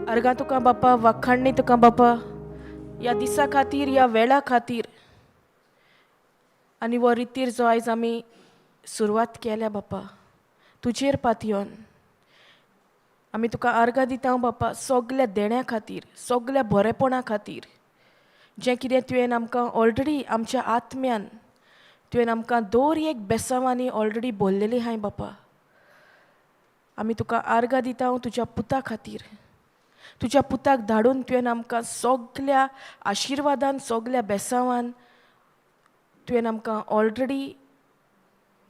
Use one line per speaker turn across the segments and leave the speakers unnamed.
आर्गां तुका बापा, वाखाणणी तुका बापा, ह्या दिसा खातीर, ह्या वेळा खातीर आनी हो रितीर जो आयज आमी सुरवात केल्या बापा, तुजेर पातयेवन आमी तुका आर्गां दिता बापा, सगल्या देण्या खातीर, सगल्या बरेपणा खातीर, जें कितें तुवें आमकां ऑलरेडी आमच्या आत्म्यान तुवें आमकां दर एक बेसांवांनी ऑलरेडी बोल्लेली आहाय बापा. आमी तुका आर्गां दिता तुज्या पुता खातीर. तुज्या पुताक धाडून तुवें आमकां सगल्या आशिर्वादान, सगल्या बेसांवान तुवें आमकां ऑलरेडी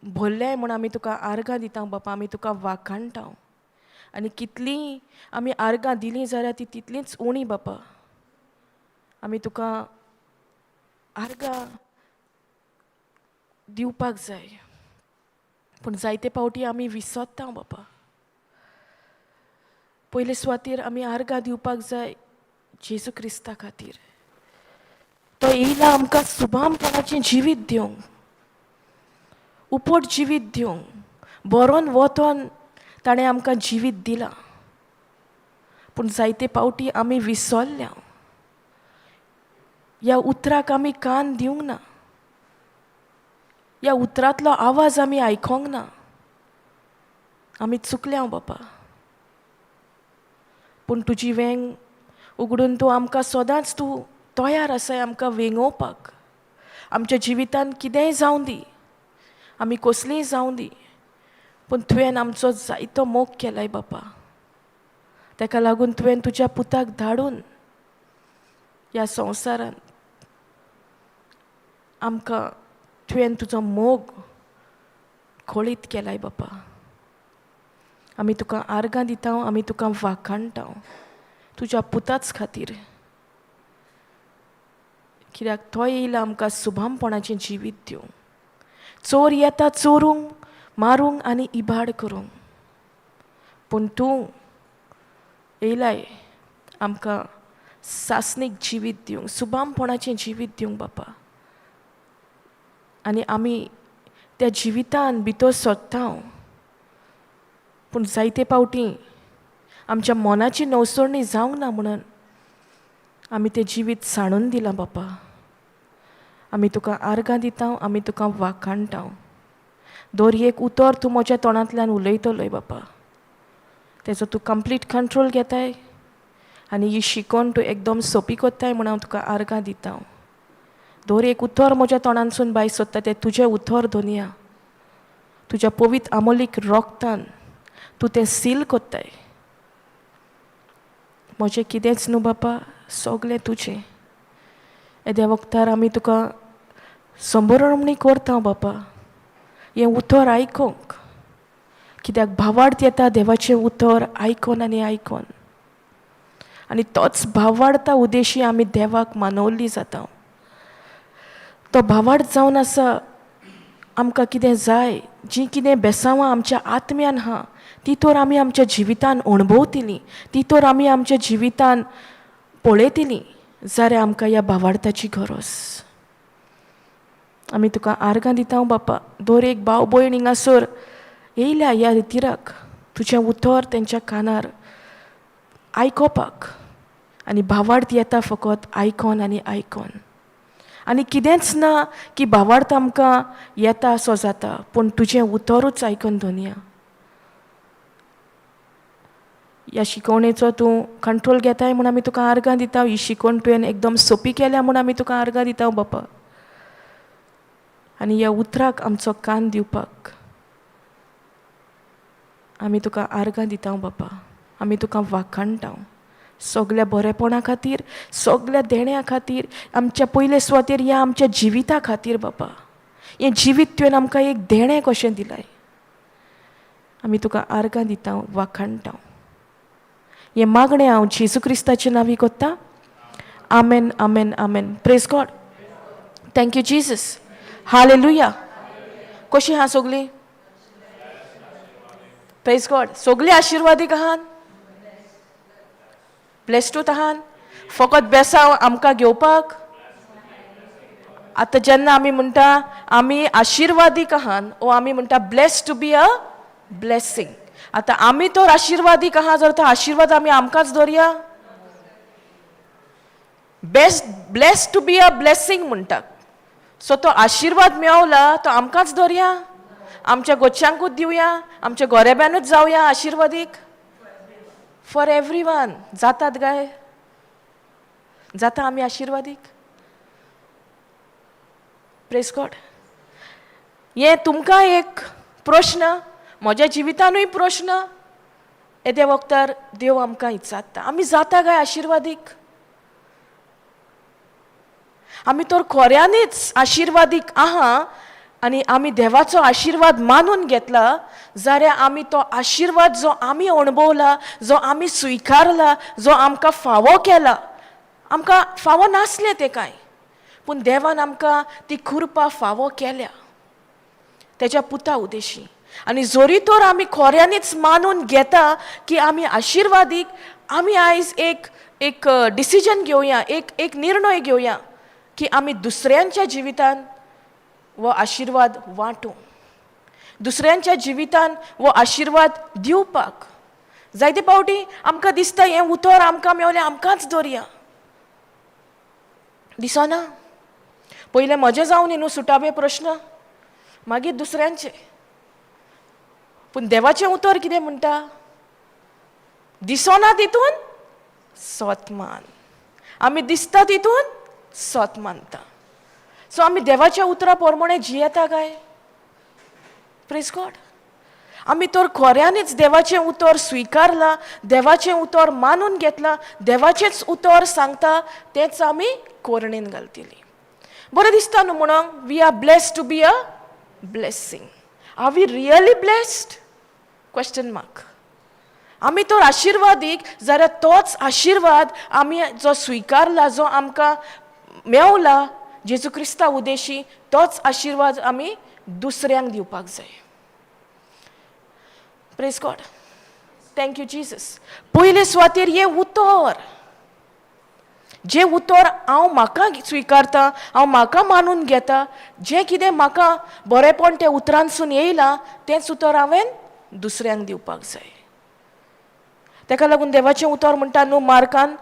भरलें म्हूण आमी तुका आर्गां दिता बापा. आमी तुका वाखाणटा आनी कितलीं आमी आर्गां दिलीं जाल्यार ती तितलींच उणी बापा. आमी तुका आर्गां दिवपाक जाय, पूण जायते फावटी आमी विसरता बापा. पयले सुवातेर आमी आर्गां दिवपाक जाय जेजू क्रिस्ता खातीर. तो येयला आमकां सुबामपणाचें जिवीत दिवंक, उपट जिवीत दिवंक. बरोन वतोन ताणें आमकां जिवीत दिलां, पूण जायते फावटी आमी विसरल्या. ह्या उतराक आमी कान दिवंक ना, ह्या उतरांतलो आवाज आमी आयकोंक ना. आमी चुकल्या बापा, पूण तुजी वेंग उगडून तूं आमकां सदांच तूं तयार आसाय आमकां वेंगोवपाक. आमच्या जिवितांत कितेंय जावं दी, आमी कसलीय जावं दी, पूण तुवें आमचो जायतो मोग केलाय बापा. ताका लागून तुवें तुज्या पुताक धाडून ह्या संवसारांत आमकां तुवें तुजो मोग कळीत केलाय बापा. आमी तुका आर्गां दिता, आमी तुका वाखाणटा तुज्या पुताच खातीर, कित्याक तो येयला आमकां सुभामपणाचें जिवीत दिवंक. चोर येता चोरूंक, मारूंक आनी इबाड करूंक, पूण तूं येयलाय आमकां सासणीक जिवीत दिवंक, सुभामपणाचें जिवीत दिवंक बापा. आनी आमी त्या जिवितान भितर सोदता, पूण जायते फावटी आमच्या मनाची नवसरणी जावंक ना म्हणून आमी तें जिवीत सांडून दिलां बापा. आमी तुका आर्गां दिता, आमी तुका वाखाणटा. दर एक उतर तूं म्हज्या तोंडांतल्यान उलयतलोय बापा, तेजो तूं कंप्लीट कंट्रोल घेताय आनी ही शिकोवन तूं एकदम सोंपी कोत्ताय म्हूण हांव तुका आर्गां दिता. दर एक उतर म्हज्या तोंडांतसून भायर सोदता तें तुजें उतर धोनया. तुज्या पवित्र आमोलीक रोगतान तूं तें सील कोत्ताय. म्हजें कितेंच न्हू बापा, सगलें तुजें. येद्या वखदार आमी तुका संबरमणी करता बापा, हें उतर आयकोंक, कित्याक भावार्थ येता देवाचें उतर आयकोन आनी आयकोन, आनी तोच भावार्था उद्देशी आमी देवाक मानवल्ली जाता. तो भावार्थ जावन आसा आमकां कितें जाय, जीं कितें बेसांवां आमच्या आत्म्यान आहा ती तर आमी आमच्या जिवितान अणभवतलीं, ती तर आमी आमच्या जिवितान पळयतलीं जाल्यार आमकां ह्या भावार्थाची गरज. आमी तुका आर्गां दिता बापा. दर एक भाव भयण हिंगासर येयल्या ह्या रितीराक तुजें उतर तेंच्या कानार आयकोपाक, आनी भावार्थ येता फकत आयकोन आनी आयकोन, आनी कितेंच ना की भावार्थ आमकां येता असो जाता, पूण तुजें उतरूच आयकून धोनया. ह्या शिकवणेचो तूं कंट्रोल घेताय म्हूण आमी तुका आर्गां दिता. ही शिकवण तुवें एकदम सोंपी केल्या म्हूण आमी तुका आर्गां दिता बापा. आनी ह्या उतराक आमचो कान दिवपाक आमी तुका आर्गां दिता बापा. आमी तुका वाखाणटा सगल्या बरेपणा खातीर, सगल्या देण्या खातीर, आमच्या पयले सुवातेर ह्या आमच्या जिविता खातीर बापा. हें जिवीत तुवें आमकां एक देणें कशें दिलाय, आमी तुका आर्गां दिता, वाखाणटा. हें मागणें हांव जेजू क्रिस्ताचे नांवी कोत्ता. आमेन, आमेन, आमेन. Praise God. Thank you Jesus. Hallelujah. कशी आहा सगळीं? प्रेज गॉड. सगळीं आशिर्वादीक आहान, ब्लेस्डूच आहान. फकत बेसांव आमकां घेवपाक. आतां जेन्ना आमी म्हणटा आमी आशिर्वादीक आहान, ओ आमी म्हणटा blessed to be a blessing. आतां आमी तर आशिर्वादीक आहा जर तो आशिर्वाद आमी आमकांच दवरया? Best bless to be a blessing म्हणटात. सो तो आशिर्वाद मेवला तो आमकांच दवरया, आमच्या गोच्यांकूच दिवया, आमच्या गोरेब्यानूच जावया आशिर्वादीक? फॉर एवरी वन जातात काय? जाता आमी आशिर्वादीक? प्रेस गॉड. हें तुमकां एक प्रश्न, म्हज्या जिवितानूय प्रश्न. येद्या वखदार देव आमकां विचारता, आमी जाता काय आशिर्वादीक? आमी तर खऱ्यांनीच आशिर्वादीक आहा आनी आमी देवाचो आशिर्वाद मानून घेतला जाल्यार आमी तो आशिर्वाद जो आमी अणभवला, जो आमी स्विकारला, जो आमकां फावो केला, आमकां फावो नासलें तें कांय, पूण देवान आमकां ती कृपा फावो केल्या तेज्या पुता उदेशी, आनी जरी तर आमी खऱ्यांनीच मानून घेता की आमी आशिर्वादीक, आमी आयज एक एक डिसिजन घेवया, एक एक निर्णय घेवया की आमी दुसऱ्यांच्या जिवितान हो आशिर्वाद वांटूं, दुसऱ्यांच्या जिवितान हो आशिर्वाद दिवपाक. जायते फावटी आमकां दिसता हें उतर आमकां मेवलें, आमकांच दवरया. दिसना? पयलें म्हजें जावन न्हू सुटावे प्रश्न, मागीर दुसऱ्यांचे. पूण देवाचें उतर कितें म्हणटा? दिसना तितून सोत मान. आमी दिसता तितून सोत मानता. सो आमी देवाच्या उतरा प्रमाणे जियेता काय? प्रेस गॉड. आमी तर खऱ्यांनीच देवाचें उतर स्विकारलां, देवाचें उतर मानून घेतलां, देवाचेंच उतर सांगता तेंच आमी कोरणेन घालतली. बरें दिसता न्हू म्हणून we are blessed to be a blessing. Are we really blessed? Question mark. आमी तर आशिर्वादीक जाल्यार तोच आशिर्वाद आमी जो स्विकारला, जो आमकां मेवला जेजू क्रिस्ता उदेशी, तोच आशिर्वाद आमी दुसऱ्यांक दिवपाक जाय. Praise God. Thank you Jesus. पयले सुवातेर हें उतर, जें उतर हांव म्हाका स्विकारता, हांव म्हाका मानून घेता, जें कितें म्हाका बरेंपण त्या उतरांसून येयलां तेंच उतर हांवें दुसऱ्यांक दिवपाक जाय. ताका लागून देवाचें उतर म्हणटा न्हू मार्कान,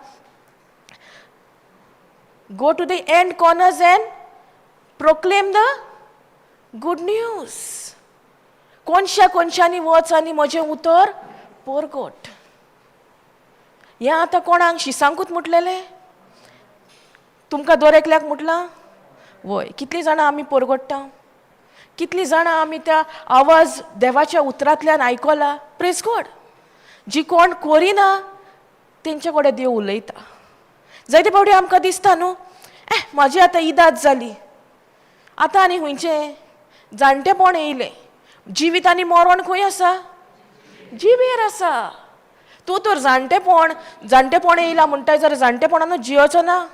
"Go to the end corners and proclaim the good news." कोनशा कोनशांनी वच आनी म्हजें उतर परगट. हें आतां कोणाक शिसांकूच म्हटलेलें? तुमकां दर एकल्याक म्हटलां? वय. कितलीं जाणां आमी परगट्टा? कितलीं जाणां आमी त्या आवाज देवाच्या उतरांतल्यान आयकला? प्रेस गॉड. जी कोण करिना तेंचे कडेन देव उलयता. जायते फावटी आमकां दिसता न्हू, ए म्हाजी आतां इदाद जाली, आतां आनी खंयचें जाणटेपण येयलें. जिवीत आनी मरण खंय आसा? जिबेर आसा. तूं तर जाणटेपण जाणटेपण येयलां म्हणटाय जाल्यार जाणटेपणानूच जियोचो ना?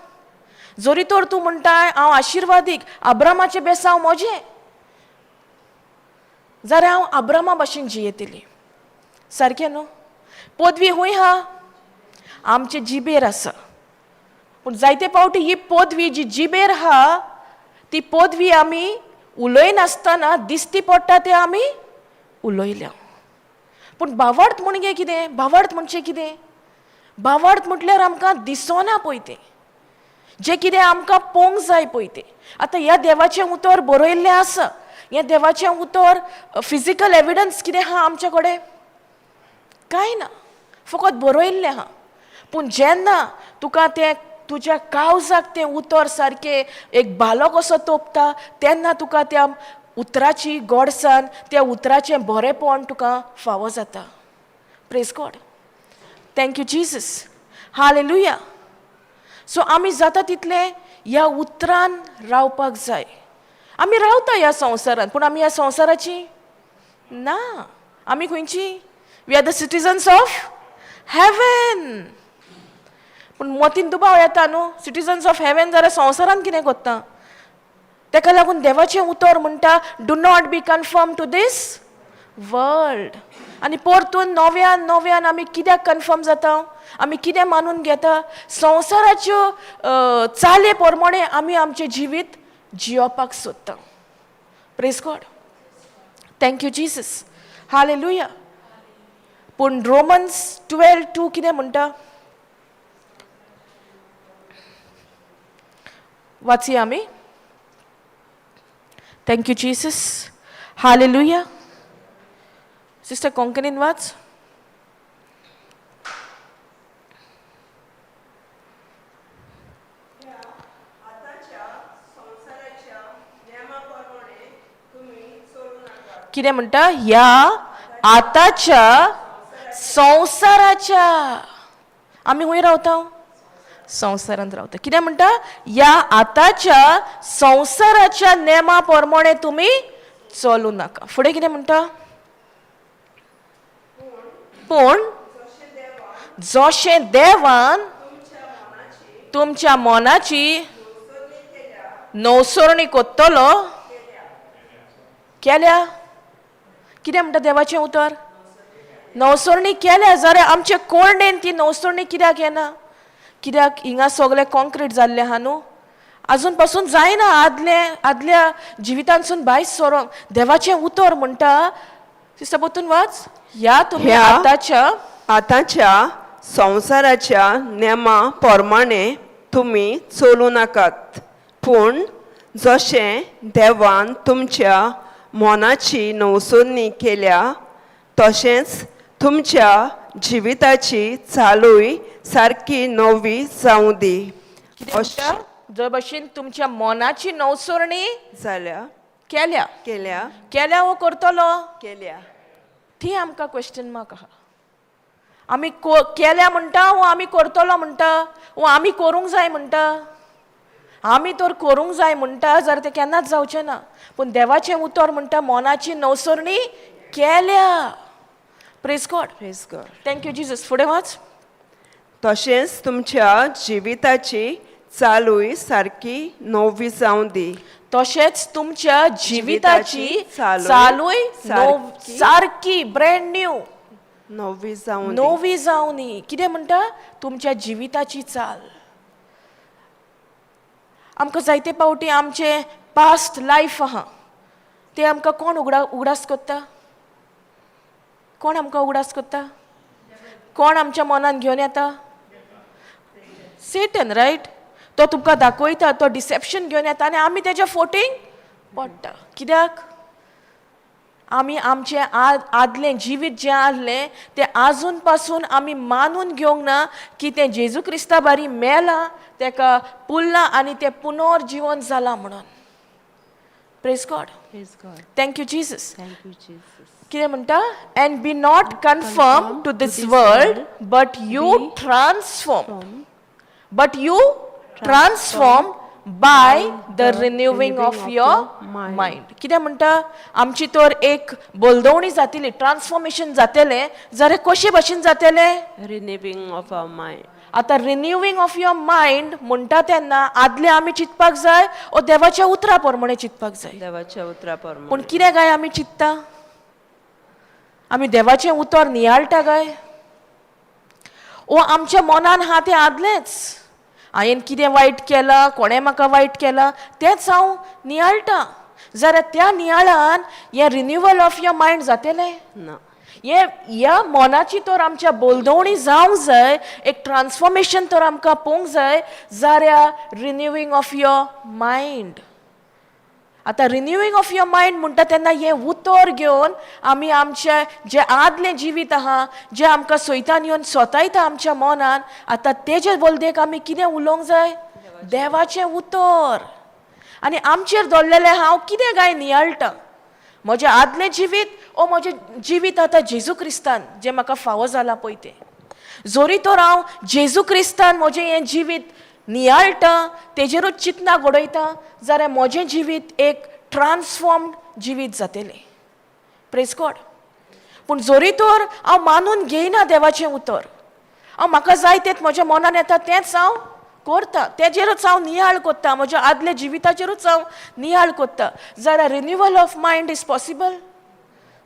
जरी तर तूं म्हणटाय हांव आशिर्वादीक, आब्रामाचें बेसांव म्हजें, जाल्यार हांव आब्रामा भाशेन जियेतली. सारकें न्हू? पदवी खंय आहा? आमचे जिबेर आसा. पूण जायते फावटी ही पदवी जी जिबेर आहा ती पदवी आमी उलयनासतना दिसती पडटा तें आमी उलयल्या. पूण भावार्थ म्हणजे कितें? भावार्थ म्हणजे कितें? भावार्थ म्हटल्यार आमकां दिसना पळय तें, जें कितें आमकां पळोवंक जाय पळय तें. आतां ह्या देवाचें उतर बरयल्लें आसा. हें देवाचें उतर फिजिकल एविडन्स कितें आहा आमचे कडेन? कांय ना, फकत बरयल्लें आहा. पूण जेन्ना तुका तें तुज्या काळजाक तें उतर सारकें एक भालो कसो तोपता, तेन्ना तुका त्या उतराची गोडसाण, त्या उतराचें बरेंपण तुका फावो जाता. Praise God. Thank you Jesus. Hallelujah. So आमी जाता तितलें ह्या उतरान रावपाक जाय. आमी रावता ह्या संवसारांत, पूण आमी ह्या संवसाराची ना. आमी खंयची? We are the citizens of heaven. पूण मतीन दुबाव येता न्हू, सिटीजन्स ऑफ हेवन जाल्यार संवसारांत कितें कोत्ता? ताका लागून देवाचें उतर म्हणटा, "Do not be conform to this world." आनी परतून नव्यान नव्यान आमी कित्याक कन्फर्म जाता? आमी कितें मानून घेता? संवसाराच्यो चाले प्रमाणे आमी आमचें जिवीत जियोवपाक सोदता. Praise God. Thank you Jesus. Hallelujah. पूण रोमन्स 12:2 कितें म्हणटा? वाचया आमी. Thank you Jesus. Hallelujah. Sister कोंकणीन वाच. कितें म्हणटा? ह्या आतांच्या संवसाराच्या. आमी खंय रावता? संवसारांत रावता. कितें म्हणटा? ह्या आतांच्या संवसाराच्या नेमा प्रमाणे तुमी चलूं नाका. फुडें कितें म्हणटा? पूण जशें देवान तुमच्या मनाची नवसरणी कोत्तलो केल्या. कितें म्हणटा देवाचें उतर? नवसरणी केल्या जाल्यार आमचे कोर्णेन ती नवसरणी कित्याक येना? कित्याक हिंगा सगळें कॉन्क्रीट जाल्लें आहा न्हू, आजून पासून जायना आदले आदल्या जिवितांतसून भायर सरोंक. देवाचें उतर म्हणटा, सिस्टर परतून वाच, ह्या तुमी
ह्या
आतांच्या
आतांच्या संवसाराच्या नेमा प्रमाणे तुमी चलूं नाकात, पूण जशें देवान तुमच्या मनाची नवसरणी केल्या तशेंच तुमच्या जिविताची चालूय सारकी नवी जावं दी.
कितें म्हणटा? जो भशेन तुमच्या मनाची नवसरणी
जाल्या
केल्या.
केल्या.
केल्या वो करतलो?
केल्या.
ती आमकां क्वेश्चन मार्क आहा. आमी केल्या म्हणटा वो आमी करतलो म्हणटा वो आमी करूंक जाय म्हणटा? आमी तर करूंक जाय म्हणटा जाल्यार तें केन्नाच जावचें ना. पूण देवाचें उतर म्हणटा मनाची नवसरणी केल्या. Praise God.
Praise God.
Thank you Jesus. फुडें वाच.
तशेंच तुमच्या जिविताची चालूय सारकी नवी जावं दी.
तशेंच तुमच्या जिविताची
चालूय
चालूय
सारकी
सारकी ब्रँड न्यू
नवी जावं दी.
नवी जावनी. कितें म्हणटा? तुमच्या जिविताची चाल. आमकां जायते फावटी आमचें पास्ट लायफ आहा तें आमकां कोण उगडास करता? कोण आमकां उगडास करता? कोण आमच्या मनान घेवन येता? सेटन, रायट? तो तुमकां दाखयता, तो डिसेप्शन घेवन येता आनी आमी तेज्या फोटींग पडटा. कित्याक आमी आमचें आदलें जिवीत जें आहलें तें आजून पासून आमी मानून घेवंक ना की तें जेजू क्रिस्ता बारी मेलां, तेका पुरलां आनी तें पुनर्जिवन जालां म्हणून. Praise God.
Praise God.
Thank you Jesus.
Thank you Jesus.
कितें म्हणटा? And be not conform to this world, but you transform, but you transform by the renewing of your mind. कितें म्हणटा? आमची तर एक बोलदवणी जातली, ट्रान्सफॉर्मेशन जातलें जाल्यार कशे भशेन जातलें?
Renewing of our mind.
आतां रिन्युवींग ऑफ your mind म्हणटा तेन्ना आदलें आमी चिंतपाक जाय ओ देवाच्या उतरा प्रमाणे चिंतपाक जाय?
देवाच्या उतरा प्रमाणे.
पूण कितें काय आमी चिंत्ता? आमी देवाचें उतर नियाळटा काय ओ आमच्या मनान आहा तें आदलेंच? हांवें कितें वायट केलां, कोणें म्हाका वायट केलां तेंच हांव नियाळटा जाल्यार त्या नियाळान हें रिन्युवल ऑफ your mind जातलें?
ना.
हे ह्या मनाची तर आमच्या बोलदवणी जावंक जाय, एक ट्रान्सफॉर्मेशन तर आमकां पळोवंक जाय जाल्यार रिन्युवींग ऑफ your mind. आतां रिन्युवींग ऑफ your mind म्हणटा तेन्ना हें उतर घेवन आमी आमचें जें आदलें जिवीत आहा, जें आमकां सैतान येवन सोतायता आमच्या मनान, आतां तेजे बोलदेक आमी कितें उलोवंक जाय? देवाचें उतर. आनी आमचेर दवरलेलें हांव कितें काय नियाळटा, म्हजें आदलें जिवीत ओ म्हजें जिवीत आतां जेजू क्रिस्तान जें म्हाका फावो जालां पळय तें. जोरी तर हांव जेजू क्रिस्तान म्हजें हें जिवीत नियाळटा, तेजेरूच चिंतना घडयता जाल्यार म्हजें जिवीत एक ट्रान्सफॉर्म्ड जिवीत जातलें. Praise God. पूण जोरी तर हांव मानून घेयना देवाचें उतर, हांव म्हाका जाय तेंच म्हज्या मनान येता तेंच हांव करता, तेजेरूच हांव नियाळ करता, म्हज्या आदल्या जिविताचेरूच हांव नियाळ करता जाल्यार renewal of mind is possible?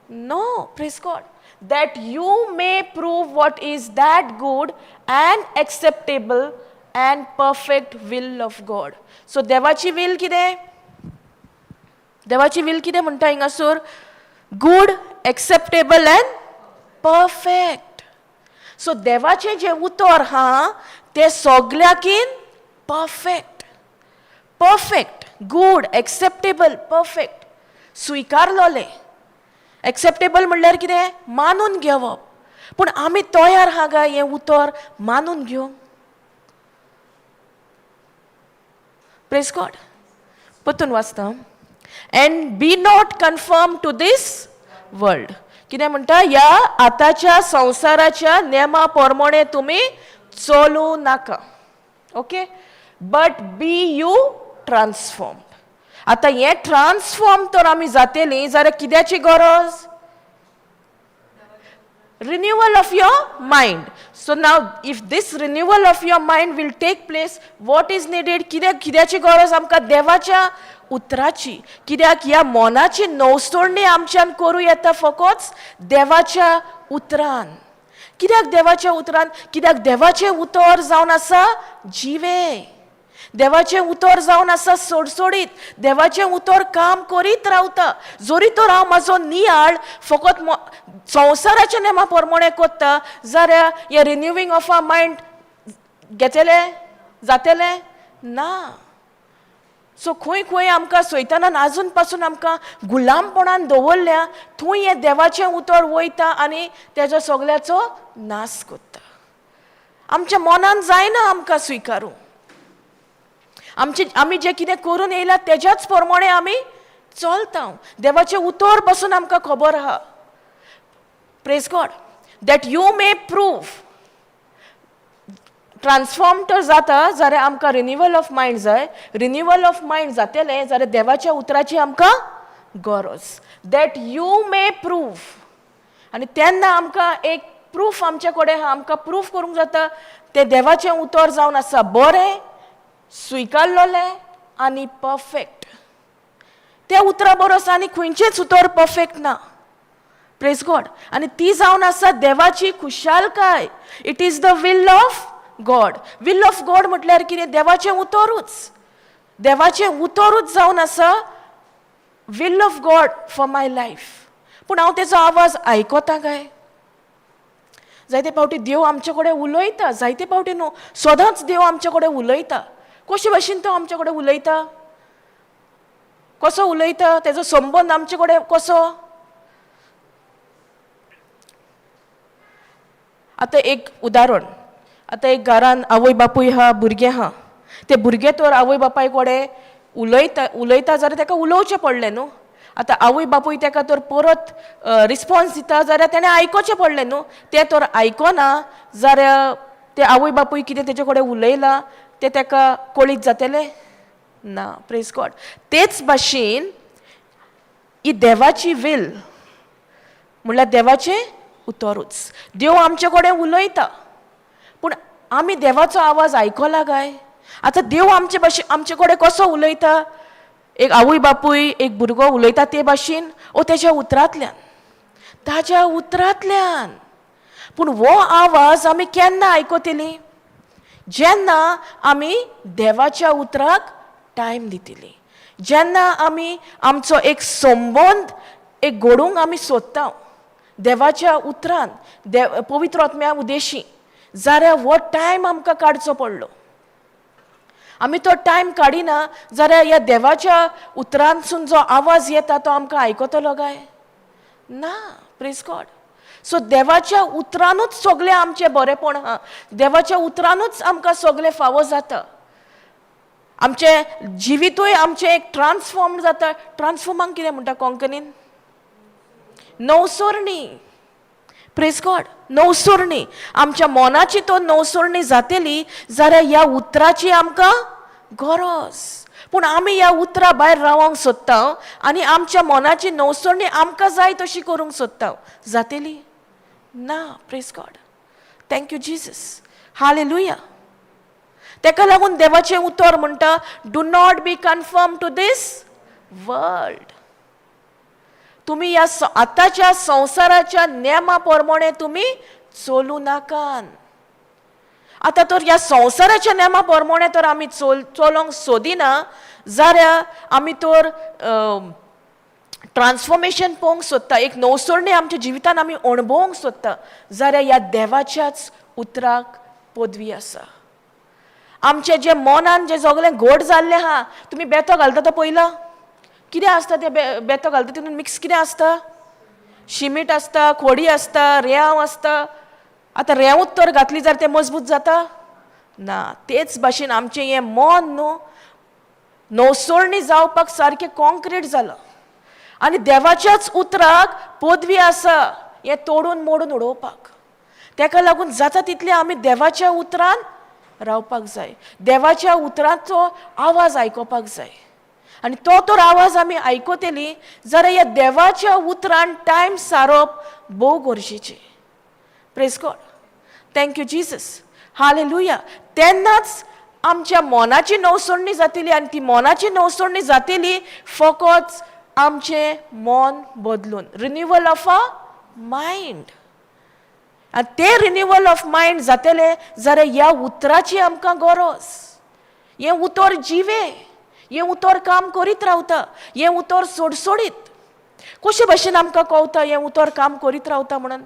No. Praise God. That you may prove what is that good and acceptable and perfect will of God. So देवाची will कितें? देवाची will कितें म्हणटा हिंगासर? Good, acceptable and perfect. So देवाचें जें उतर आहा तें सगल्याकीन perfect, perfect, good, acceptable, perfect, स्विकारलोलें. Acceptable म्हणल्यार कितें? मानून घेवप. पूण आमी तयार आहा काय हें उतर मानून घेवंक? प्रेज गॉड. परतून वाचता. And be not conform to this world. कितें म्हणटा? ह्या आतांच्या संवसाराच्या नेमा प्रमाणे तुमी चलूं नाका. Okay, but be you transform. आतां हें ट्रान्सफॉर्म तर आमी जातलीं जाल्यार कित्याची गरज? Renewal of your mind. So now if this renewal of your mind will take place, what is needed? कित्याक, कित्याची गरज आमकां? देवाच्या उतराची. कित्याक ह्या मनाची नवसोडणी आमच्यान करूं येता फकत देवाच्या उतरान. कित्याक देवाच्या उतरान? कित्याक देवाचें उतर जावन आसा जिवें, देवाचें उतर जावन आसा सोडसोडीत, देवाचें उतर काम करीत रावता. जरी तर हांव म्हाजो नियाळ फकत संवसाराच्या नेमा प्रमाणे कोत्ता जाल्यार हें रिन्युवींग ऑफ our mind घेतलें जातलें ना. सो खंय खंय आमकां सैतानान आजून पासून आमकां गुलामपणान दवरल्या, थंय हें देवाचें उतर वयता आनी तेजो सगळ्याचो नाश करता. आमच्या मनान जायना आमकां स्विकारूं. आमचे आमी जें कितें करून येयला तेज्याच प्रमाणे आमी चलता. देवाचें उतर पासून आमकां खबर आहा. Praise God. That you may prove. Transform तर जाता जाल्यार आमकां रिन्युअल ऑफ मायंड जाय. रिन्युअल ऑफ मायंड जातलें जाल्यार देवाच्या उतराची आमकां गरज. That you may prove. आनी तेन्ना आमकां एक प्रूफ आमचे कडेन आहा, आमकां प्रूफ करूंक जाता तें देवाचें उतर जावन आसा बरें, स्विकारलोलें आनी परफेक्ट. त्या उतरा बरोस आनी खंयचेंच उतर परफेक्ट ना. प्रेज गॉड. आनी ती जावन आसा देवाची खुशालकाय. It is the will of God. Will of God म्हटल्यार कितें? देवाचें उतरूच. देवाचें उतरूच जावन आसा will of God for my life. पूण हांव तेजो आवाज आयकता काय? जायते फावटी देव आमचे कडेन उलयता. जायते फावटी न्हू, सदांच देव आमचे कडेन उलयता. कशे भाशेन तो आमचे कडेन उलयता? कसो उलयता? तेजो संबंद आमचे कडेन कसो? आतां एक उदाहरण. आतां एक घरान आवय बापूय आहा, भुरगें आहा. ते भुरगे तर आवय बापाय कडेन उलयता उलयता जाल्यार ताका उलोवचें पडलें न्हू. आतां आवय बापूय ताका तर परत रिस्पोन्स दिता जाल्यार तेणें आयकोचें पडलें न्हू. तें तर आयकना जाल्यार ते आवय बापूय कितें तेजे कडेन उलयलां तें ताका कळीत जातलें ना. प्रेज गॉड. तेच भाशेन ही देवाची वील म्हणल्यार देवाचें उतरूच. देव आमचे कडेन उलयता, पूण आमी देवाचो आवाज आयकला काय? आतां देव आमचे भाशेन आमचे कडेन कसो उलयता? एक आवय बापूय एक भुरगो उलयता ते भाशेन ओ तेज्या उतरांतल्यान, ताज्या उतरांतल्यान. पूण हो आवाज आमी केन्ना आयकतली? जेन्ना आमी देवाच्या उतराक टायम दितली, जेन्ना आमी आमचो एक संबंद एक घडोवंक आमी सोदता देवाच्या उतरान, देव पवित्र आत्म्या उदेशी, जाल्यार हो टायम आमकां काडचो पडलो. आमी तो टायम काडिना जाल्यार ह्या देवाच्या उतरांतसून जो आवाज येता तो आमकां आयकतलो काय ना? प्रेज गॉड. सो देवाच्या उतरानूच सगळें आमचें बरेंपण आहा. देवाच्या उतरानूच आमकां सगळें फावो जाता. आमचें जिवितूय आमचें एक ट्रान्सफॉर्म जाता. ट्रान्सफॉर्माक कितें म्हणटा कोंकणीन? नवसोरणी. प्रेज गॉड. नवसोरणी. आमच्या मनाची तो नवसोरणी जातली जाल्यार ह्या उतराची आमकां गरज. पूण आमी ह्या उतरा भायर रावंक सोदता आनी आमच्या मनाची नवसोरणी आमकां जाय तशी करूंक सोदता, जातली ना. Praise God. Thank you Jesus. Hallelujah. तेका लागून देवाचें उतर म्हणटा, do not be conform to this world. तुमी ह्या आतांच्या संवसाराच्या नेमा प्रमाणे तुमी चलूं नाकात. आतां तर ह्या संवसाराच्या नेमा प्रमाणे तर आमी चलोंक सोदिना जाल्यार आमी तर ट्रान्सफॉर्मेशन पळोवंक सोदता, एक नवसरणी आमच्या जिवितान आमी अणभवंक सोदता जाल्यार ह्या देवाच्याच उतराक पदवी आसा. आमचें जें मनान जें सगळें घट जाल्लें आहा, तुमी बेतो घालता तो पयला कितें आसता, तें बेतो घालता तितून मिक्स कितें आसता? शिमीट आसता, खोडी आसता, रेंव आसता. आतां रेंवूच तर घातली जाल्यार तें मजबूत जाता ना. तेच भाशेन आमचें हें मन न्हू नवसरणी जावपाक सारकें कॉन्क्रीट जालां आनी देवाच्याच उतराक पदवी आसा हें तोडून मोडून उडोवपाक. तेका लागून जाता तितलें आमी देवाच्या उतरान रावपाक जाय, देवाच्या उतराचो आवाज आयकुपाक जाय. आनी तो तर आवाज आमी आयकतली जाल्यार ह्या देवाच्या उतरान टायम सारप भोव गरजेचें. Praise God, thank you Jesus, hallelujah. तेन्नाच आमच्या मनाची नवसरणी जातली आनी ती मनाची नवसरणी जातली फकत आमचें मन बदलून, रिन्युवल ऑफ अ मायंड. आनी तें रिन्युवल ऑफ मायंड जातलें जाल्यार ह्या उतराची आमकां गरज. हें उतर जिवें, हें उतर काम करीत रावता, हें उतर सोडसोडीत. कशे भशेन आमकां कळटा हें उतर काम करीत रावता म्हणून?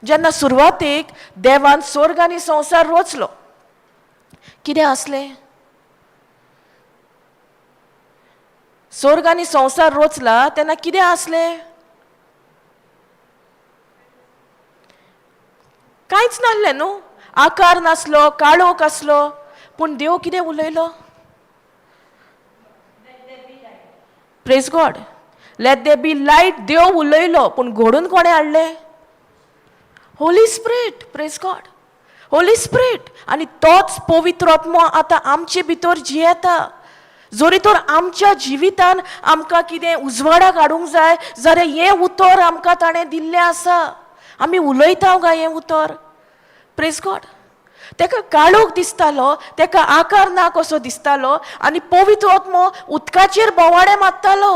जेन्ना सुरवातेक देवान स्वर्ग आनी संवसार रचलो, कितें आसलें? स्वर्ग आनी संवसार रचला तेन्ना कितें आसलें? कांयच नासलें न्हू, आकार नासलो, काळोख आसलो. पूण देव कितें उलयलो? Praise God, let there be light. देव उलयलो, पूण घडून कोणें हाडलें? Holy Spirit. Praise God, Holy Spirit. आनी तोच पवित्र आत्मो आतां आमचे भितर जियेता. जरी तर आमच्या जिवितान आमकां कितें उजवाडाक हाडूंक जाय जाल्यार हें उतर आमकां ताणें दिल्लें आसा. आमी उलयता काय हें उतर? Praise God. तेका काळोख दिसतालो, तेका आकार ना कसो दिसतालो आनी पवित्र आत्मो उदकाचेर भोंवाडे मारतालो.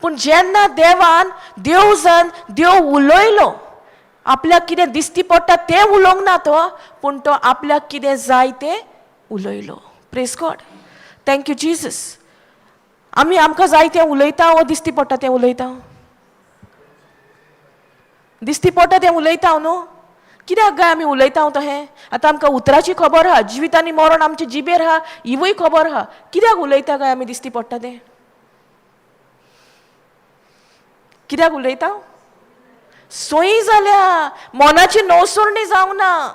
पूण जेन्ना देवान देव जावन देव उलयलो, आपल्याक कितें दिसती पडटा तें उलोवंक ना तो, पूण तो आपल्याक कितें जाय तें उलयलो. Praise God, thank you Jesus. आमी आमकां जाय तें उलयता वो दिसती पडटा तें उलयता? दिसती पडटा तें उलयता न्हू. कित्याक काय आमी उलयता तशें? आतां आमकां उतराची खबर आहा, जिवीत आनी मरण आमचे जिबेर आहा हिवूय खबर आहा. कित्याक उलयता काय आमी दिसती पडटा तें? कित्याक उलयता? सोयी जाल्या, मनाची नवसरणी जावंक ना.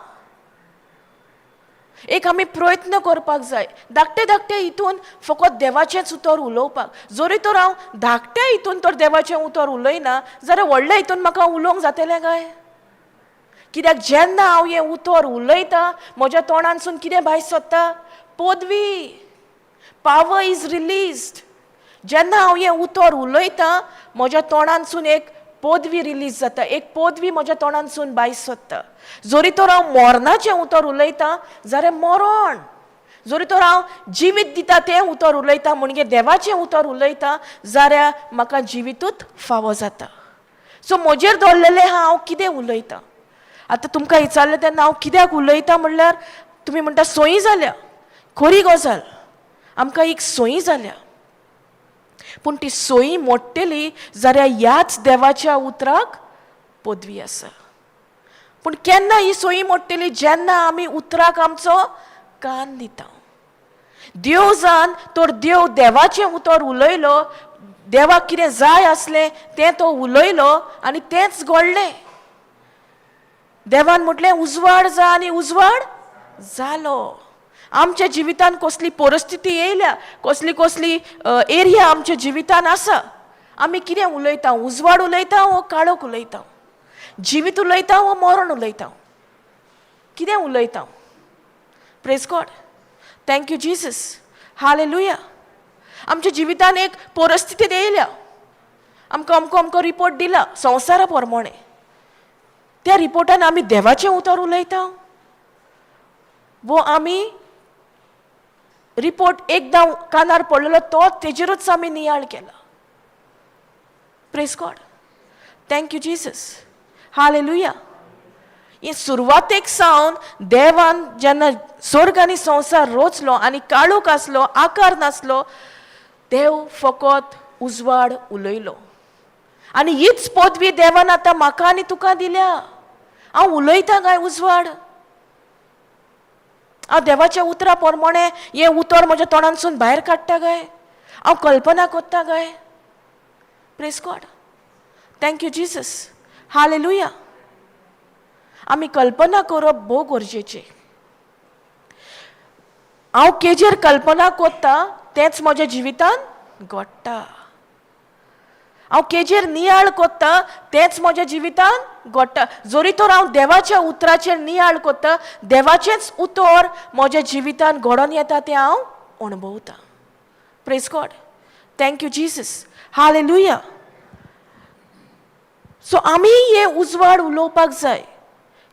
एक आमी प्रयत्न करपाक जाय धाकटे धाकटे हितून फकत देवाचेंच उतर उलोवपाक. जरी तर हांव धाकट्या हितून तर देवाचें उतर उलयना जाल्यार व्हडल्या हितून म्हाका उलोवंक जातलें काय? कित्याक जेन्ना हांव हें उतर उलयतां म्हज्या तोंडानसून कितें भायर सोदता? पदवी, पावर is released. जेन्ना हांव हें उतर उलयतां म्हज्या तोंडानसून एक पदवी रिलीज जाता, एक पदवी म्हज्या तोंडानसून भायर सोदता. जरी तर हांव मरणाचें उतर उलयतां जाल्यार मरण, जरी तर हांव जिवीत दिता तें उतर उलयतां म्हणजे देवाचें उतर उलयतां जाल्यार म्हाका जिवितूच फावो जाता. सो म्हजेर दवरलेलें आहा हांव कितें उलयतां. आतां तुमकां विचारलें तेन्ना हांव कित्याक उलयतां म्हणल्यार तुमी म्हणटा सोयी जाल्या. खरी गजाल, आमकां एक सोयी जाल्या, पूण ती सोयी मोडटली जाल्यार ह्याच देवाच्या उतराक पदवी आसा. पूण केन्ना ही सोयी मोडटली? जेन्ना आमी उतराक आमचो कान दिता. देव जान तर देव देवाचें उतर उलयलो, देवाक कितें जाय आसलें तें तो उलयलो आनी तेंच घडलें. देवान म्हटलें उजवाड जा आनी उजवाड जालो. आमच्या जिवितान कसली परिस्थिती येयल्या, कसली कसली एरिया आमच्या जिवितान आसा, आमी कितें उलयता? उजवाड उलयता वो काळोख उलयता? जिवीत उलयता वो मरण उलयता? कितें उलयता? Praise God, thank you Jesus, hallelujah. आमच्या जिवितान एक परिस्थिती येयल्या, आमकां अमको अमको रिपोर्ट दिला संवसारा प्रमाणे, त्या रिपोर्टान आमी देवाचें उतर उलयता वो आमी रिपोर्ट एकदां कानार पडलेलो तो तेजेरूच आमी नियाळ केला? Praise God, thank you Jesus, hallelujah. हे सुरवातेक सावन देवान जेन्ना स्वर्ग आनी संवसार रोचलो आनी काळोख आसलो, आकार नासलो, देव फकत उजवाड उलयलो. आनी हीच पदवी देवान आतां म्हाका आनी तुका दिल्या. हांव उलयतां काय उजवाड? हांव देवाच्या उतरा प्रमाणें हें उतर म्हज्या तोंडांतसून भायर काडटा काय? हांव कल्पना करता काय? Praise God, thank you Jesus, hallelujah. आमी कल्पना करप भोव गरजेचें. हांव केजेर कल्पना कोत्ता तेंच म्हज्या जिवितान घडटा. हांव केजेर नियाळ कोत्ता तेंच म्हज्या जिवितान घडटा. जरी तर हांव देवाच्या उतराचेर नियाळ कोत्ता, देवाचेंच उतर म्हज्या जिवितान घडोवन येता तें हांव अणभवतां. Praise God, thank you Jesus, hallelujah. So आमी हे उजवाड उलोवपाक जाय,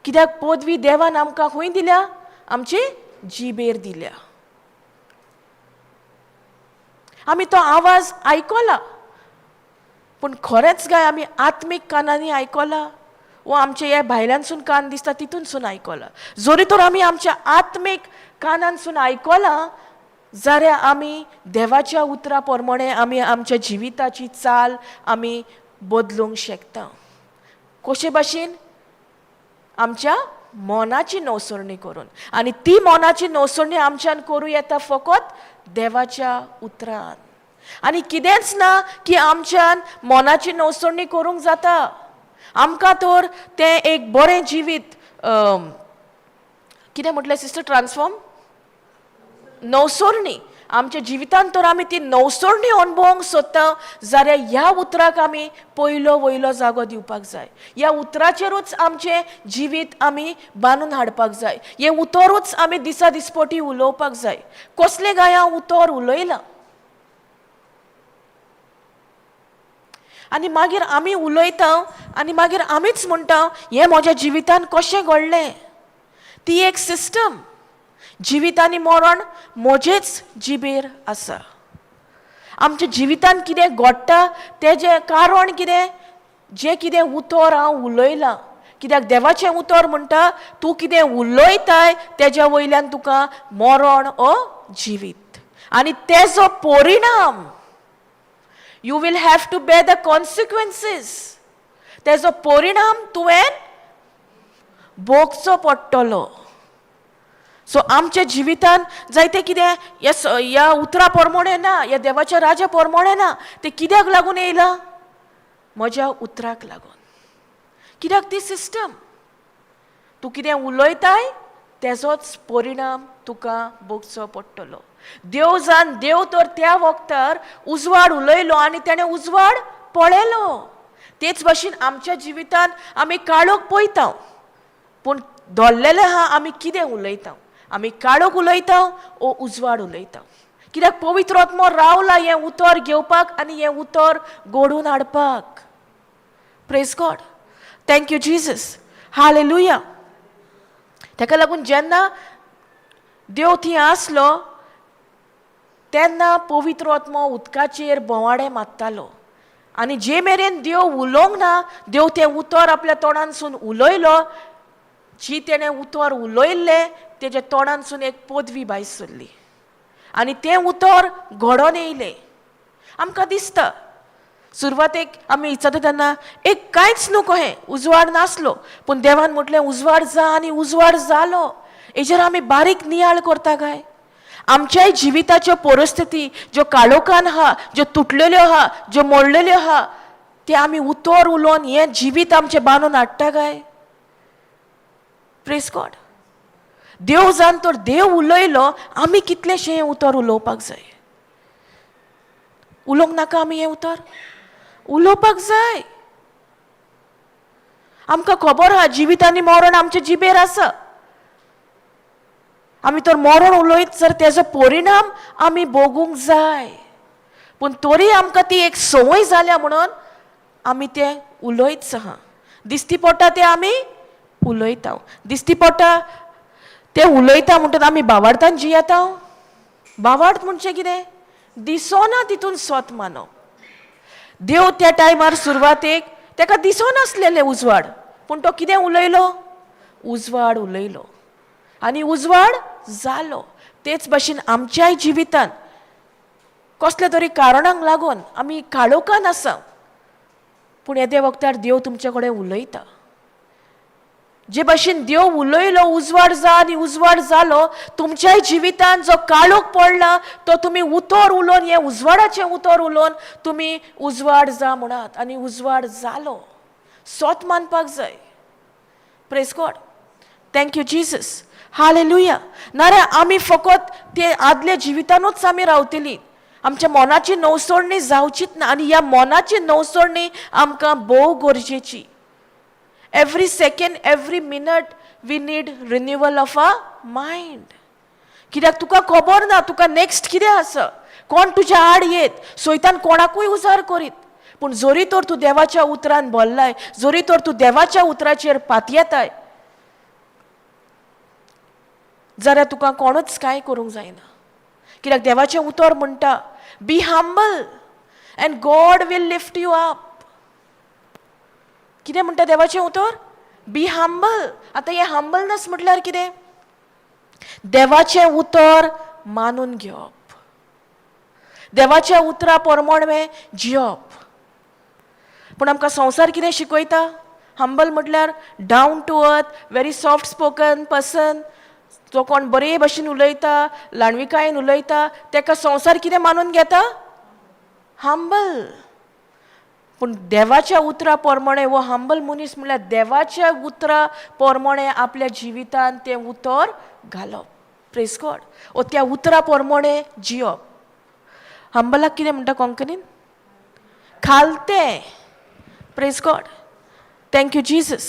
कित्याक पदवी देवान आमकां खंय दिल्या? आमचे जिबेर दिल्या. आमी तो आवाज आयकला, पूण खरेंच काय आमी आत्मीक कानांनी आयकला वो आमचे हे भायल्यानसून कान दिसता तितूनसून आयकला? जरी तर आमी आमच्या आत्मीक कानांसून आयकला जाल्यार आमी देवाच्या उतरा प्रमाणे आमी आमच्या जिविताची चाल आमी बदलूंक शकता. कशे भाशेन? आमच्या मनाची नवसरणी करून. आनी ती मनाची नवसरणी आमच्यान करूं येता फकत देवाच्या उतरान. आनी कितेंच ना की आमच्यान मनाची नवसरणी करूंक जाता. आमकां तर तें एक बरें जिवीत, कितें म्हटलें सिस्टर, ट्रान्सफॉर्म नवसरणी, आमच्या जिवितांत तर आमी ती नवसरणी अणभवंक सोदता जाल्यार ह्या उतराक आमी पयलो वयलो जागो दिवपाक जाय. ह्या उतराचेरूच आमचें जिवीत आमी बांदून हाडपाक जाय. हें उतरूच आमी दिसा दिसपटी उलोवपाक जाय. कसलें काय हांव उतर उलयलां? आनी मागीर आमी उलयता आनी मागीर आमीच म्हणटा हें म्हज्या जिवितान कशें घडलें? ती एक सिस्टम. जिवीत आनी मरण म्हजेच जिबेर आसा. आमच्या जिवितान कितें घडटा तेजें कारण कितें? जें कितें उतर हांव उलयलां. कित्याक देवाचें उतर म्हणटा तूं कितें उलयताय तेज्या वयल्यान तुका मरण ओ जिवीत, आनी तेजो परिणाम you will have to bear the consequences. तेजो परिणाम तुवें भोगचो पडटलो. सो आमच्या जिवितान जायते कितें ह्या उतरा प्रमाणें ना, ह्या देवाच्या राजा प्रमाणें ना, तें कित्याक लागून येयलां? म्हज्या उतराक लागून. कित्याक ती सिस्टम, तूं कितें उलयताय तेजोच परिणाम तुका भोगचो पडटलो. देव जाण, देव तर त्या वखतार उजवाड उलयलो आनी तेणें उजवाड पळयलो. तेच भाशेन आमच्या जिवितान आमी काळोख पळयता, पूण धरलेलें आहा आमी कितें उलयता. आमी काळोख उलयता ओ उजवाड उलयता. कित्याक पवित्र आत्मो रावला हें उतर घेवपाक आनी हें उतर घडोवन हाडपाक. Praise God, thank you Jesus, hallelujah. ताका लागून जेन्ना देव थंय आसलो तेन्ना पवित्र आत्मो उदकाचेर भोंवाडे मारतालो, आनी जे मेरेन देव उलोवंक ना, देव तें उतर आपल्या तोंडानसून उलयलो, जी तेणें उतर उलयल्लें तेज्या तोंडानसून एक पदवी भायर सरली आनी तें उतर घडोवन येयलें. आमकां दिसता सुरवातेक आमी विचारता तेन्ना एक कांयच न्हू कहें, उजवाड नासलो, पूण देवान म्हटलें उजवाड जा आनी उजवाड जालो. हेजेर आमी बारीक नियाळ करता काय? आमच्याय जिविताच्यो परिस्थिती ज्यो काळोखान आहा, ज्यो तुटलेल्यो आहा, ज्यो मोडलेल्यो आहा, ते आमी उतर उलोवन हें जिवीत आमचें बांदून हाडटा काय? Praise God. देव जाण तर देव उलयलो, आमी कितलेशें हें उतर उलोवपाक जाय. उलोवंक नाका आमी हें उतर उलोवपाक जाय. आमकां खबर आहा जिवीत आनी मरण आमच्या जिबेर आसा. आमी तर मरण उलयत जर तेजो परिणाम आमी भोगूंक जाय, पूण तरी आमकां ती एक संवय जाल्या म्हणून आमी तें उलयत आहा. दिसती पडटा तें आमी उलयता, दिसती पडटा तें उलयता म्हणटच आमी बावार्थान जियेता. बावार्थ म्हणजे कितें? दिसोना तितून सोत मानप. देव त्या टायमार सुरवातेक तेका दिसोनासलेलें उजवाड, पूण तो कितें उलयलो? उजवाड उलयलो आनी उजवाड जालो. तेच भाशेन आमच्याय जिवितान कसल्या तरी कारणांक लागून आमी काळोखान आसा, पूण येद्या वखदार देव तुमचे कडेन उलयता. जे भाशेन देव उलयलो उजवाड जा आनी उजवाड जालो, तुमच्याय जिवितान जो काळोख पडला तो तुमी उतर उलोवन, हें उजवाडाचें उतर उलोवन तुमी उजवाड जा म्हणात आनी उजवाड जालो. सोत मानपाक जाय. Praise God, thank you Jesus, hallelujah. नाजाल्यार आमी फकत ते आदल्या जिवितानूच आमी रावतलीं, आमच्या मनाची नवसोडणी जावचीच ना. आनी ह्या मनाची नवसोडणी आमकां भोव गरजेची. Every second, every minute we need renewal of a mind. कित्याक तुका खबर ना तुका नेक्स्ट कितें आसा, कोण तुज्या आड येत, सोयतान कोणाकूय उजार करीत. पूण जरी तर तूं देवाच्या उतरान भरलाय, जरी तर तूं देवाच्या उतराचेर पातयेताय जाल्यार तुका कोणूच कांय करूंक जायना. कित्याक देवाचें उतर म्हणटा, be humble and God will lift you up. कितें म्हणटा देवाचें उतर? Be humble. आतां हें हंबलनस म्हटल्यार कितें? देवाचें उतर मानून घेवप, देवाच्या उतरा प्रमाणे जियप. पूण आमकां संवसार कितें शिकयता? हंबल म्हटल्यार down to earth, very soft spoken person. जो कोण बरे भशेन उलयता, ल्हानविकायेन उलयता, ताका संवसार कितें मानून घेता? हंबल. पूण देवाच्या उतरा प्रमाणे हो हंबल मनीस म्हळ्यार देवाच्या उतरा प्रमाणे आपल्या जिवितान तें उतर घालप. प्रेस गॉड. ओ त्या उतरा प्रमाणे जियप. हंबलाक कितें म्हणटा कोंकणीन? खालतें. Praise God, thank you Jesus,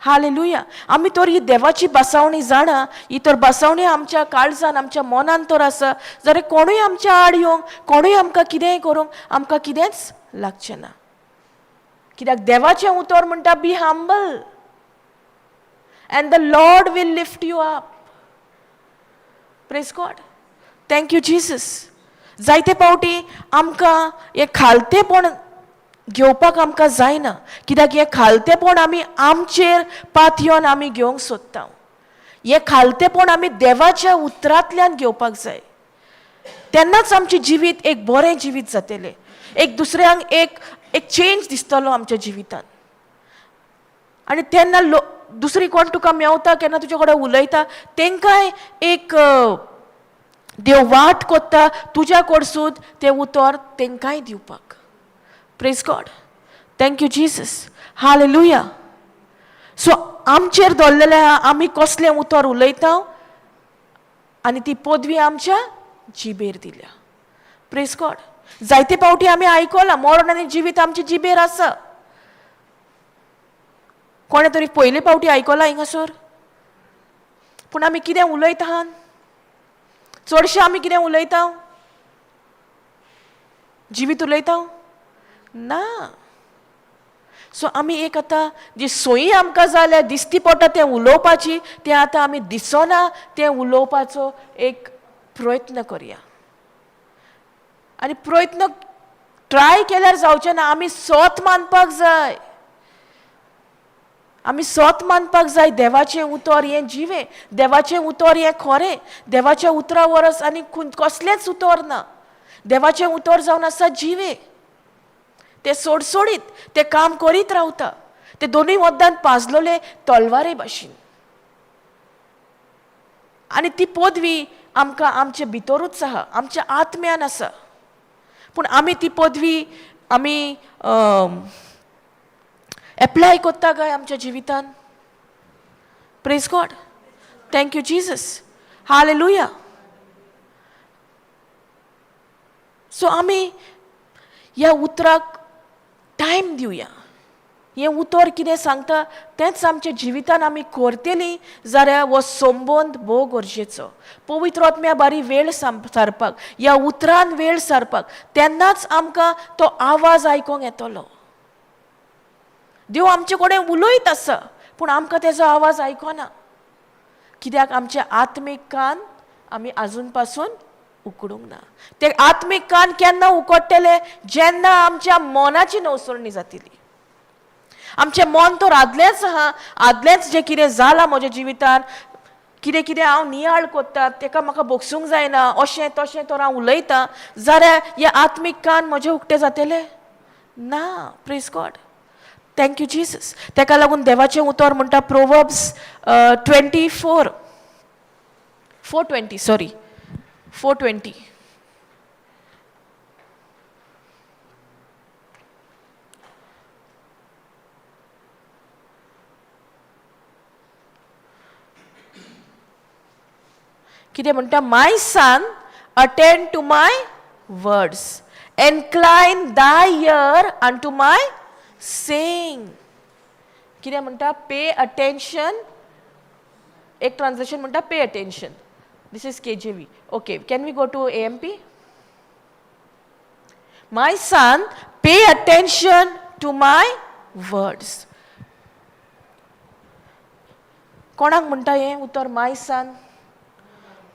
hallelujah. आमी तर ही देवाची बसावणी जाणा, ही तर बसावणी आमच्या काळजान, आमच्या मनान तर आसा, जाल्यार कोणूय आमच्या आड येवंक, कोणूय आमकां कितेंय करूंक, आमकां कितेंच लागचें ना. कित्याक देवाचें उतर म्हणटा, be humble and the Lord will lift you up. Praise God, thank you Jesus. जायते फावटी आमकां हें खालतेपण घेवपाक आमकां जायना, कित्याक हें खालतेपण आमी आमचेर पातयेवन आमी घेवंक सोदता. हें खालतेपण आमी देवाच्या उतरांतल्यान घेवपाक जाय, तेन्नाच आमचें जिवीत एक बरें जिवीत जातलें. एक दुसऱ्यांक एक एक चेंज दिसतलो आमच्या जिवितान. आनी तेन्ना लो दुसरी कोण तुका मेवता, केन्ना तुजे कडेन उलयता, तेंकांय एक देव वाट कोत्ता तुज्या कडसून तें उतर तेंकांय दिवपाक. Praise God, thank you Jesus, hallelujah. So आमचेर दवरलेलें आहा आमी कसलें उतर उलयता आनी ती पदवी आमच्या जिबेर दिल्या. प्रेस गॉड. जायते फावटी आमी आयकलां, मरण आनी जिवीत आमच्या जिबेर आसा. कोणें तरी पयले फावटी आयकलां हिंगासर? पूण आमी कितें उलयता? चडशें आमी कितें उलयता? जिवीत उलयता ना. सो आमी एक आतां जी सोयी आमकां जाल्या, दिसती पडटा तें उलोवपाची, तें आतां आमी दिसना तें उलोवपाचो एक प्रयत्न करया. आनी प्रयत्न ट्राय केल्यार जावचें ना, आमी सोत मानपाक जाय. आमी सोत मानपाक जाय देवाचें उतर हें जिवें, देवाचें उतर हें खरें, देवाच्या उतरा वरस आनी कसलेंच उतर ना. देवाचें उतर जावन आसा जिवें, ते सोडसोडीत ते काम करीत रावता, ते दोनूय वद्दान पाजलोले तलवारे भाशेन. आनी ती पदवी आमकां आमचे भितरूच आहा, आमच्या आत्म्यान आसा. पूण आमी ती पदवी आमी एप्लाय करता काय आमच्या जिवितान? Praise God, thank you Jesus, hallelujah. So आमी ह्या उतराक टायम दिवया. हें उतर कितें सांगता तेंच आमच्या जिवितान आमी करतलीं जाल्यार हो संबंद भोव गरजेचो. पवित्र आत्म्या बारी वेळ सारपाक, ह्या उतरान वेळ सारपाक, तेन्नाच आमकां तो आवाज आयकोंक येतलो. देव आमचे कडेन उलयत आसा, पूण आमकां तेजो आवाज आयकोना, कित्याक आमचे आत्मीक कान आमी आजून पासून उकडूंक ना. ते आत्मीक कान केन्ना उकडटले? जेन्ना आमच्या मनाची नवसरणी जातली. आमचें मन तर आदलेंच आहा, आदलेंच जें कितें जालां म्हज्या जिवितान, कितें कितें हांव नियाळ कोत्ता तेका म्हाका भोगसूंक जायना अशें तशें तर हांव उलयतां जाल्यार हे आत्मीक कान म्हजे उक्ते जातले ना. Praise God, thank you Jesus. तेका लागून देवाचें उतर म्हणटा Proverbs 24 4:20, sorry 4:20. कितें म्हणटा? My son, attend to my words, incline thy ear unto my saying. कितें म्हणटा? Pay attention. एक ट्रान्सलेशन म्हणटा pay attention. This is KJV. Okay, can we go to AMP? My son, pay attention to my words. कोणाक म्हणटा हें उतर my son?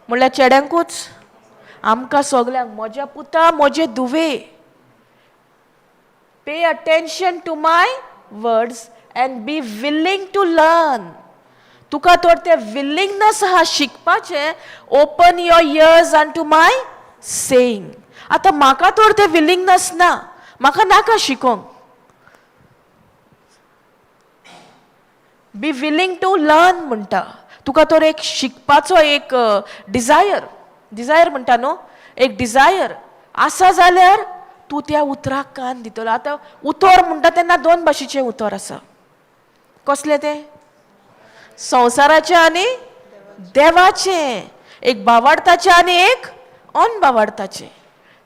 म्हणल्यार चेड्यांकूच, आमकां सगल्यांक. म्हज्या पुता, म्हजे धुवे, pay attention to my words and be willing to learn. तुका तर तें विलिंगनस आहा शिकपाचें, open your ears unto my saying. आतां म्हाका तर तें विलिंगनस ना, म्हाका नाका शिकोंक. बी विलींग टू लर्न म्हणटा, तुका तर एक शिकपाचो एक डिजायर, डिजायर म्हणटा न्हू, एक डिजायर आसा जाल्यार तूं त्या उतराक कान दितलो. आतां उतर म्हणटा तेन्ना दोन भाशेचें उतर आसा. कसलें तें? संवसाराचें आनी देवाचें. एक बावाडताचें आनी एक अनबावाडताचें.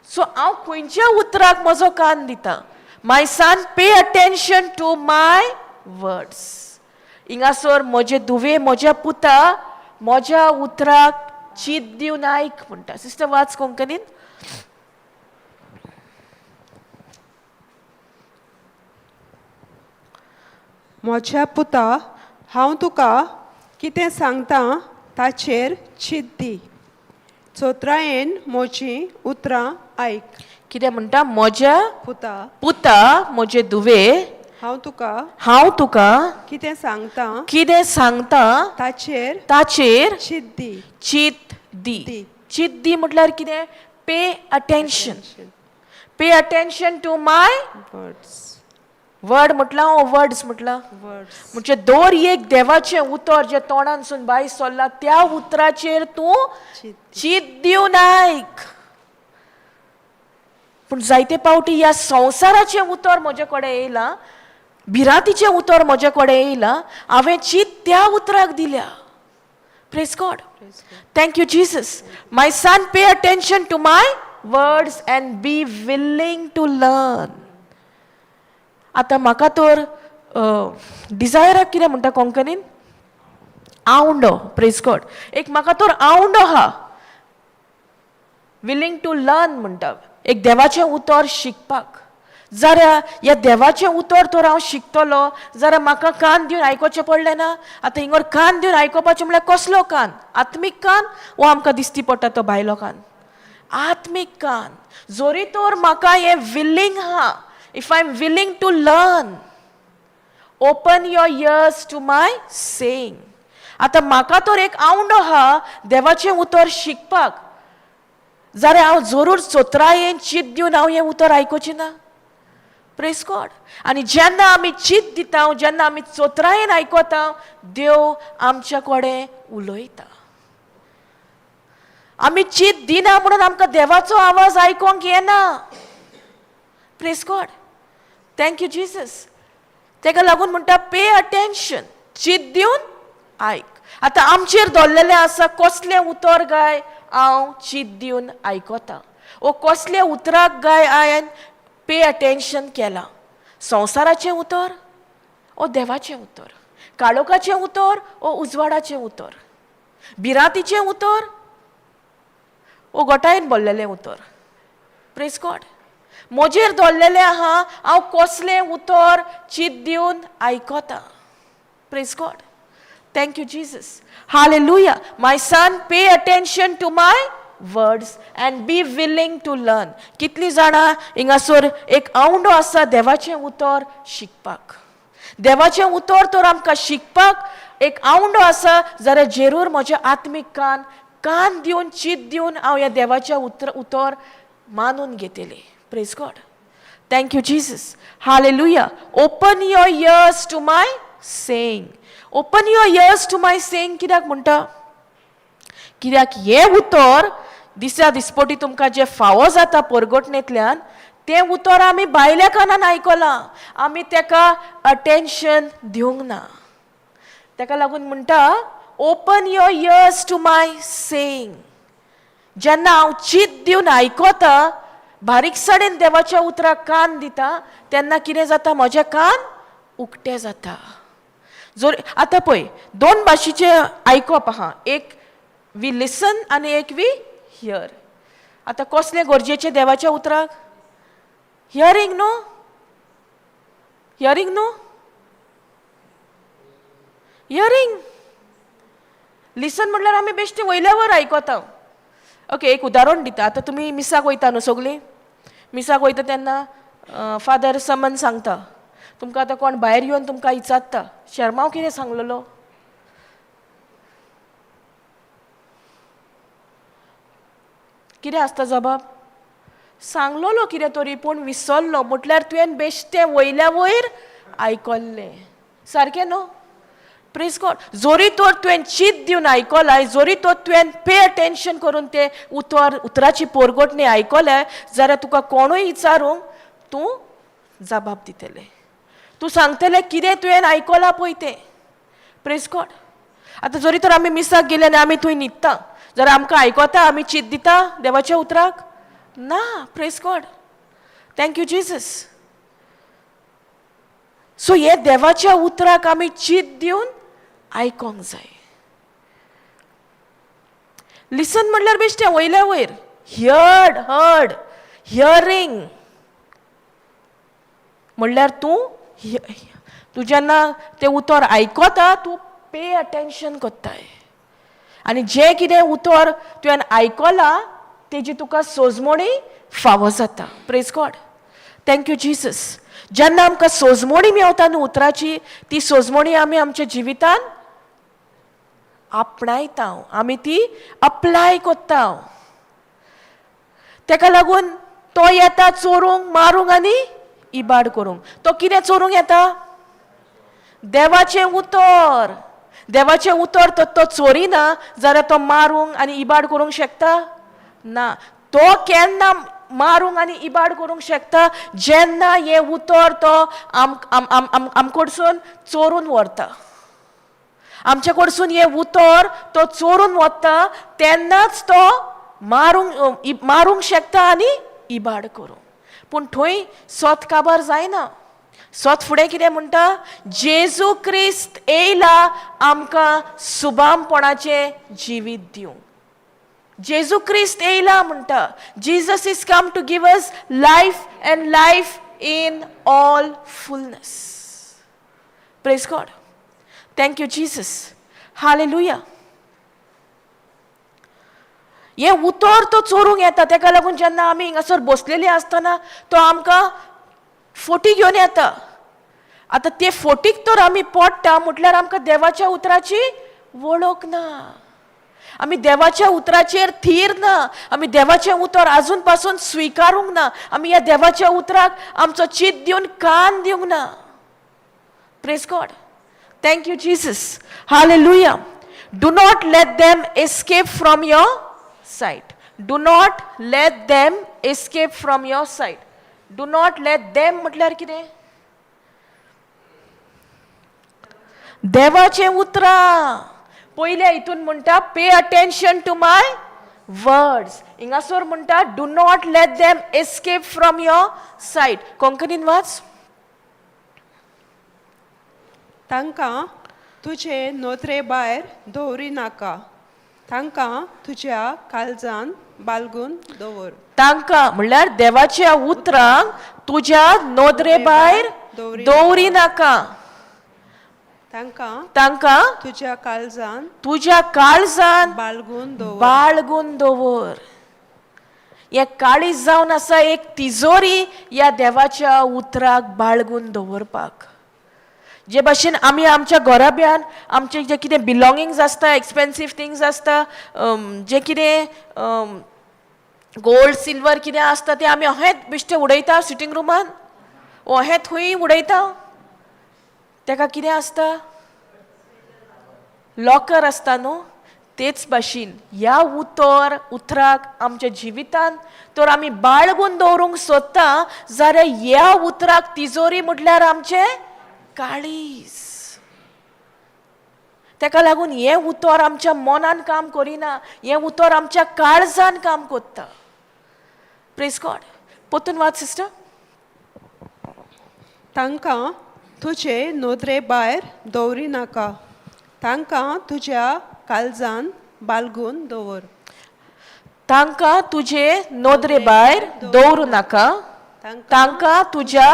सो हांव खंयच्या उतराक म्हजो कान दिता? My son, pay attention to my words. हिंगासर म्हजे धुवे, म्हज्या पुता, म्हज्या उतराक चीत दिवन आयक म्हणटा. सिस्टर, वाच कोंकणीन.
म्हज्या पुता, हांव तुका कितें सांगता ताचेर चीत दी. चोत्रायेन म्हजीं उतरां आयक.
कितें म्हणटा? म्हज्या
पुता,
पुता, म्हजे धुवे,
हांव तुका
हांव तुका
कितें सांगता
कितें सांगता
ताचेर
ताचेर
चीत दी.
चीत दी.
दी.
चीत दी म्हटल्यार कितें? Pay attention. Pay attention to my
words.
Word म्हटलां वो वर्ड्स म्हटलां?
वर्ड्स.
म्हणजे दर एक देवाचें उतर जें तोंडानसून भायर सरलां त्या उतराचेर तूं
चीत
चीत दिवन आयक. पूण जायते पावटी ह्या संवसाराचें उतर म्हजे कडेन येयलां, भिरांतीचें उतर म्हजे कडेन येयलां, हांवें चीत त्या उतराक दिल्या. Praise God, thank you Jesus. My son, pay attention to my words and be willing to learn. आतां म्हाका तर डिजायराक कितें म्हणटा कोंकणीन? आवंडो. प्रेज गॉड. एक म्हाका तर आवंडो आहा, विलींग टू लर्न म्हणटा, एक देवाचें उतर शिकपाक. जाल्यार ह्या देवाचें उतर तर हांव शिकतलो जाल्यार म्हाका कान दिवन आयकोचें पडलें ना. आतां हिंगर कान दिवन आयकोपाचें म्हळ्यार कसलो कान? आत्मीक कान वो आमकां दिसती पडटा तो भायलो कान? आत्मीक कान. जोरी तर म्हाका हें विलींग आहा, if I am willing to learn, open your ears to my saying. आतां म्हाका तर एक आवंडो आहा देवाचें उतर शिकपाक, जाल्यार हांव जरूर चोत्रायेन चीत दिवन हांव हें उतर आयकुचें ना. प्रेज गॉड. आनी जेन्ना आमी चीत दिता, जेन्ना आमी चोत्रायेन आयकता, देव आमच्या कडेन उलयता. आमी चीत दिना म्हणून आमकां देवाचो आवाज आयकोंक येना. Praise God, thank you Jesus. तेका लागून म्हणटा पे अटेन्शन, चीत दिवन आयक. आतां आमचेर दवरलेलें आसा कसलें उतर गाय हांव चीत दिवन आयकता, वो कसल्या उतराक गाय हांवें पे अटेन्शन केलां. संवसाराचें उतर ओ देवाचें उतर, काळोखाचें उतर ओ उजवाडाचें उतर, भिरांतीचें उतर ओ गोटायेन बोल्लेलें उतर. प्रेज गॉड. म्हजेर दवरलेलें आहा हांव कसलें उतर चीत दिवन आयकता. Praise God, thank you Jesus. Hallelujah. My son, pay attention to my words and be willing to learn. कितलीं जाणां हिंगासर एक आवंडो आसा देवाचें उतर शिकपाक? देवाचें उतर तर आमकां शिकपाक एक आवंडो आसा जाल्यार जेरूर म्हजें आत्मीक कान कान दिवन चीत दिवन हांव ह्या देवाच्या उतर उतर मानून घेतलें. Praise God. Thank you Jesus. Hallelujah. Open your ears to my saying. Open your ears to my saying कित्याक म्हणटा? कित्याक हें उतर दिसा दिसपटी तुमकां जें फावो जाता परगटणेंतल्यान तें उतर आमी भायल्या कानान आयकलां, आमी तेका अटेन्शन दिवंक ना. तेका लागून म्हणटा open your ears to my saying. जेन्ना हांव चीत दिवन आयकता, बारीकसाणेन देवाच्या उतराक कान दिता, तेन्ना कितें जाता, म्हजें कान उक्तें जाता. जर आतां पळय दोन भाशेचें आयकप आहा, एक we listen आनी एक we here. आतां कसलें गरजेचें देवाच्या उतराक? हियरींग न्हू, हियरींग न्हू, हियरींग. लिसन म्हणल्यार आमी बेश्टे वयल्यावर आयकता. ओके, एक उदाहरण दिता. आतां तुमी मिसाक वयता न्हू सगळीं? मिसाक वयता तेन्ना फादर समन सांगता तुमकां. आतां कोण भायर येवन तुमकां विचारता, शेरमांव कितें सांगलेलो? कितें आसता जबाब? सांगलोलो कितें तरी पूण विसरलो. म्हटल्यार तुवें बेश्टें वयल्या वयर आयकल्लें, सारकें न्हू? Praise God. जोरी तर तुवें चीत दिवन आयकलाय, जोरी तर तुवें पे अटेन्शन करून तें उतर उतराची पोरगोटणी आयकल्याय जाल्यार तुका कोणूय विचारूंक तूं जबाब दितलें, तूं सांगतलें कितें तुवें आयकलां पळय तें. Praise God. आतां जरी तर आमी मिसाक गेले आनी आमी थंय न्हिदता जाल्यार आमकां आयकता, आमी चीत दिता देवाच्या उतराक ना. Praise God. Thank you Jesus. So हे देवाच्या उतराक आमी चीत दिवन आयकोंक जाय. लिसन म्हणल्यार बेश्टें वयल्या वयर हियर्ड, हर्ड, हियरींग म्हणल्यार तूं तूं जेन्ना तें उतर आयकता तूं पे अटेन्शन कोत्ताय आनी जें कितें उतर तुवें आयकलां तेजी तुका सोजमणी फावो जाता. Praise God. Thank you Jesus. जेन्ना आमकां सोजमणी मेवता न्हू उतराची, ती सोजमणी आमी आमच्या जिवितान आपणायता, आमी ती अप्लाय कोत्ता. तेका लागून तो येता चोरूंक, मारूंक आनी इबाड करूंक. तो कितें चोरूंक येता? देवाचें उतर. देवाचें उतर तर तो चोरिना जाल्यार तो मारूंक आनी इबाड करूंक शकता ना. तो केन्ना मारूंक आनी इबाड करूंक शकता? जेन्ना हें उतर तो आम आम आम आमकडसून चोरून व्हरता. आमचे कडसून हें उतर तो चोरून वता तेन्नाच तो मारूंक मारूंक शकता आनी इबाड करूंक. पूण थंय सोत काबार जायना. सोत फुडें कितें म्हणटा? जेजू क्रिस्त येयला आमकां सुबामपणाचें जिवीत दिवंक. जेजू क्रिस्त येयला म्हणटा. Jesus is come to give us life and life in all fullness. Praise God. Thank you Jesus. Hallelujah. हें उतर तो चोरूंक येता. तेका लागून जेन्ना आमी हिंगासर बसलेली आसतना तो आमकां फोटी घेवन येता. आतां ते फोटीक तर आमी पडटा म्हटल्यार आमकां देवाच्या उतराची वळख ना, आमी देवाच्या उतराचेर थीर ना, आमी देवाचें उतर आजून पासून स्विकारूंक ना, आमी ह्या देवाच्या उतराक आमचो चीत दिवन कान दिवंक ना. Praise God. Thank you Jesus. Hallelujah. Do not let them escape from your sight. Do not let them escape from your sight. Do not let them म्हटल्यार कितें? देवाचें उतरां. पयल्या हितून म्हणटा pay attention to my words, हिंगासर म्हणटा do not let them escape from your sight. कोंकणीन वाच.
तांकां तुजे नोत्रे भायर दवरी नाका, तांकां तुज्या काळजान बालगून दवर.
तांकां म्हणल्यार देवाच्या उतरांक तुज्या नदरे भायर दवरी नाका,
तांकां
तांकां
तुज्या काळजान
तुज्या काळजान
बालगून दवर.
बाळगून दवर. हें काळीज जावन आसा एक तिजोरी ह्या देवाच्या उतराक बाळगून दवरपाक. जे भाशेन आमी आमच्या घराब्यान आमचे जे कितें बिलोंगिंग्स आसता, एक्सपेन्सीव थिंग्स आसता, जें कितें गोल्ड सिल्वर कितें आसता तें आमी अहेंच बेश्टें उडयता सिटींग रुमान, अहें थंय उडयता. तेका कितें आसता, लॉकर आसता न्हू. तेच भाशेन ह्या उतर उतराक आमच्या जिवितान तर आमी बाळगून दवरूंक सोदता जाल्यार ह्या उतराक तिजोरी म्हटल्यार आमचें काळीज. तेका लागून हें उतर आमच्या मनान काम करिना, हें उतर आमच्या काळजान काम करता. प्रेज गॉड. परतून वाच सिस्टर.
तांकां तुजे नदरे भायर दवरिनाका, तांकां तुज्या काळजान बाळगून दवर.
तांकां तुजे नदरे भायर दवरूं नाका, तांकां तुज्या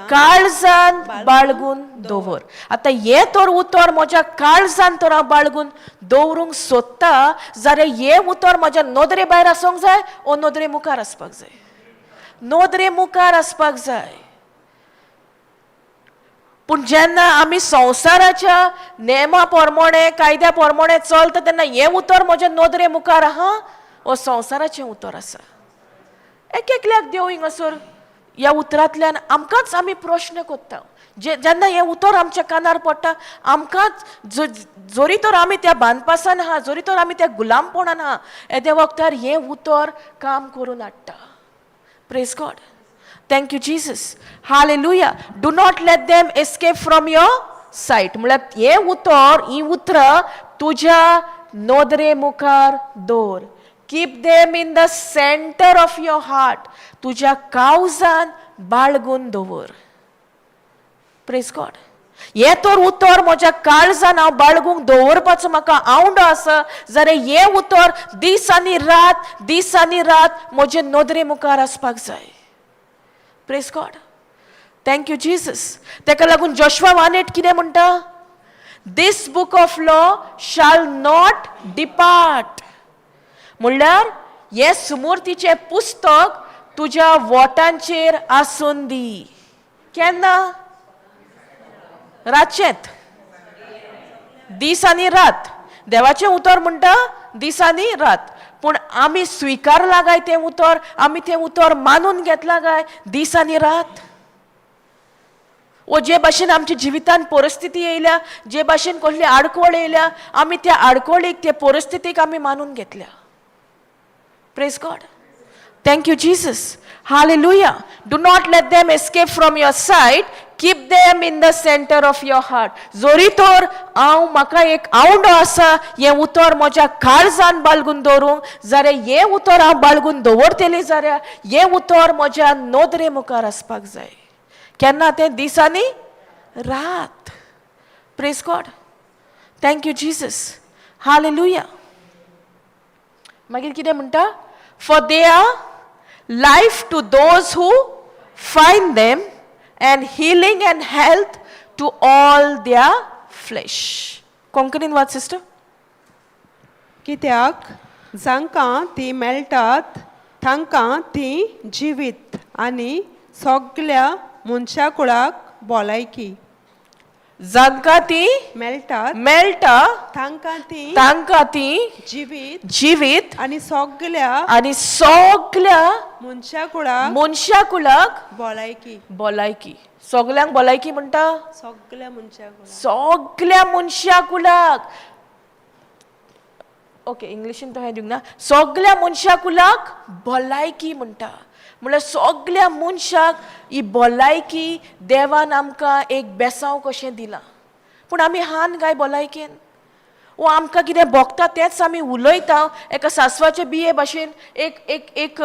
काळजान बाळगून दवर. आतां हें तर उतर म्हज्या काळजान तर हांव बाळगून दवरूंक सोदता जाल्यार हें उतर म्हज्या नदरे भायर आसूंक जाय ओ नदरे मुखार आसपाक जाय? नदरे मुखार आसपाक जाय. पूण जेन्ना आमी संवसाराच्या नेमा प्रमाणे, कायद्या प्रमाणे चलता तेन्ना हें उतर म्हज्या नदरे मुखार आहा हो संवसाराचें उतर आसा. एक एकल्याक देव हिंगासर ह्या उतरांतल्यान आमकांच आमी प्रश्न करता. जे जेन्ना हें उतर आमच्या कानार पडटा आमकांच, जरी तर आमी त्या बांदपासान आहा, जरी तर आमी त्या गुलामपणान आहा, येद्या वखदार हें उतर काम करून हाडटा. Praise God. Thank you Jesus. Hallelujah. Do not let them escape from your sight. म्हळ्यार हें उतर, हीं उतरां तुज्या नदरे मुखार दवर. Keep them in the center of your heart. तुज्या काळजान बाळगून दवर. प्रेज गॉड. हें तर उतर म्हज्या काळजान हांव बाळगूंक दवरपाचो म्हाका आवडो आसा जाल्यार हें उतर दीस आनी रात, दीस आनी रात म्हजे नदरे मुखार आसपाक जाय. Praise God. Thank you Jesus. तेका लागून जोशवा 1:8 कितें म्हणटा? This book of law shall not depart. म्हणल्यार हें सुमूर्तीचें पुस्तक तुज्या वोटांचेर आसून दी. केन्ना? रातचेंत, दीस आनी रात. देवाचें उतर म्हणटा दीस आनी रात, पूण आमी स्विकारला काय तें उतर? आमी तें उतर मानून घेतलां काय दीस आनी रात? ओ जे भाशेन आमच्या जिवितान परिस्थिती येयल्या, जे भाशेन कसली आडखळ येयल्या, आमी त्या आडखळीक, ते परिस्थितीक आमी मानून घेतल्या. Praise God. Thank you Jesus. Hallelujah. Do not let them escape from your sight. Keep them in the center of your heart. जरी तर हांव म्हाका एक आवडो आसा हें उतर म्हज्या काळजान बाळगून दवरूंक जाल्यार, हें उतर हांव बाळगून दवरतलें जाल्यार हें उतर म्हज्या नदरे मुखार आसपाक जाय. केन्ना तें? दीस आनी रात. Praise God. Thank you Jesus. Hallelujah. मागीर कितें म्हणटा? For they are life to those who find them and healing and health to all their flesh. कोंकणीन वाच सिस्टर.
कित्याक जांकां ती मेळटात तांकां ती जिवीत आनी सगल्या मनशा कुळाक भलायकी.
जांकां ती
मेळटात
मेळटा
तांकां ती
तांकां ती
जिवीत
जिवीत
आनी सगल्या
आनी सगल्या
मनशा कुळाक
मनशा कुळाक
भलायकी.
भलायकी. सगल्यांक भलायकी म्हणटा.
सगल्या मनशा कुळाक.
सगल्या मनशा कुळाक. ओके, इंग्लिशीन तो हें दिवंक ना. सगल्या मनशा कुळाक भलायकी म्हणटा. म्हणल्यार सगल्या मनशाक ही भलायकी देवान आमकां एक बेसांव कशें दिलां, पूण आमी हान काय भलायकेन? वो आमकां कितें भोगता तेंच आमी उलयता. एका सासवाचे बिये भाशेन एक एक एक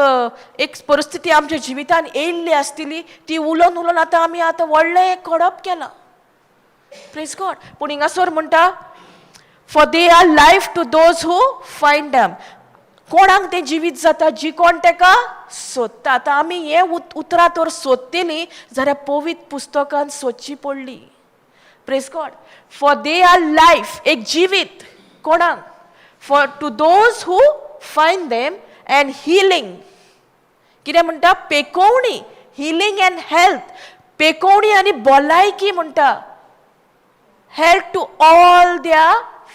एक परिस्थिती आमच्या जिवितान येयल्ली आसतली, ती उलोवन उलोवन आतां आमी आतां व्हडलें एक खडप केलां. प्रेज गॉड. पूण हिंगासर म्हणटा, for they are life to those who find them. कोणाक तें जिवीत जाता? जी कोण तेका सोदता. आतां आमी हें उतरां तर सोदतलीं जाल्यार पवित्र पुस्तकान सोदची पडली. Praise God. For they are life, एक जिवीत कोणाक? For to those who find them and healing. कितें म्हणटा? पेकोवणी. हिलींग अँड हेल्थ, पेकोवणी आनी भलायकी म्हणटा. Health to all their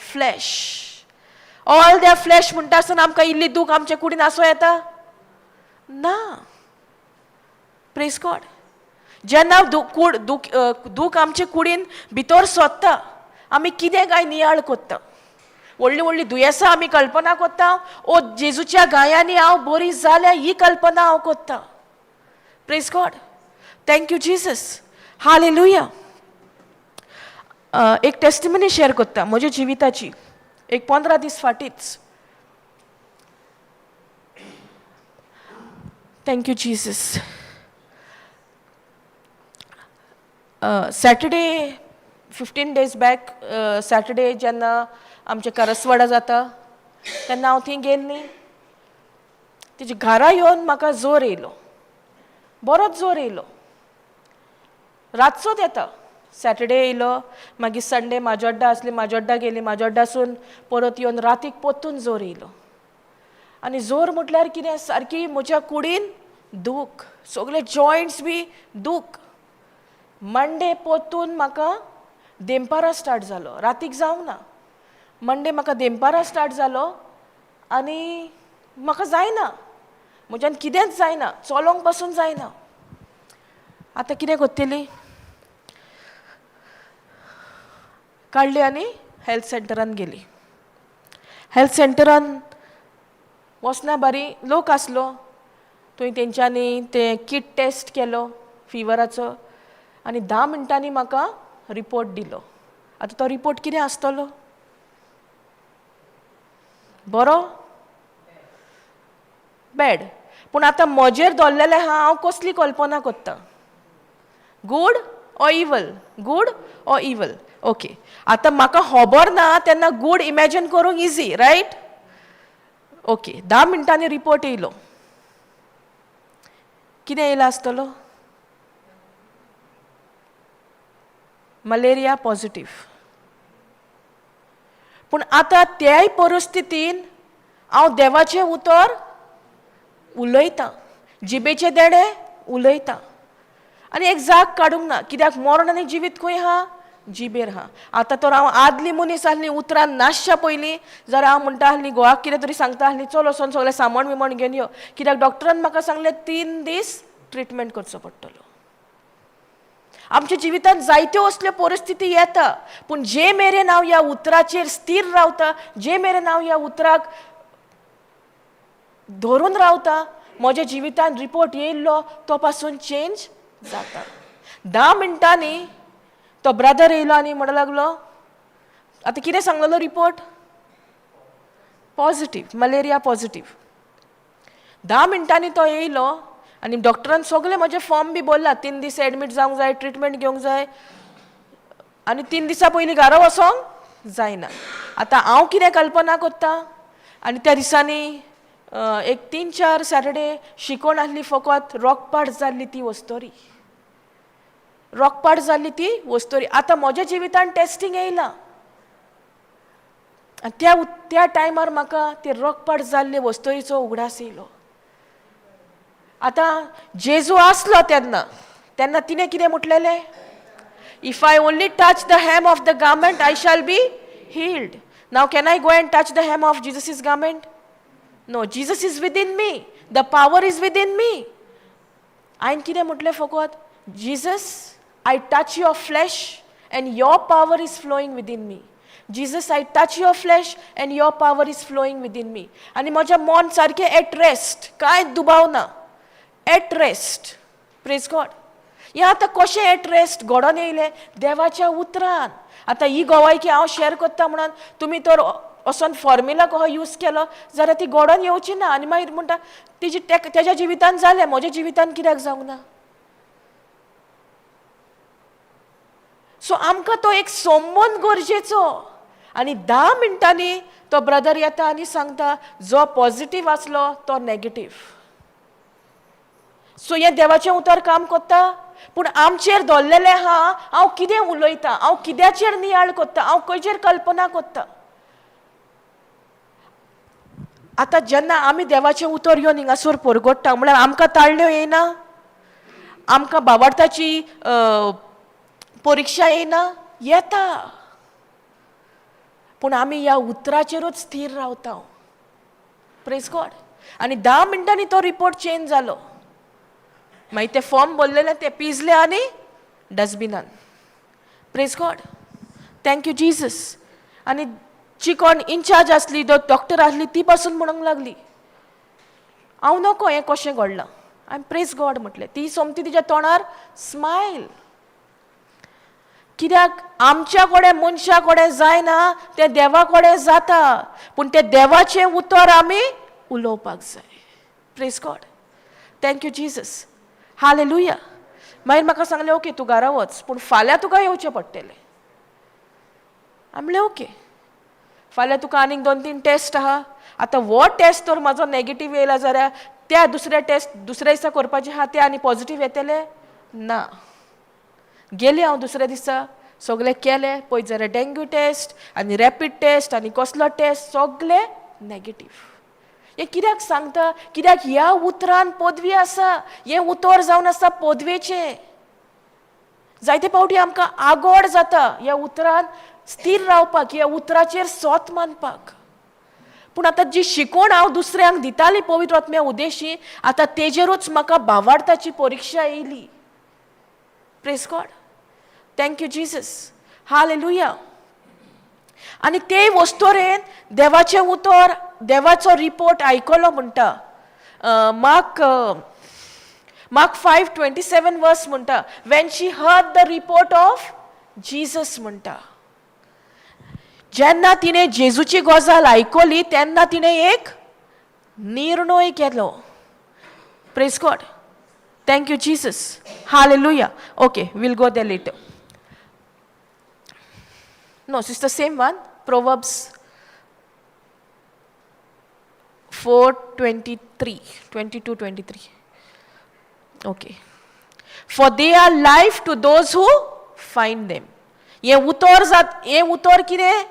flesh. All their flesh म्हणटा आसतना आमकां इल्ली दूख आमच्या कुडीन आसूं येता ना. प्रेज गॉड. जेन्ना कूड दूख, दूख आमचे कुडीन भितर सोदता, आमी कितें काय नियाळ कोत्ता, व्हडली व्हडली दुयेंसां आमी कल्पना कोत्ता. ओ जेजूच्या गायांनी हांव बरी जाल्या ही कल्पना हांव कोत्ता. Praise God. Thank you Jesus. Hallelujah. एक टेस्टिमनी शेअर कोत्ता म्हज्या जिविताची, एक 15 दीस फाटींच. Thank you Jesus. Saturday, 15 days back Saturday, जेन्ना आमचें करसवाडा जाता तेन्ना हांव थंय गेल न्ही, तेजी घरा येवन म्हाका जोर येयलो, बरोच जोर येयलो. रातचोच येता. सॅटर्डे येयलो, मागीर संडे माजोड्डा आसली, माजोड्डा गेली. माजोड्डासून परत येवन रातीक परतून जोर येयलो. आनी जोर म्हटल्यार कितें, सारकी म्हज्या कुडीन दूख, सगळे जॉयंट्स बी दूख. मंडे परतून म्हाका देमपारां स्टार्ट जालो. रातीक जावंक ना. मंडे म्हाका देमपारां स्टार्ट जालो आनी म्हाका जायना, म्हज्यान कितेंच जायना, चलोंक पासून जायना. आतां कितें करतली? काडली आनी हेल्थ सेंटरान गेली. हेल्थ सेंटरान वचना बारी लोक आसलो थंय. तेंच्यांनी तें किट टेस्ट केलो फिवराचो आनी 10 मिनटांनी म्हाका रिपोर्ट दिलो. आतां तो रिपोर्ट कितें आसतलो? बरो, बॅड? पूण आतां म्हजेर दवरलेलें आहा, हांव कसली कल्पना करता? Good or evil? Good or evil? Okay, आतां म्हाका खबर ना तेन्ना गूड इमॅजीन करूंक इजी, रायट? ओके, 10 मिनटांनी रिपोर्ट येयलो. कितें येयला आसतलो? Malaria positive. पूण आतां त्याय परिस्थितीन हांव देवाचें उतर उलयतां, जिबेचें देणें उलयतां आनी एक जाग काडूंक ना. कित्याक मरण आनी जिवीत खंय आहा? जिबेर आहा. आतां तर हांव आदली मनीस आसली. उतरां नासच्या पयलीं जर हांव म्हणटा आसली, घोवाक कितें तरी सांगता आसली, चल वचोन सगळें सामान बिमान घेवन यो, कित्याक डॉक्टरान म्हाका सांगलें 3 दीस ट्रिटमेंट करचो पडटलो. आमच्या जिवितांत जायत्यो असल्यो परिस्थिती येता, पूण जे मेरेन हांव ह्या उतराचेर स्थीर रावता, जे मेरेन हांव ह्या उतराक धरून रावता, म्हज्या जिवितांत रिपोर्ट येयल्लो तो पासून चेंज जाता. 10 मिनटांनी तो ब्रदर येयलो आनी म्हणूंक लागलो, आतां कितें सांगलेलो रिपोर्ट? Positive, malaria positive. 10 मिनटांनी तो येयलो आनी डॉक्टरान सगळे म्हजे फॉर्म बी भरला. 3 दीस एडमीट जावंक जाय, ट्रिटमेंट घेवंक जाय आनी 3 दिसां पयलीं घरा वचोंक जायना. आतां हांव कितें कल्पना करता? आनी त्या दिसांनी एक तीन चार सॅटर्डे शिकोण आसली फकत रोगपाट जाल्ली ती वस्तोरी, रोगपाट जाल्ली ती वस्तोरी. आतां म्हज्या जिवितान टेस्टींग येयलां आनी त्या टायमार म्हाका ते रोगपाट जाल्ले वस्तोरीचो उगडास येयलो. आतां जेजू आसलो तेन्ना, तेन्ना तिणें कितें म्हटलेलें? "If I only touch the hem of the garment, I shall be healed." Now can I go and touch the hem of Jesus' garment? No. Jesus is within me. The power is within me. हांवें कितें म्हटलें फकत? "Jesus, I touch your flesh and your power is flowing within me. Jesus, I touch your flesh and your power is flowing within me." आनी म्हजें मन सारकें at rest, कांय दुबाव ना, एट रेस्ट. प्रेज गॉड. हें आतां कशें एट रेस्ट घडोन येयलें? देवाच्या उतरान. आतां ही गवायकी हांव शेअर करता म्हणून तुमी तर वचोन फॉर्म्युला कसो यूज केलो जाल्यार ती घडोन येवची ना. आनी मागीर म्हणटा, तिजी तेज्या जिवितान जालें, म्हज्या जिवितान कित्याक जावंक ना? सो आमकां तो एक संबंद गरजेचो. आनी 10 मिनटांनी तो ब्रदर येता आनी सांगता, जो पॉझिटीव आसलो तो नॅगेटीव. सो हें देवाचें उतर काम करता, पूण आमचेर दवरलेलें आहा, हांव कितें उलयतां, हांव कित्याचेर नियाळ करता, हांव खंयचेर कल्पना करता. आतां जेन्ना आमी देवाचें उतर येवन हिंगासर परगट्टा म्हळ्यार आमकां ताळण्यो येयना? आमकां बावडताची परिक्षा येयना? येता. पूण आमी ह्या उतराचेरूच स्थीर रावता. Praise God. आनी 10 मिनटांनी तो रिपोर्ट चेंज जालो. मागीर ते फॉर्म भरलेले ते पिजले आनी डस्टबिनान. Praise God. Thank you Jesus. आनी जी कोण इन्चार्ज आसली, डॉक्टर आसली, ती पासून म्हणूंक लागली, हांव नको हें कशें घडलां. हांवें प्रेज गॉड म्हटलें. ती सोमती तिच्या तोंडार स्मायल. कित्याक आमच्या कडेन मनशा कडेन जायना तें देवा कडेन जाता, पूण तें देवाचें उतर आमी उलोवपाक जाय. Praise God. Thank you Jesus. Hallelujah. मागीर म्हाका सांगलें, ओके, तूं घरा वच, पूण फाल्यां तुका येवचें पडटलें. हांवें म्हणलें ओके, फाल्यां तुका आनीक 2-3 टेस्ट आहा. आतां हो टेस्ट तर म्हाजो नेगेटीव येयला जाल्यार त्या दुसऱ्या टेस्ट दुसऱ्या दिसा करपाचे आहा ते आनी पॉजिटीव येतले ना. गेलें हांव दुसऱ्या दिसा, सगळें केलें, पळयत जाल्यार डेंग्यू टेस्ट आनी रॅपीड टेस्ट आनी कसलो टेस्ट सगळे नेगेटीव. हें कित्याक सांगता? कित्याक ह्या उतरान पदवी आसा. हें उतर जावन आसा पदवेचें. जायते फावटी आमकां आगोड जाता ह्या उतरान स्थीर रावपाक, ह्या उतराचेर सोत मानपाक. पूण आतां जी शिकवण हांव दुसऱ्यांक दिताली पवित्र आत्म्या उदेशी, आतां तेजेरूच म्हाका भावार्थाची परिक्षा येयली. Praise God. Thank you Jesus. Hallelujah. आनी ते वस्तोरेन देवाचें उतर, देवाचो रिपोर्ट आयकलो म्हणटा. Mark 5:27 verse म्हणटा, when she heard the report of Jesus म्हणटा, जेन्ना तिणें जेजूची गजाल आयकली तेन्ना तिणें एक निर्णय केलो. Praise God. Thank you Jesus. Hallelujah. Okay, we'll go there later. No, it's the same one. Proverbs 4:23, 22:23. Okay. For they are life to those who find them. हें उतर जात, हें उतर कितें,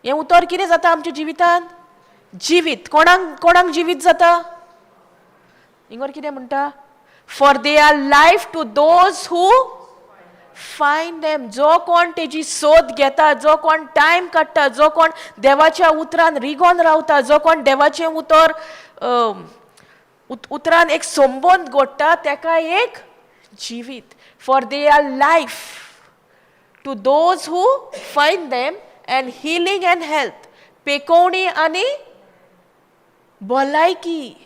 हें उतर कितें जाता आमच्या जिवितांत? जिवीत. कोणाक कोणाक जिवीत जाता? हिंगर कितें म्हणटा? For they are life to those who find them. जो कोण तेजी सोद घेता, जो कोण टायम काडटा, जो कोण देवाच्या उतरान रिगोन रावता, जो कोण देवाचें उतर उतरान एक संबंद घडटा, तेका एक जिवीत. For they are life to those who find them and healing and health. पेकोवणी आनी भलायकी,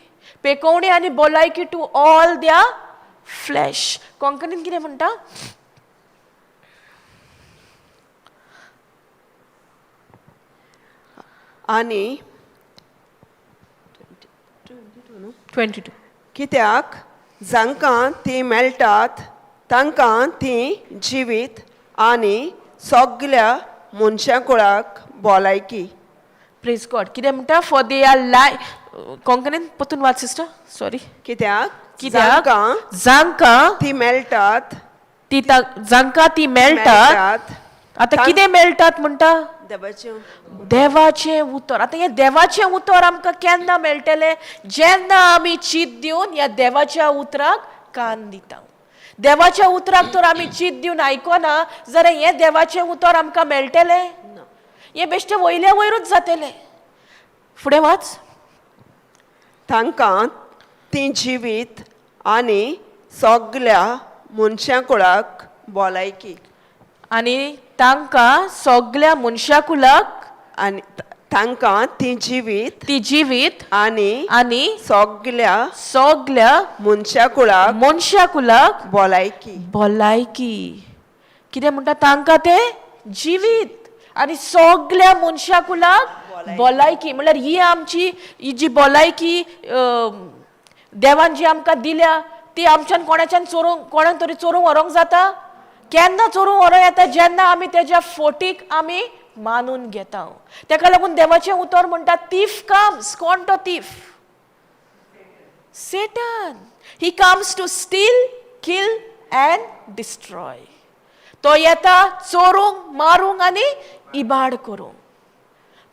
पेकोवणी आनी भलायकी टू ऑल द्या फ्लॅश. कोंकणीन कितें म्हणटा?
आनी
22.
कित्याक जांकां ती मेळटात तांकां ती जिवीत आनी सगल्या मनशां कुळाक भलायकी.
प्रेज गॉड. कितें म्हणटा? For they are life. कोंकणीन परतून वाच सिस्टर, सॉरी.
कित्याक
कित्याक
जांकां
जांकां
ती मेळटात
ती जांकां ती मेळटात.
मेळटात.
आतां कितें मेळटात म्हणटा?
देवाचें.
देवाचें उतर. आतां हें देवाचें उतर आमकां केन्ना मेळटलें? जेन्ना आमी चीत दिवन ह्या देवाच्या उतराक कान दिता. देवाच्या उतराक तर आमी चीत दिवन आयकना जाल्यार हें देवाचें उतर आमकां मेळटलें? हें बेश्टें वयल्या वयरूच जातलें. फुडें वाच.
तांकां ती जिवीत आनी सगल्या मनशां कुळाक भलायकी.
आनी तांकां सगल्या मनशा कुलाक
आनी तांकां ती जिवीत
ती जिवीत
आनी
आनी
सगल्या
सगल्या
मनशा कुळाक
मनशा कुलाक
भलायकी.
भलायकी. कितें म्हणटा? तांकां तें जिवीत आनी सगल्या मनशा कुलाक भलायकी. म्हणल्यार ही आमची ही जी भलायकी देवान जी आमकां दिल्या ती आमच्यान कोणाच्यान चोरूंक, कोणाक तरी चोरूंक व्हरूंक जाता? केन्ना चोरूंक व्हरूंक येता? जेन्ना आमी तेज्या फोटीक आमी मानून घेता. तेका लागून देवाचें उतर म्हणटा, तीफ कम्स. कोण तो thief? Satan. He comes to steal, kill and destroy. तो येता चोरूंक, मारूंक आनी इबाड करूंक.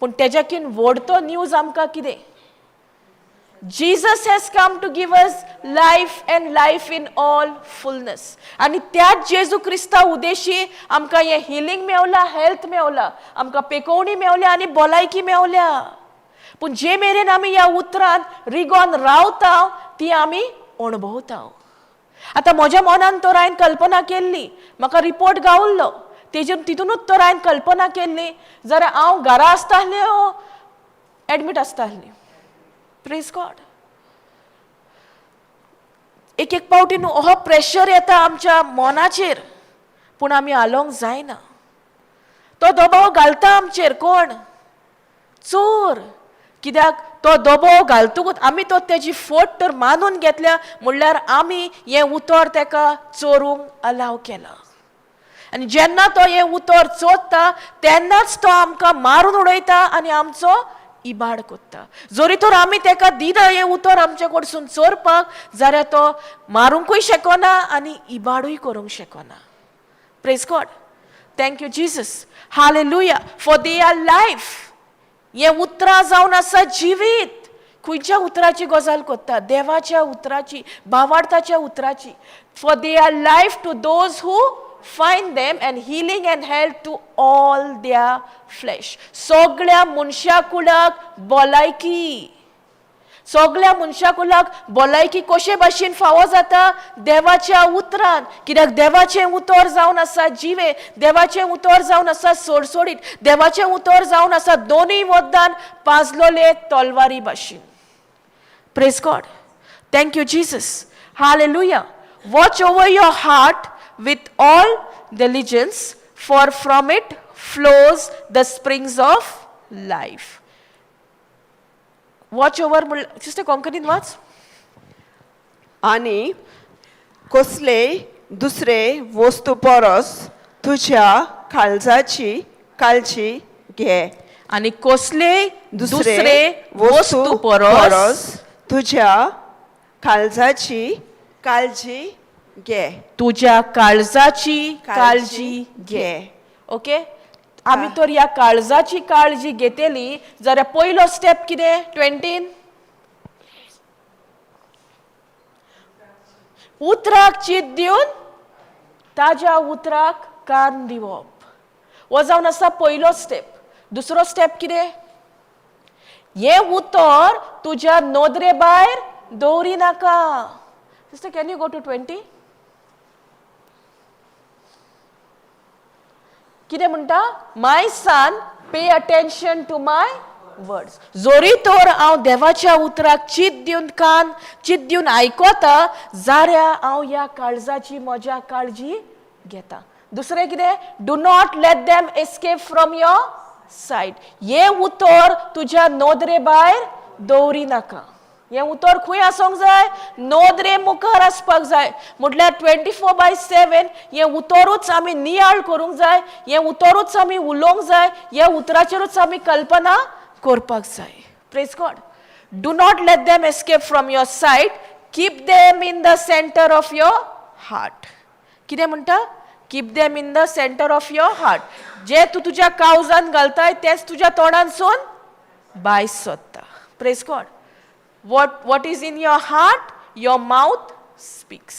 पूण तेज्याकीन व्हड तो न्यूज आमकां कितें? Jesus has come to give us life and life in all fullness. आनी त्याच जेजू क्रिस्ता उद्देशी आमकां हें हिलींग मेवला, हेल्थ मेवला, आमकां पेकोवणी मेवल्या आनी भलायकी मेवल्या. पूण जे मेरेन आमी ह्या उतरान रिगोन रावता, ती आमी अणभवता. आतां म्हज्या मनान तर हांवें कल्पना केल्ली, म्हाका रिपोर्ट गावल्लो, तेजेर तितूनच तर हांवें कल्पना केल्ली, जाल्यार हांव घरा आसता आसलें, एडमीट आसता आसली. प्रेज गॉड. एक एक पावटी न्हू हो प्रेशर येता आमच्या मनाचेर, पूण आमी हालोवंक जायना. तो दबाव घालता आमचेर कोण? चोर. कित्याक तो दबाव घालतकूच आमी तो तेजी फट तर मानून घेतल्या, म्हणल्यार आमी हें उतर तेका चोरूंक अलाव केलां. आनी जेन्ना तो हें उतर चोरता, तेन्नाच तो आमकां मारून उडयता आनी आमचो इबाड कोत्ता. जरी तर आमी तेका दिना हें उतर आमचे कडसून चोरपाक, जाल्यार तो मारुंकूय शकना आनी इबाडूय करूंक शकना. Praise God. Thank you, Jesus. Hallelujah. For they are life. हें उतरां जावन आसा जिवीत. खंयच्या उतराची गजाल कोत्ता? देवाच्या उतराची, भावार्थाच्या उतराची. For they are life to those who find them and healing and health to all their flesh. सगळ्या मनशा कुळाक भलायकी. सगळ्या मनशा कुलाक भलायकी कशे भाशेन फावो जाता? देवाच्या उतरान. कित्याक देवाचें उतर जावन आसा जिवे, देवाचें उतर जावन आसा सोडसोडीत, देवाचें उतर जावन आसा दोनूय वद्दान पाजलोले तलवारी भाशेन. Praise God. Thank you, Jesus. Hallelujah. Watch over your heart with all diligence, for from it flows the springs of life. Watch over, sister, कोंकणीन वाच.
आनी कसलेय दुसरे वस्तू परस तुज्या काळजाची काळजी घे.
आनी कसलेय दुसरे वस्तू परस
तुज्या काळजाची काळजी घे.
तुज्या काळजाची काळजी घे. ओके, आमी तर ह्या काळजाची काळजी घेतली जाल्यार पयलो स्टेप कितें? ट्वेंटीन उतराक चीत दिवन ताज्या उतराक कान दिवप हो जावन आसा पयलो स्टेप. दुसरो स्टेप कितें? हें उतर तुज्या नदरे भायर दवरी नाका. Sister, can you go to 20? कितें म्हणटा? My son, pay attention to my words. जोरी तर हांव देवाच्या उतराक चीत दिवन, कान चीत दिवन आयकता जाल्यार हांव ह्या काळजाची म्हज्या काळजी घेता. दुसरें कितें? Do not let them escape from your sight. हें उतर तुज्या नदरे भायर दवरी नाका. हें उतर खंय आसूंक जाय? नदरे मुखार आसपाक जाय. म्हटल्यार 24/7 हें उतरूच आमी नियाळ करूंक जाय, हें उतरूच आमी उलोवंक जाय, ह्या उतराचेरूच आमी कल्पना करपाक जाय. Praise God. Do not let them escape from your sight. Keep them in the center of your heart. कितें म्हणटा? Keep them in the center of your heart. जे तूं तुज्या काळजान घालताय, तेंच तुज्या तोंडानसून भायर सोदता. Praise God. What is in your heart, your mouth speaks.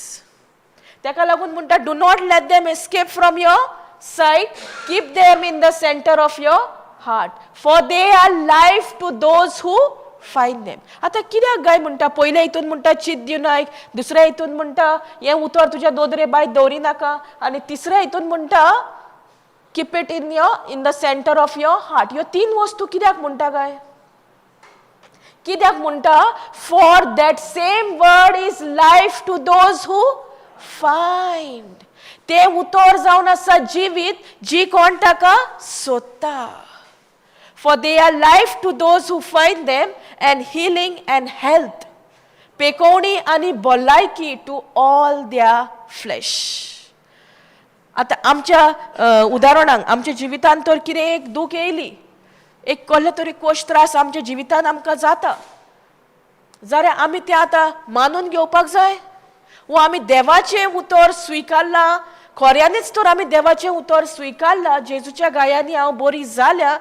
ताका लागून म्हणटा, do not let them escape from your sight. Keep them in the center of your heart, for they are life to those who find them. आतां कित्याक गाय म्हणटा? पयल्या हितून म्हणटा चीत दिवन आयक, दुसऱ्या हितून म्हणटा हें उतर तुज्या नदरे भायर दवरी नाका, आनी तिसऱ्या हितून म्हणटा keep it in the center of your heart. ह्यो तीन वस्तू कित्याक म्हणटा काय? कित्याक म्हणटा? For that same word is life to those who find. ते उतर जावन आसा जिवीत, जी कोण ताका सोदता. For they are life to those who find them and healing and health, पेकोवणी आनी भलायकी, टू ऑल their flesh. आतां आमच्या उदाहरणाक आमच्या जिवितांत तर कितें एक दूख येयली, एक कसले तरी कोश त्रास आमच्या जिवितांत आमकां जाता जाल्यार आमी तें आतां मानून घेवपाक जाय वो आमी देवाचें उतर स्विकारलां? खऱ्यांनीच तर आमी देवाचें उतर स्विकारलां, जेजूच्या गायांनी हांव बरी जाल्या.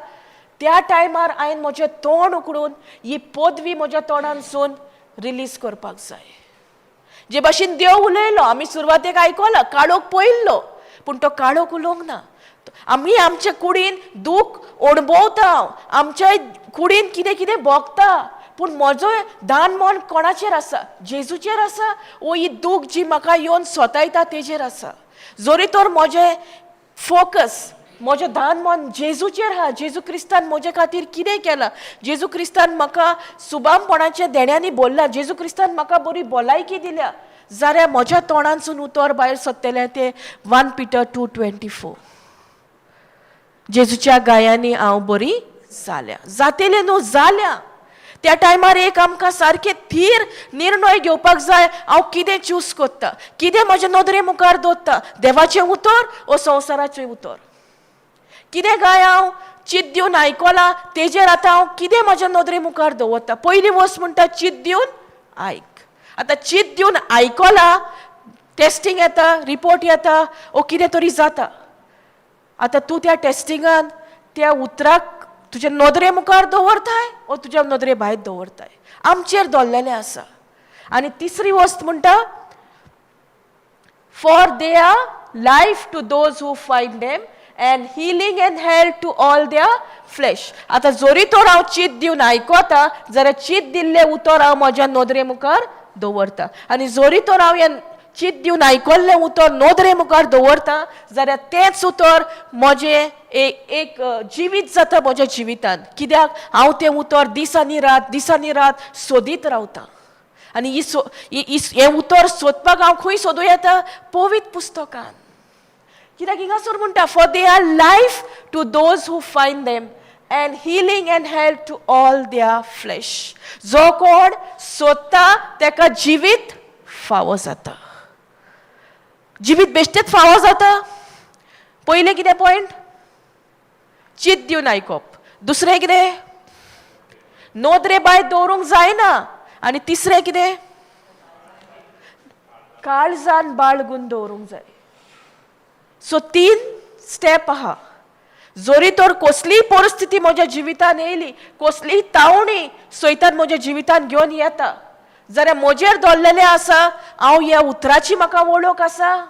त्या टायमार हांवें म्हजें तोंड उकडून ही पदवी म्हज्या तोंडानसून रिलीज करपाक जाय. जे भाशेन देव उलयलो, आमी सुरवातेक आयकला, काळोख पळयल्लो, पूण तो काळोख उलोवंक ना. आमी आमच्या कुडीन दूख अणभवता, आमच्या कुडीन कितें कितें भोगता, पूण म्हजो दान मन कोणाचेर आसा? जेजूचेर आसा वो ही दूख जी म्हाका येवन सोतायता तेजेर आसा? जरी तर म्हजें फोकस, म्हजें दान मन जेजूचेर आहा, जेजू क्रिस्तान म्हजे खातीर कितें केलां, जेजू क्रिस्तान म्हाका सुबामपणाच्या देण्यांनी भरला, जेजू क्रिस्तान म्हाका बरी भलायकी दिल्या, जाल्यार म्हज्या तोंडांसून उतर भायर सरतलें तें 1 Peter 2:24, जेजूच्या गायांनी हांव बरी जाल्या. जातेलें न्हू, जाल्या. त्या टायमार एक आमकां सारकें थीर निर्णय घेवपाक जाय, हांव कितें चूज करता, कितें म्हज्या नदरे मुखार दवरता, देवाचें उतर ओ संवसाराचें उतर. कितें काय हांव चित दिवन आयकलां तेजेर आतां हांव कितें म्हज्या नदरे मुखार दवरता. पयली वस्त म्हणटा चित दिवन आयक. आतां चित दिवन आयकलां, टेस्टींग येता, रिपोर्ट येता ओ कितें तरी जाता, आतां तूं त्या टेस्टिंगान त्या उतराक तुज्या नदरे मुखार दवरताय ओ तुज्या नदरे भायर दवरताय, आमचेर दवरलेलें आसा. आनी तिसरी वस्त म्हणटा, for they are life to those who find them and healing and health to all their flesh. आतां जरी तर हांव चित दिवन आयकता जाल्यार चित दिल्लें उतर हांव म्हज्या नदरे मुखार दवरता, आनी जरी तर हांव हें चित दिवन आयकल्लें उतर नदरे मुखार दवरता जाल्यार तेंच उतर म्हजें एक जिवीत जाता म्हज्या जिवितांत. कित्याक हांव तें उतर दीस आनी रात, दीस आनी रात सोदीत रावता. आनी हें उतर सोदपाक हांव खंय सोदूं येता? पवित्र पुस्तकान. कित्याक हिंगासर म्हणटा, for they are life to those who find them and healing and health to all their flesh. जो कोण सोदता तेका जिवीत फावो जाता. जिवीत बेश्टेच फावो जाता. पयलें कितें पॉयंट? चित दिवन आयकप. दुसरें कितें? नदरे भायर दवरूंक जायना. आनी तिसरें कितें? काळजान बाळगून दवरूंक जाय. सो 3 स्टेप आहा. जरी तर कसलीय परिस्थिती म्हज्या जिवितान येयली, कसलीय तावणी सैतान म्हज्या जिवितान घेवन येता जाल्यार म्हजेर दवरलेलें आसा, हांव ह्या उतराची म्हाका वळख आसा.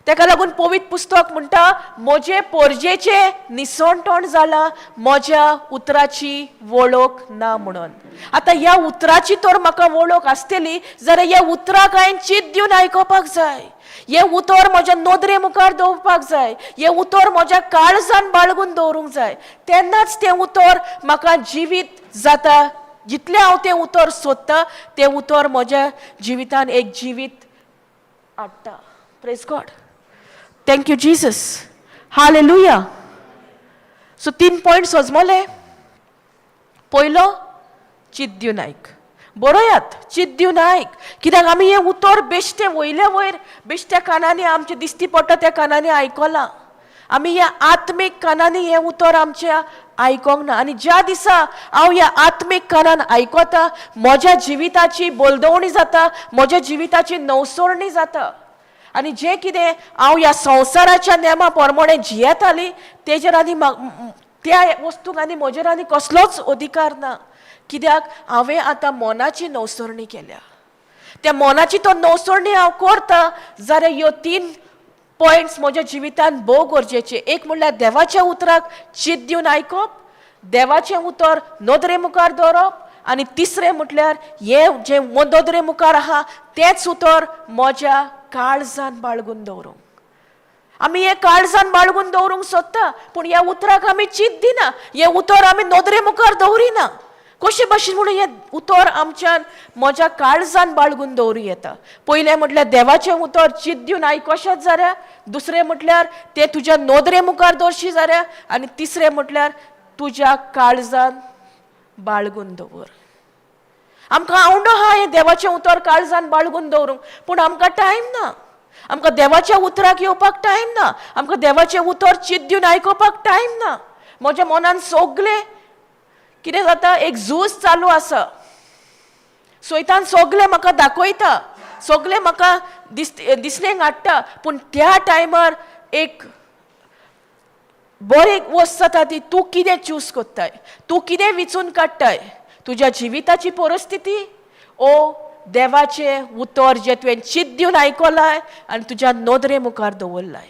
तेका लागून पवित्र पुस्तक म्हणटा, म्हजे पोरजेचें निसणटण जालां म्हज्या उतराची वळख ना म्हणून. आतां ह्या उतराची तर म्हाका वळख आसतली जाल्यार ह्या उतराक हांवें चित दिवन आयकुपाक जाय, हें उतर म्हज्या नदरे मुखार दवरपाक जाय, हें उतर म्हज्या काळजान बाळगून दवरूंक जाय, तेन्नाच तें उतर म्हाका जिवीत जाता. जितलें हांव तें उतर सोदता तें उतर म्हज्या जिवितान एक जिवीत हाडटा. Praise God, thank you Jesus, hallelujah. So 3 point सजमले. पयलो, चित दिवन आयक. बरयात, चित दिवन आयक. कित्याक आमी हें उतर बेश्टें वयले वयर बेश्ट्या कानांनी आमचें दिश्टी पडटा त्या कानांनी आयकलां, आमी ह्या आत्मीक कानांनी हें उतर आमच्या आयकोंक ना. आनी ज्या दिसा हांव ह्या आत्मीक कानान आयकता म्हज्या जिविताची बोलदवणी जाता, म्हज्या जिविताची नवसरणी जाता. आनी जें कितें हांव ह्या संवसाराच्या नेमा प्रमाणे जियेताली तेजेर आनी त्या वस्तूक आनी म्हजेर आनी कसलोच अधिकार ना. कित्याक हांवें आतां मनाची नवसरणी केल्या. त्या मनाची तो नवसरणी हांव करता जाल्यार ह्यो 3 पॉयंट्स म्हज्या जिवितान भोव गरजेचे. एक म्हणल्यार देवाच्या उतराक चित दिवन आयकप, देवाचें उतर नदरे मुखार दवरप, आनी तिसरें म्हटल्यार हें जें नदरे मुखार आहा तेंच उतर म्हज्या काळजान बाळगून दवरूंक. आमी हें काळजान बाळगून दवरूंक सोदता पूण ह्या उतराक आमी चित दिना, हें उतर आमी नदरे मुखार दवरिना. कशे भाशेन म्हणून हें उतर आमच्यान म्हज्या काळजान बाळगून दवरूं येता? पयलें म्हटल्यार देवाचें उतर चित दिवन आयकोशात जाल्यार, दुसरें म्हटल्यार तें तुज्या नदरे मुखार दवरशी जाल्यार, आनी तिसरें म्हटल्यार तुज्या काळजान बाळगून दवर. आमकां आवडो आहा हें देवाचें उतर काळजान बाळगून दवरूंक, पूण आमकां टायम ना. आमकां देवाच्या उतराक येवपाक टायम ना, आमकां देवाचें उतर चित दिवन आयकुपाक टायम ना. म्हज्या मनान सगलें कितें जाता, एक झूज चालू आसा. सैतान सगलें म्हाका दाखयता, सगलें म्हाका दिसणेक हाडटा, पूण त्या टायमार एक बरें वस्त जाता ती तूं कितें चूज कोत्ताय, तूं कितें विचून काडटाय, तुज्या जिविताची परिस्थिती ओ देवाचें उतर जें तुवें चिंत दिवन आयकलाय आनी तुज्या नदरे मुखार दवरलाय.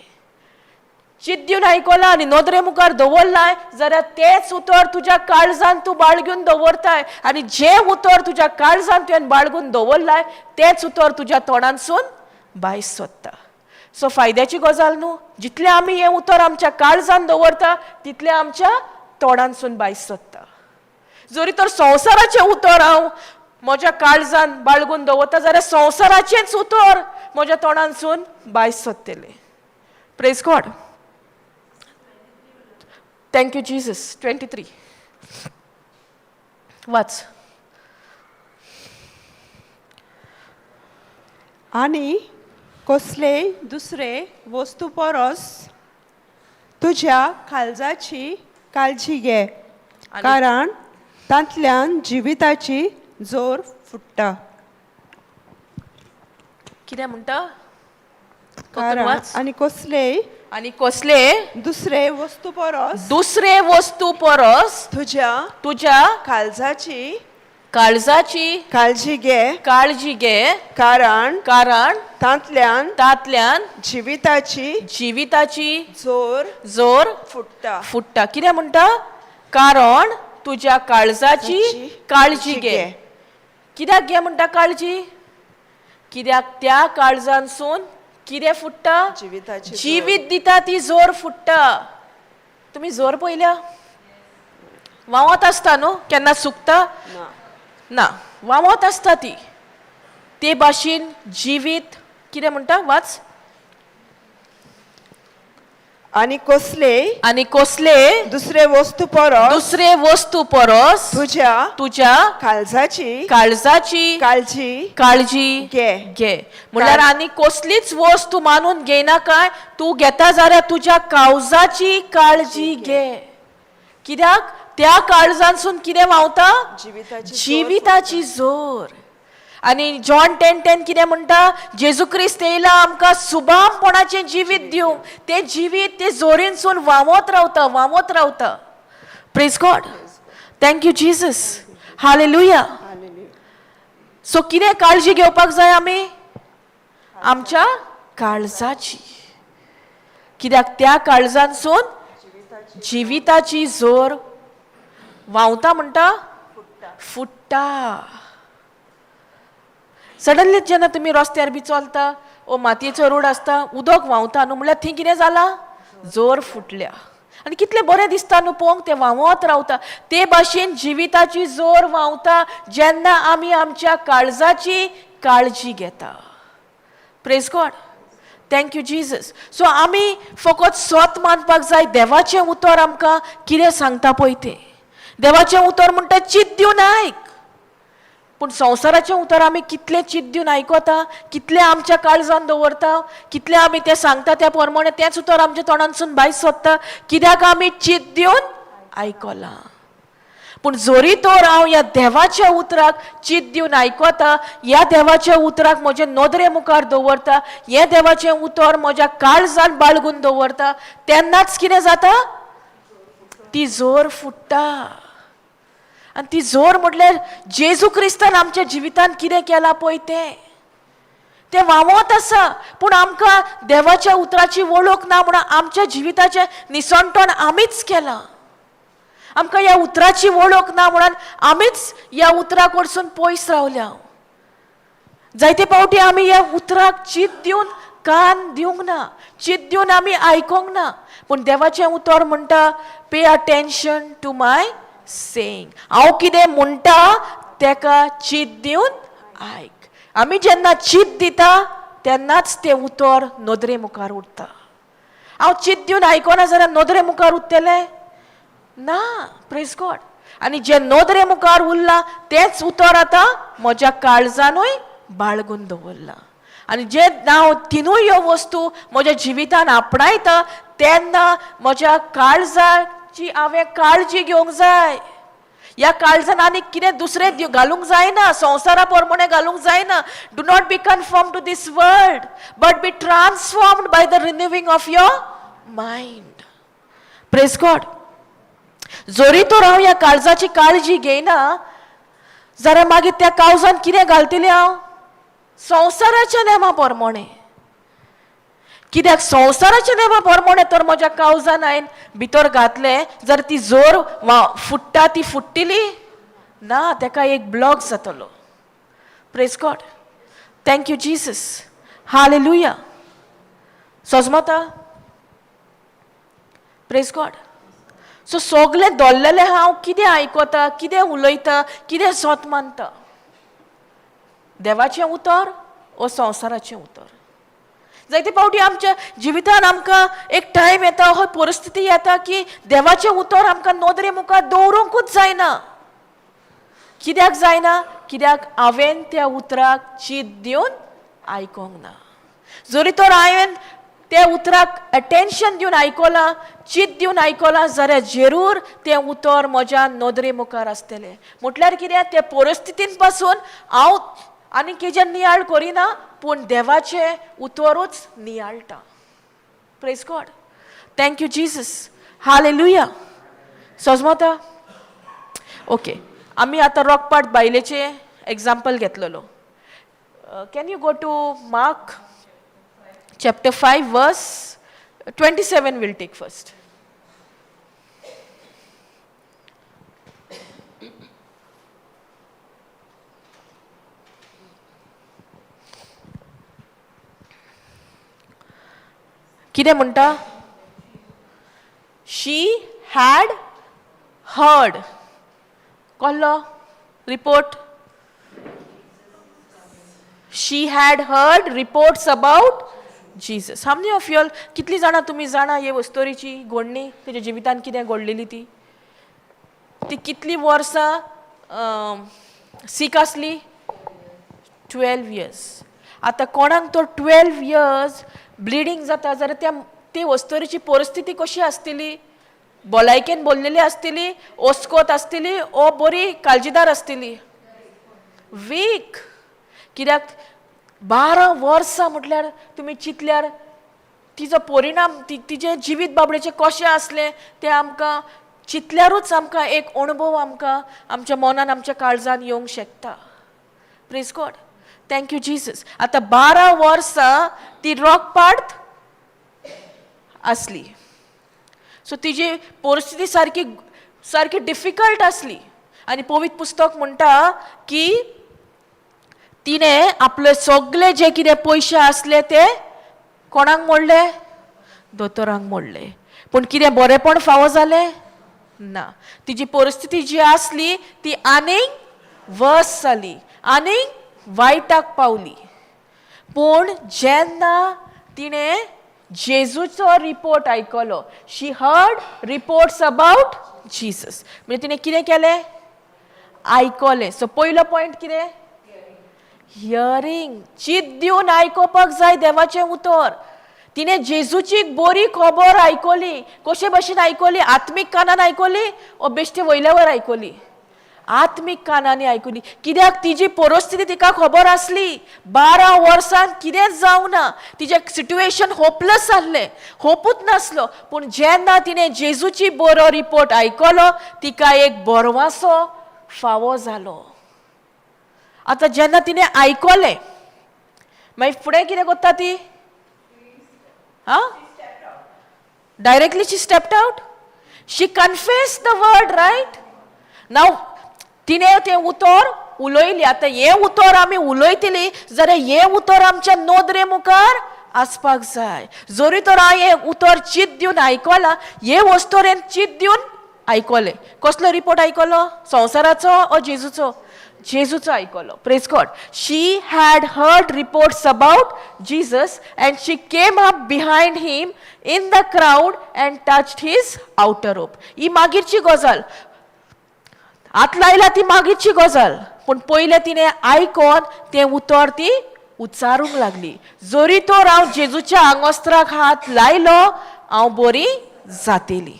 चिंत दिवन आयकलां आनी नदरे मुखार दवरलाय जाल्यार तेंच उतर तुज्या काळजान तूं बाळगून दवरताय आनी जें उतर तुज्या काळजान तुवें बाळगून दवरलाय तेंच उतर तुज्या तोंडांतसून भायर सोदता. सो फायद्याची गजाल न्हू, जितलें आमी हें उतर आमच्या काळजान दवरता तितलें आमच्या तोंडांतसून भायर सोदता. जरी तर संवसाराचें उतर हांव म्हज्या काळजान बाळगून दवरता जाल्यार संवसाराचेंच उतर म्हज्या तोंडांतसून भायर सोदतलें. Praise God, thank you Jesus. 23 वाच.
आनी कसलेय दुसरे वस्तू परस तुज्या काळजाची काळजी घे, कारण तांतल्यान जिविताची जोर फुट्टा.
कितें म्हणटा?
कारण
वाच.
आनी कसलेय
आनी कसले
दुसरे वस्तू परस
दुसरे वस्तू परस
तुज्या
तुज्या
काळजाची
काळजाची
काळजी घे,
काळजी घे,
कारण
कारण
तांतल्यान
तांतल्यान
जिविताची
जिविताची
जोर
जोर
फुट्टा.
फुट्टा. कितें म्हणटा? कारण तुज्या काळजाची काळजी घे. कित्याक घे म्हणटा काळजी? कित्याक त्या काळजांसून कितें फुट्टा?
जिविताची जोर.
जिवीत दिता ती जोर फुट्टा. तुमी जोर पळयल्या? व्हांवत आसता न्हू, केन्ना सुकता
ना.
ना, व्हांवत आसता ती. ते भाशेन जिवीत कितें म्हणटा? वाच.
आनी कसलेय
आनी कसले
दुसरे वस्तू परस
दुसरे वस्तू परस
तुज्या
तुज्या
काळजाची
काळजाची
काळजी
काळजी
घे.
घे. म्हणल्यार आनी कसलीच वस्त तूं मानून घेयनाका, तूं घेता जाल्यार तुज्या काळजाची काळजी घे. कित्याक त्या काळजांसून कितें व्हांवता?
जिविताची जोर.
जिविताची जोर. आनी जॉन 10:10 कितें म्हणटा? जेजू क्रिस्त येयला आमकां सुबामपणाचें जिवीत दिवंक. तें जिवीत ते जोरीनसून व्हांवत रावता, व्हांवत रावता. Praise God, thank you Jesus, hallelujah. So कितें काळजी घेवपाक जाय आमी? आमच्या काळजाची. कित्याक त्या काळजांसून जिविताची जोर व्हांवता म्हणटा, फुट्टा. सडनली जेन्ना तुमी रस्त्यार बी चलता ओ मातयेचो रोड आसता, उदक व्हांवता न्हू, म्हणल्यार थंय कितें जालां? जोर फुटल्या. आनी कितलें बरें दिसता न्हू पळोवंक, तें व्हांवत रावता. ते भाशेन जिविताची जोर व्हांवता जेन्ना आमी आमच्या काळजाची काळजी घेता. Praise God, thank you Jesus. So आमी फकत स्वत मानपाक जाय देवाचें उतर आमकां कितें सांगता पळय तें. देवाचें उतर म्हणटा चिंत दिवन आयक, पूण संवसाराचें उतर आमी कितलें चिंत दिवन आयकता, कितलें आमच्या काळजान दवरता, कितलें आमी तें सांगता त्या प्रमाणे तेंच उतर आमच्या तोंडांतसून भायर सोदता. कित्याक आमी चिंत दिवन आयकलां. पूण जरी तर हांव ह्या देवाच्या उतराक चिंत दिवन आयकता, ह्या देवाच्या उतराक म्हजे नदरे मुखार दवरता, हें देवाचें उतर म्हज्या काळजान बाळगून दवरता, तेन्नाच कितें जाता? ती जोर फुट्टा. आनी ती जोर म्हटल्यार जेजू क्रिस्तान आमच्या जिवितान कितें केलां पळय तें, तें व्हांवत आसा. पूण आमकां देवाच्या उतराची वळख ना म्हणून आमच्या जिविताचें निसणटण आमीच केलां. आमकां ह्या उतराची वळख ना म्हणून आमीच ह्या उतरा कडसून पयस रावल्या. जायते फावटी आमी ह्या उतराक चिंत दिवन कान दिवंक ना, चिंत दिवन आमी आयकोंक ना. पूण देवाचें उतर म्हणटा pay attention to my saying. हांव कितें म्हणटा तेका चिंत दिवन आयक. आमी जेन्ना चिंत दिता तेन्नाच तें उतर नदरे मुखार उरता. हांव चिंत दिवन आयकना जाल्यार नदरे मुखार उरतलें ना. Praise God. आनी जें नदरे मुखार उरलां तेंच उतर आतां म्हज्या काळजानूय बाळगून दवरलां. आनी जें हांव तिनूय ह्यो वस्तू म्हज्या जिवितान आपणायता तेन्ना म्हज्या काळजाची हांवें काळजी घेवंक जाय. ह्या काळजान आनी कितें दुसरें घालूंक जायना, संवसारा प्रमाणे घालूंक जायना. Do not be conform to this world but be transformed by the renewing of your mind. Praise God. जरी तर हांव ह्या काळजाची काळजी घेयना जाल्यार मागीर त्या काळजान कितें घालतलें हांव? संवसाराच्या नेमा प्रमाणें. कित्याक संवसाराच्या नेमा प्रमाणें तर म्हज्या काळजान हांवें भितर घातलें जाल्यार ती जोर फुट्टा ती फुट्टली ना, तेका एक ब्लॉक जातलो. Praise God. Thank you Jesus. Hallelujah. सजमता? Praise God. So सगलें दोल्लेलें हांव कितें आयकता, कितें उलयता, कितें सोत मानता, देवाचें उतर ओ संवसाराचें उतर? जायते फावटी आमच्या जिवितान आमकां एक टायम येता, हो परिस्थिती येता की देवाचें उतर आमकां नदरे मुखार दवरूंकूच जायना. कित्याक जायना? कित्याक हांवें त्या उतराक चीत दिवन आयकोंक ना. जरी तर हांवें त्या उतराक अटेन्शन दिवन आयकलां, चीत दिवन आयकलां जाल्यार जरूर तें उतर म्हज्या नदरे मुखार आसतलें. म्हटल्यार कितें, ते परिस्थितीन पासून हांव आनी केजें नियाळ करिना, पूण देवाचें उतरूच नियाळटा. Praise God. Thank you Jesus. Hallelujah. सजमता? Okay, आमी आतां रोखपाट बायलेचें एग्जाम्पल घेतलेलो. Can you go to Mark chapter 5 verse 27? We'll take first. कितें म्हणटा? She had heard. कळ्ळो report? She had heard reports about Jesus. How many of you all, कितली जाणां तुमी जाणा हे वस्तोरीची घडणी, तेच्या जिवितान कितें घडलेली ती? ती कितली वर्सां सीक आसली? 12 इयर्स. आतां कोणाक तर 12 इयर्स ब्लिडींग जाता जाल्यार त्या ते वस्तोरीची परिस्थिती कशी आसतली? भलायकेन बोल्लेली आसतली, ओस्कोत आसतली ओ बरी काळजीदार आसतली? वीक. कित्याक 12 वर्सां म्हटल्यार तुमी चिंतल्यार तिजो परिणाम ती तिजें जिवीत बाबडेचें कशें आसलें तें आमकां चिंतल्यारूच आमकां एक अणभव आमकां आमच्या मनान, आमच्या काळजान येवंक शकता. Praise God. Thank you Jesus. आतां 12 वर्सां ती रोखपाट आसली. सो तिजी परिस्थिती सारकी सारकी डिफिकल्ट आसली आनी पवित्र पुस्तक म्हणटा की तिणें आपले सगळे जे कितें पयशे आसले ते कोणाक मोडले? दोतोरांक मोडले. पूण कितें बरेंपण फावो जालें ना. तिजी परिस्थिती जी आसली ती आनीक वर्स जाली, आनीक वायटाक पावली. पूण जेन्ना तिणें जेजूचो report आयकलो, she heard reports about Jesus, म्हणजे तिणें कितें केलें? आयकलें. सो पयलो पॉयंट कितें? हियरींग. चीत दिवन आयकोपाक जाय देवाचें उतर. तिणें जेजूची बरी खबर आयकली. कशे भशेन आयकली? आत्मीक कानान आयकली ओ बेश्टे वयल्यावर आयकली? आत्मीक कानांनी आयकली. कित्याक तिजी परिस्थिती तिका खबर आसली. 12 वर्सां कितेंच जावंक ना, तिजें सिट्युएशन होपलेस आसलें, होपूच नासलो. पूण जेन्ना तिणें जेजूची बरो रिपोर्ट आयकलो, तिका एक बरवासो फावो जालो. आतां जेन्ना तिणें आयकलें, मागीर फुडें कितें करता ती? आं, directly she stepped out. She confessed the word, right? Now तिणें तें उतर उलयली. आतां हें उतर आमी उलयतली जाल्यार हें उतर आमच्या नदरे मुखार आसपाक जाय. जरी तर हांवें हें उतर चीत दिवन आयकलां, हे वस्तोरेन चीत दिवन आयकलें. कसलो रिपोर्ट आयकलो? संवसाराचो ओ जेजूचो? जेजूचो आयकलो. Praise God. She had heard reports about Jesus and she came up behind him in the crowd and touched his outer robe. ही मागीरची गजाल. हात लायला ती मागीरची गजाल, पूण पयलें तिणें आयकोन तें उतर ती उच्चारूंक लागली, जरी तर हांव जेजूच्या आंगोस्त्राक हात लायलो, हांव बरी जातली.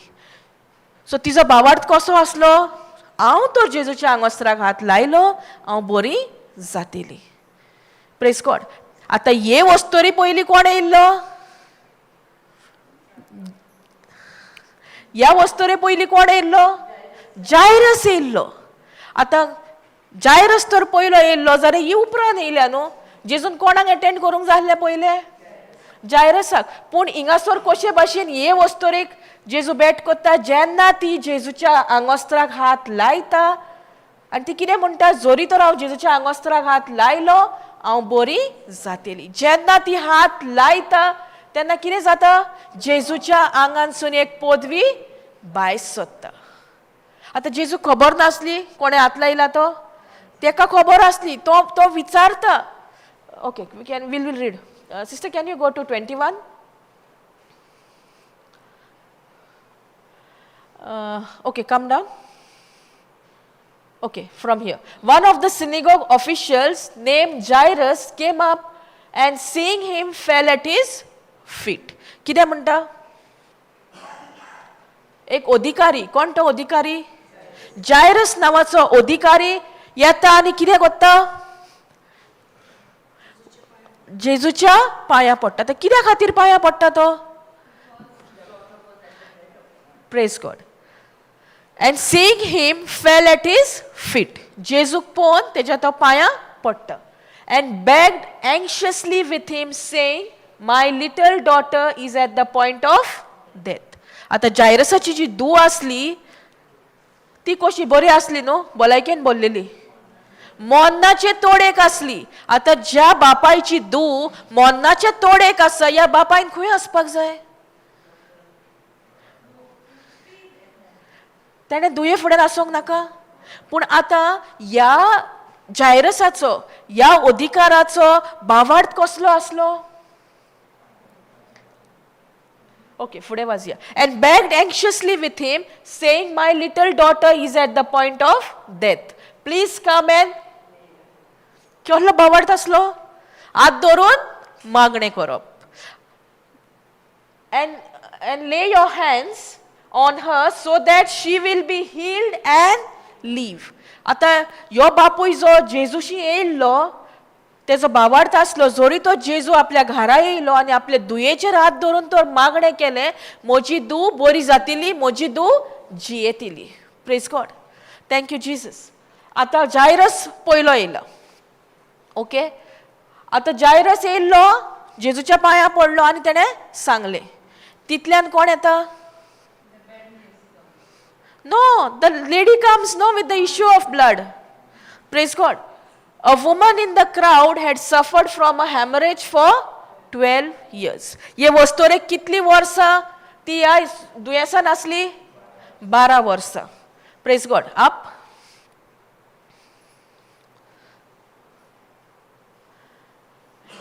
सो तिजो भावार्थ कसो आसलो? हांव तर जेजूच्या आंगोस्त्राक हात लायलो, हांव बरी जातली. Praise God. आतां हे वस्तोरी पयलीं कोण येयल्लो? ह्या वस्तुरे पयलीं कोण येयल्लो? जायरस येयल्लो. आतां जायरस तर पयलो येयल्लो जाल्यार ही उपरांत येयल्या न्हू. जेजून कोणाक एटेंड करूंक जाय आसलें पयलें? जायरसाक. पूण हिंगासर कशे भाशेन हे वस्तुरेक जेजू भेट करता, जेन्ना ती जेजूच्या आंगोस्त्राक हात लायता आनी ती कितें म्हणटा, जरी तर हांव जेजूच्या आंगोस्त्राक हात लायलो हांव बरी जातली. जेन्ना ती हात लायता तेन्ना कितें जाता? जेजूच्या आंगानसून एक पदवी भायर सोदता. आतां जेजू खबर नासली कोणें हात लायला तो, तेका खबर आसली, तो तो विचारता. Okay, we can will read. Sister, can you go to 21? Okay, come down. Okay, from here. One of the synagogue officials named Jairus came up and seeing him fell at his feet. कितें म्हणटा? एक अधिकारी, कोण तो अधिकारी? जायरस नांवाचो अधिकारी येता आनी कितें करता? जेजूच्या पांयां पडटा. तर कित्या खातीर पांयां पडटा तो? Praise God. And seeing him fell at his feet. जेजूक पळोवन तेज्या तो पांयां पडटा. And begged anxiously with him saying, my little daughter is at the point of death. आतां जायरसाची जी धूव आसली ती कशी बरी आसली न्हू, भलायकेन भरलेली, मोन्नाचे तोडेक आसली. आतां ज्या बापायची धूव मोन्नाचे तोडेक आसा, ह्या बापायन खंय आसपाक जाय? तेणें दुये फुडें आसूंक नाका? पूण आतां ह्या जायरसाचो, ह्या अधिकाराचो भावार्थ कसलो आसलो? ओके, फुडें वाचया. And begged anxiously with him saying, my little daughter is at the point of death, please come and. कसलो भावार्थ आसलो? हात धरून मागणें करप. And lay your hands on her so that she will be healed and live. आतां ह्यो बापूय जो जेजूशी येयल्लो तेजो भावार्थ आसलो, जरी तो जेजू आपल्या घरा येयलो आनी आपले दुयेचेर हात धरून तो मागणें केलें, म्हजी धूव बरी जातली, म्हजी धूव जियेतली. Praise God, thank you Jesus. आतां जायरस पयलो येयलो. ओके, आतां जायरस येयल्लो, जेजूच्या पांयां पडलो आनी तेणें सांगलें. तितल्यान कोण येता? No, the lady comes, no, with the issue of blood. Praise God. A woman in the crowd had suffered from a hemorrhage for 12 years. हे वस्तोरेक कितली वर्सां ती ह्या दुयेंसान आसली? 12 वर्सां. Praise God. Up.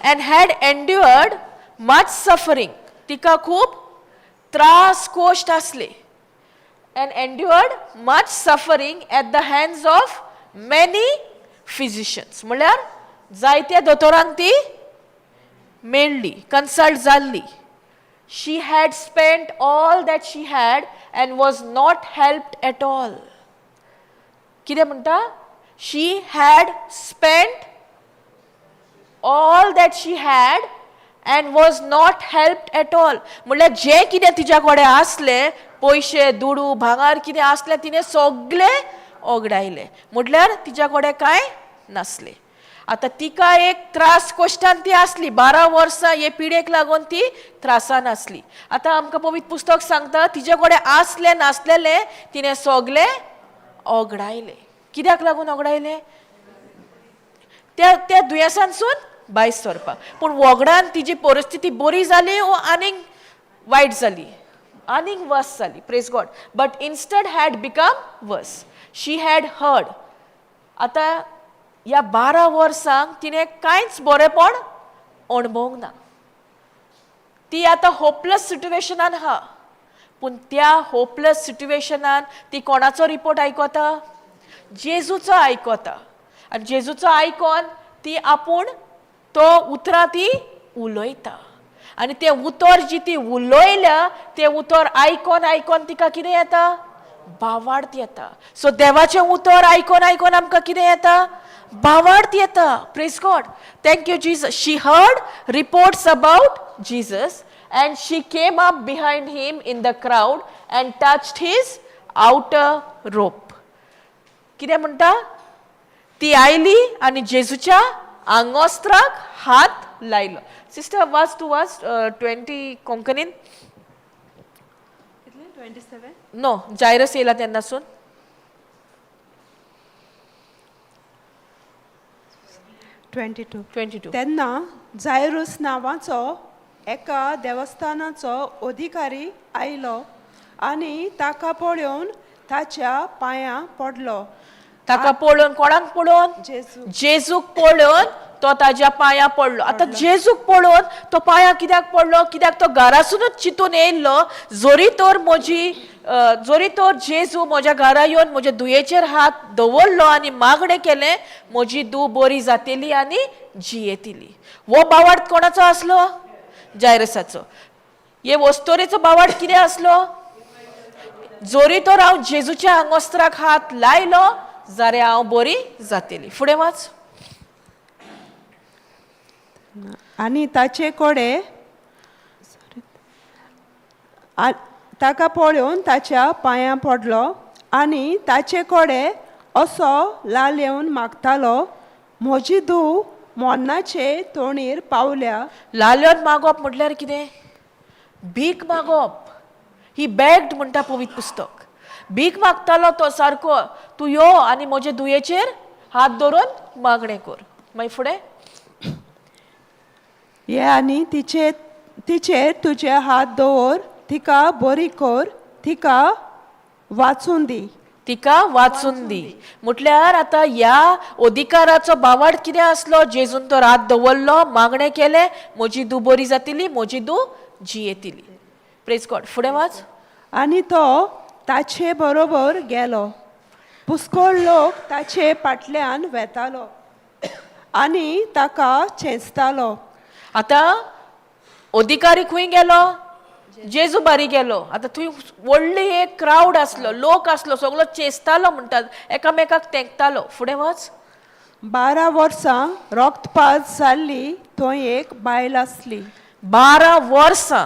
And had endured much suffering. तिका खूब त्रास कोश्ट आसले. And endured much suffering at the hands of many physicians. म्हणल्यार जायत्या दोतोरांक ती मेळ्ळी, कन्सल्ट जाल्ली. She had spent all that she had and was not helped at all. कितें म्हणटा? She had spent all that she had and was not helped at all. म्हणल्यार जें कितें तिच्या कडेन आसलें, पयशे, दुडू, भांगर कितें आसलें, तिणें सगळें ओगडायलें. म्हटल्यार तिच्या कडेन कांय नासलें. आतां तिका एक त्रास कश्टान ती आसली, 12 वर्सां हे पिडेक लागून ती त्रासान आसली. आतां आमकां पवित्र पुस्तक सांगता तिच्या कडेन आसलें नासलेलें तिणें सगळें ओगडायलें. कित्याक लागून ओगडायलें? त्या त्या दुयेंसांसून भायर सरपाक. पूण वगडान तिजी परिस्थिती बरी जाली वो आनीक वायट जाली? आनीक वर्स जाली. Praise God. But instead had become worse. She had heard. आतां ह्या 12 वर्सांक तिणें कांयच बरेंपण अणभवूंक ना. ती आतां होपलेस सिट्युएशनान आहा. पूण त्या होपलेस सिट्युएशनान ती कोणाचो रिपोर्ट आयकता? जेजूचो आयकता. आनी जेजूचो आयकोन ती आपूण तो उतरां ती उलयता. आनी तें उतर जी ती उलयल्या तें उतर आयकोन आयकोन तिका कितें येता? भावार्थ येता. सो देवाचें उतर आयकोन आयकोन आमकां कितें येता? भावार्थ येता. Praise God, thank you Jesus. She heard reports about Jesus and she came up behind him in the crowd and touched his outer robe. कितें म्हणटा? ती आयली आनी जेजूच्या आंगोस्त्राक हात लायलो. सिस्टर, वाच, तूं वाच 20 कोंकणीन. नो, जायरस येयला तेन्नासून.
22.
22.
तेन्ना जायरूस नांवाचो एका देवस्थानाचो अधिकारी आयलो आनी ताका पळोवन ताच्या पांयां पडलो.
ताका पळोवन, कोणाक पळोवन?
जेजू.
जेजूक पळोवन तो ताज्या पांया पडलो. आतां जेजूक पळोवन तो पांया कित्याक पडलो? कित्याक तो घरासुनूच चिंतून येयल्लो, जोरी तर जेजू म्हज्या घरा येवन म्हज्या दुयेचेर हात दवरलो आनी मागणें केलें, म्हजी धूव बरी जातली आनी जियेतली. हो बावार्थ कोणाचो आसलो? जायरसाचो. हे वस्तोरेचो बावार्थ कितें आसलो? जोरी तर हांव जेजूच्या आंगोस्त्राक हात लायलो जाल्यार हांव बरी जातली. फुडें वाच.
आनी ताचे कडेन ताका पळोवन ताच्या पांयां पडलो आनी ताचे कडेन असो लालेवन मागतालो, म्हजी धूव मरणाचे तोणीर पावल्या.
लाल्योन मागप म्हटल्यार कितें? भीक मागप. ही बॅग्ड म्हणटा पवित्र पुस्तक. भीक मागतालो तो सारको, तूं यो आनी म्हजे दुयेचेर हात दवरून मागणें कर. मागीर फुडें.
ये आनी तिचेर तुजे हात दवर, तिका बरी कर, तिका वाचून दी.
तिका वाचून दी. म्हटल्यार आतां ह्या अधिकाराचो बावाड कितें आसलो? जेजून तो हात दवरलो, मागणें केलें, म्हजी धूव बरी जातली, म्हजी धूव जियेतली. प्रेज गॉड. फुडें वाच.
आनी तो ताचे बरोबर गेलो. पुस्कोळ लोक ताचे फाटल्यान वेतालो आनी ताका चेंचतालो.
आतां अधिकारी खंय गेलो? जेजू बारी गेलो. आतां थंय व्हडली एक क्रावड आसलो, लोक आसलो, सगलो चेंचतालो म्हणटात, एकामेकाक तेंकतालो. फुडें वच.
12 वर्सां रक्तपात जाल्ली थंय एक बायल आसली.
12 वर्सां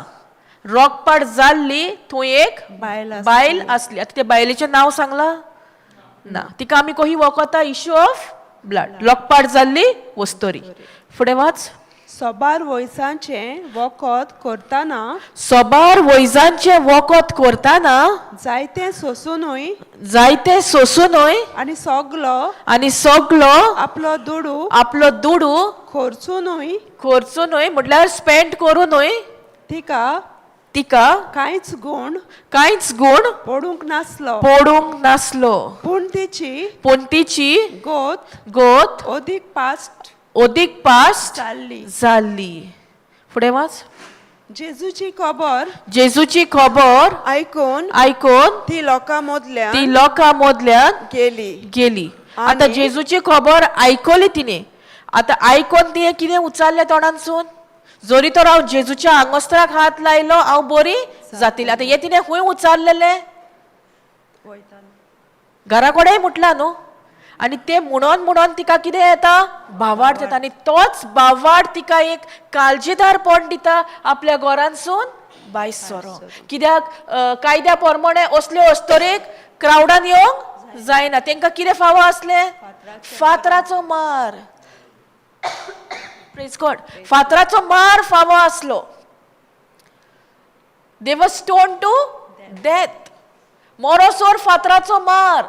रोगपाट जाल्ली थंय एक
बायल आसली.
बायल आसली. आतां ते बायलेचें नांव सांगलां ना. तिका आमी कही वखता इश्यू ऑफ ब्लड, लोकपाट जाल्ली वस्तोरी. फुडें वाच.
सोबार वयसांचें वखद करतना,
सोबार वैजांचें वखद करतना,
जायतें सोंसुनूय,
जायते सोंसुनूय,
आनी सगलो
आनी सगलो
आपलो दुडू
आपलो दुडू
खर्चुनूय,
खर्चुनूय म्हटल्यार स्पेंड करुनूय,
तिका
तिका
कांयच गूण
कांयच गूण
पडूंक नासलो.
पडूंक नासलो.
पूण तिची
पूण तिची
गोत
गोत
अदीक पास्ट
अदीक पास्ट
जाल्ली.
जाल्ली. फुडें वाच.
जेजूची खबर
जेजूची खबर
आयकून
आयकून
ती लोकां मदल्यान
ती लोकां मदल्यान
गेली.
गेली. आतां जेजूची खबर आयकली तिणें. आतां आयकोन तिणें कितें उचारलें तोंडानसून? जरी तर हांव जेजूच्या आंगोस्त्राक हात लायलो हांव बरी जातली. आतां हें तिणें खंय उचारलेलें? घरा कडेन म्हटलां न्हू. आनी तें म्हणोन म्हणोन तिका कितें येता? भावार्थ येता. आनी तोच भावार्थ तिका एक काळजीदारपण दिता आपल्या घरांसून भायर सरो. कित्याक कायद्या प्रमाणे असल्यो अस्तरेक क्रावडान येवंक जायना. तेंकां कितें फावो आसलें? फातराचो मार. प्रेज गॉड. फातराचो मार फावो आसलो. They were stoned to death. मोरोसोर फातराचो मार.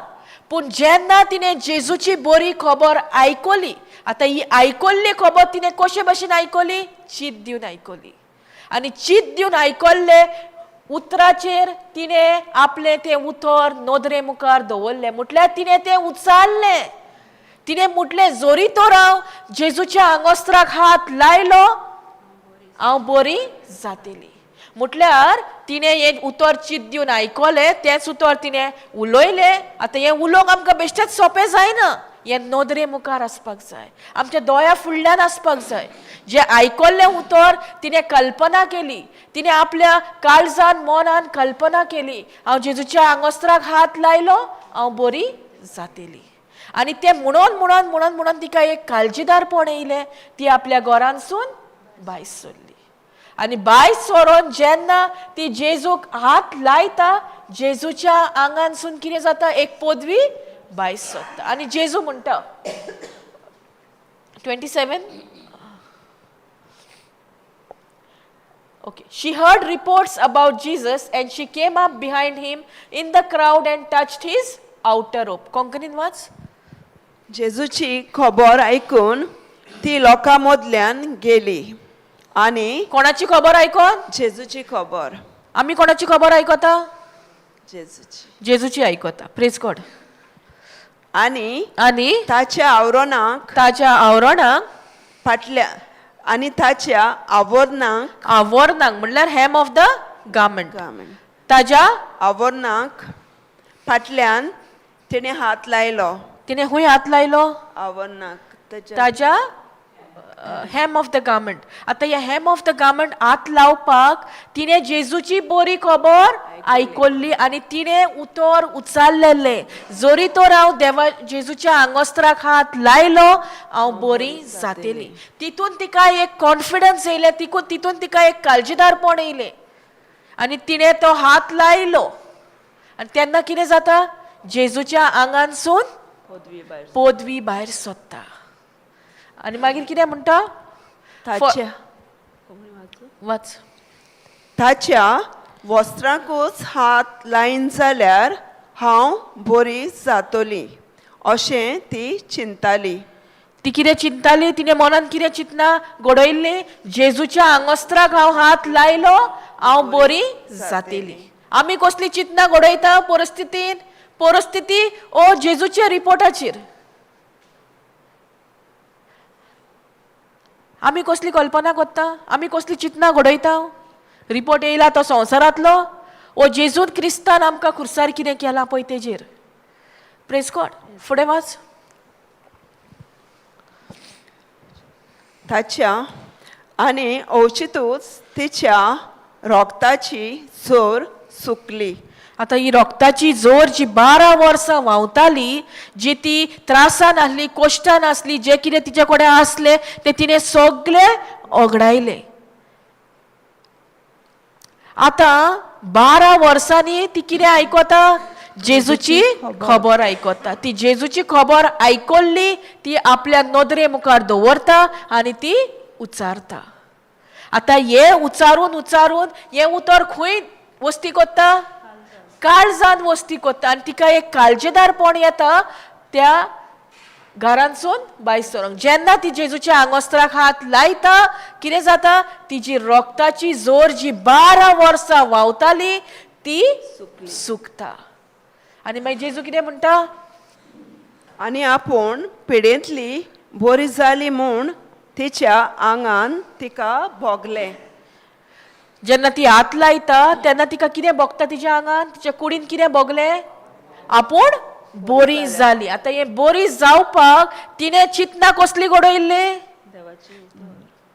पूण जेन्ना तिणें जेजूची बरी खबर आयकली, आतां ही आयकल्ली खबर तिणें कशे भशेन आयकली? चीत दिवन आयकली. आनी चीत दिवन आयकल्ले उतराचेर तिणें आपलें तें उतर नदरे मुखार दवरलें. म्हटल्यार तिणें तें उचारलें. तिणें म्हटलें, जोरी तर हांव जेजूच्या आंगोस्त्राक हात लायलो हांव बरी जातली. म्हटल्यार तिणें हें उतर चीत दिवन आयकलें, तेंच उतर तिणें उलयलें. आतां हें उलोवंक आमकां बेश्टेच सोंपें जायना. हें नदरे मुखार आसपाक जाय, आमच्या दोळ्या फुडल्यान आसपाक जाय. जें आयकल्लें उतर तिणें कल्पना केली, तिणें आपल्या काळजान मनान कल्पना केली, हांव जेजूच्या आंगोस्त्राक हात लायलो हांव बरी जातली. आनी तें म्हणोन म्हणोन म्हणोन म्हणोन तिका एक काळजीदारपण येयलें. ती आपल्या घरांसून भायर सरली. आनी भायर सरोन जेन्ना ती जेजूक हात लायता, जेजूच्या आंगानसून कितें जाता, एक पदवी भायर सोदता आनी जेजू म्हणटा 27. Okay. She heard reports about Jesus and she came up behind him in the crowd and touched his outer robe. कोंकणीन वाच.
जेजूची खबर आयकून ती लोकां मदल्यान गेली आनी
कोणाची खबर आयकोन?
जेजूची खबर.
आमी कोणाची खबर आयकता?
जेजूची.
जेजूची आयकता. प्रेज गॉड.
आनी
आनी
ताच्या आवरणाक
ताच्या आवरणाक
फाटल्या आनी ताच्या आवरणाक
आवरणाक म्हणल्यार hem of the garment.
Garment.
ताज्या
आवरणाक फाटल्यान तिणें हात लायलो.
तिणें खूंय हात लायलो?
आवरणाक ताच्या.
ताज्या हेम ऑफ the garment. आतां ह्या हेम ऑफ the garment हात लावपाक तिणें जेजूची बरी खबर आयकल्ली आनी तिणें उतर उचारलेलें, जरी तर हांव देवा जेजूच्या आंगोस्त्राक हात लायलो हांव बरी जातली. तितून तिका एक कॉन्फिडन्स येयलें, तितून तिका एक काळजीदारपण येयलें आनी तिणें तो हात लायलो आनी तेन्ना कितें जाता, जेजूच्या आंगानसून
पदवी भायर
पदवी भायर सोदता. आनी मागीर कितें म्हणटा?
ताच्या
वाच.
ताच्या वस्त्रांकूच हात लायन जाल्यार हांव बरी जातली अशें ती चिंताली.
ती कितें चिंताली, तिणें मनान कितें चिंतना घडयल्लें, जेजूच्या आंगोस्त्राक हांव हात लायलो हांव बरी जातली. आमी कसली चिंतना घडयता परिस्थितीन, परिस्थिती ओ जेजूच्या रिपोर्टाचेर आमी कसली कल्पना करता, आमी कसली चिंतना घडयता. रिपोर्ट येयला तो संवसारांतलो ओ जेजून क्रिस्तान आमकां खुर्सार कितें केलां पळय तेजेर. प्रेज गॉड. फुडें वाच.
ताच्या आनी अवचितूच तिच्या रोगताची जोर सुकली.
आतां ही रोगताची जोर जी 12 वर्सां व्हांवताली, जी ती त्रासान आसली, कोश्टान आसली, जें कितें तिचे कडेन आसलें तें तिणें सगळें ओगडायलें. आतां 12 वर्सांनी ती कितें आयकता, जेजूची खबर आयकता. ती जेजूची खबर आयकल्ली ती आपल्या नदरे मुखार दवरता आनी ती उच्चारता. आतां हें उच्चारून उच्चारून हें उतर खंय वस्ती कोत्ता, काळजान वस्ती कोत्ता आनी तिका एक काळजेदारपण येता त्या घरांतसून भायर सरोंक. जेन्ना ती जेजूच्या आंगोस्त्राक हात लायता कितें जाता, तिजी रोगताची जोर जी 12 वर्सां व्हांवताली ती सुकता. आनी मागीर जेजू कितें म्हणटा,
आनी आपूण पिडेंतली बरी जाली म्हूण तिच्या आंगान तिका भोगलें.
जेन्ना ती हात लायता तेन्ना तिका कितें भोगता, तिच्या आंगान, तिच्या कुडीन कितें भोगलें, आपूण बरी जाली. आतां हें बरी जावपाक तिणें चिंतना कसली घडयल्ली,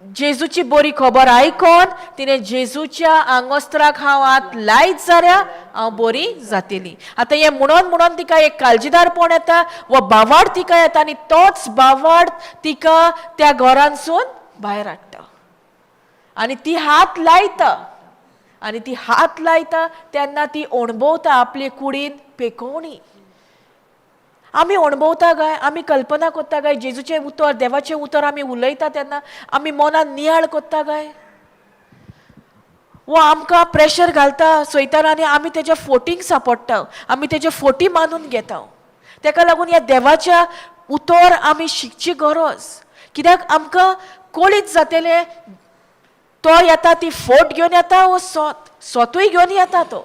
जेजूची बरी खबर आयकोन तिणें जेजूच्या आंगोस्त्राक हांव हात लायत जाल्यार हांव बरी जातली. आतां हें म्हणोन म्हणोन तिका एक काळजीदारपण येता वा बावाड तिका येता आनी तोच बावाड तिका त्या घरांतसून भायर हाडटा आनी ती हात लायता आनी ती हात लायता तेन्ना ती अणभवता आपले कुडीन पेकोवणी. आमी अणभवता काय, आमी कल्पना करता काय, जेजूचें उतर देवाचें उतर आमी उलयता तेन्ना आमी मनान नियाळ करता काय, वो आमकां प्रेशर घालता सैतान आनी आमी तेज्या फोटींक सांपडटा, आमी तेजे फोटी मानून घेता. तेका लागून ह्या देवाच्या उतर आमी शिकची गरज, कित्याक आमकां कळीत जातलें तो येता ती फोट घेवन येता वो सोत, सोतूय घेवन येता तो,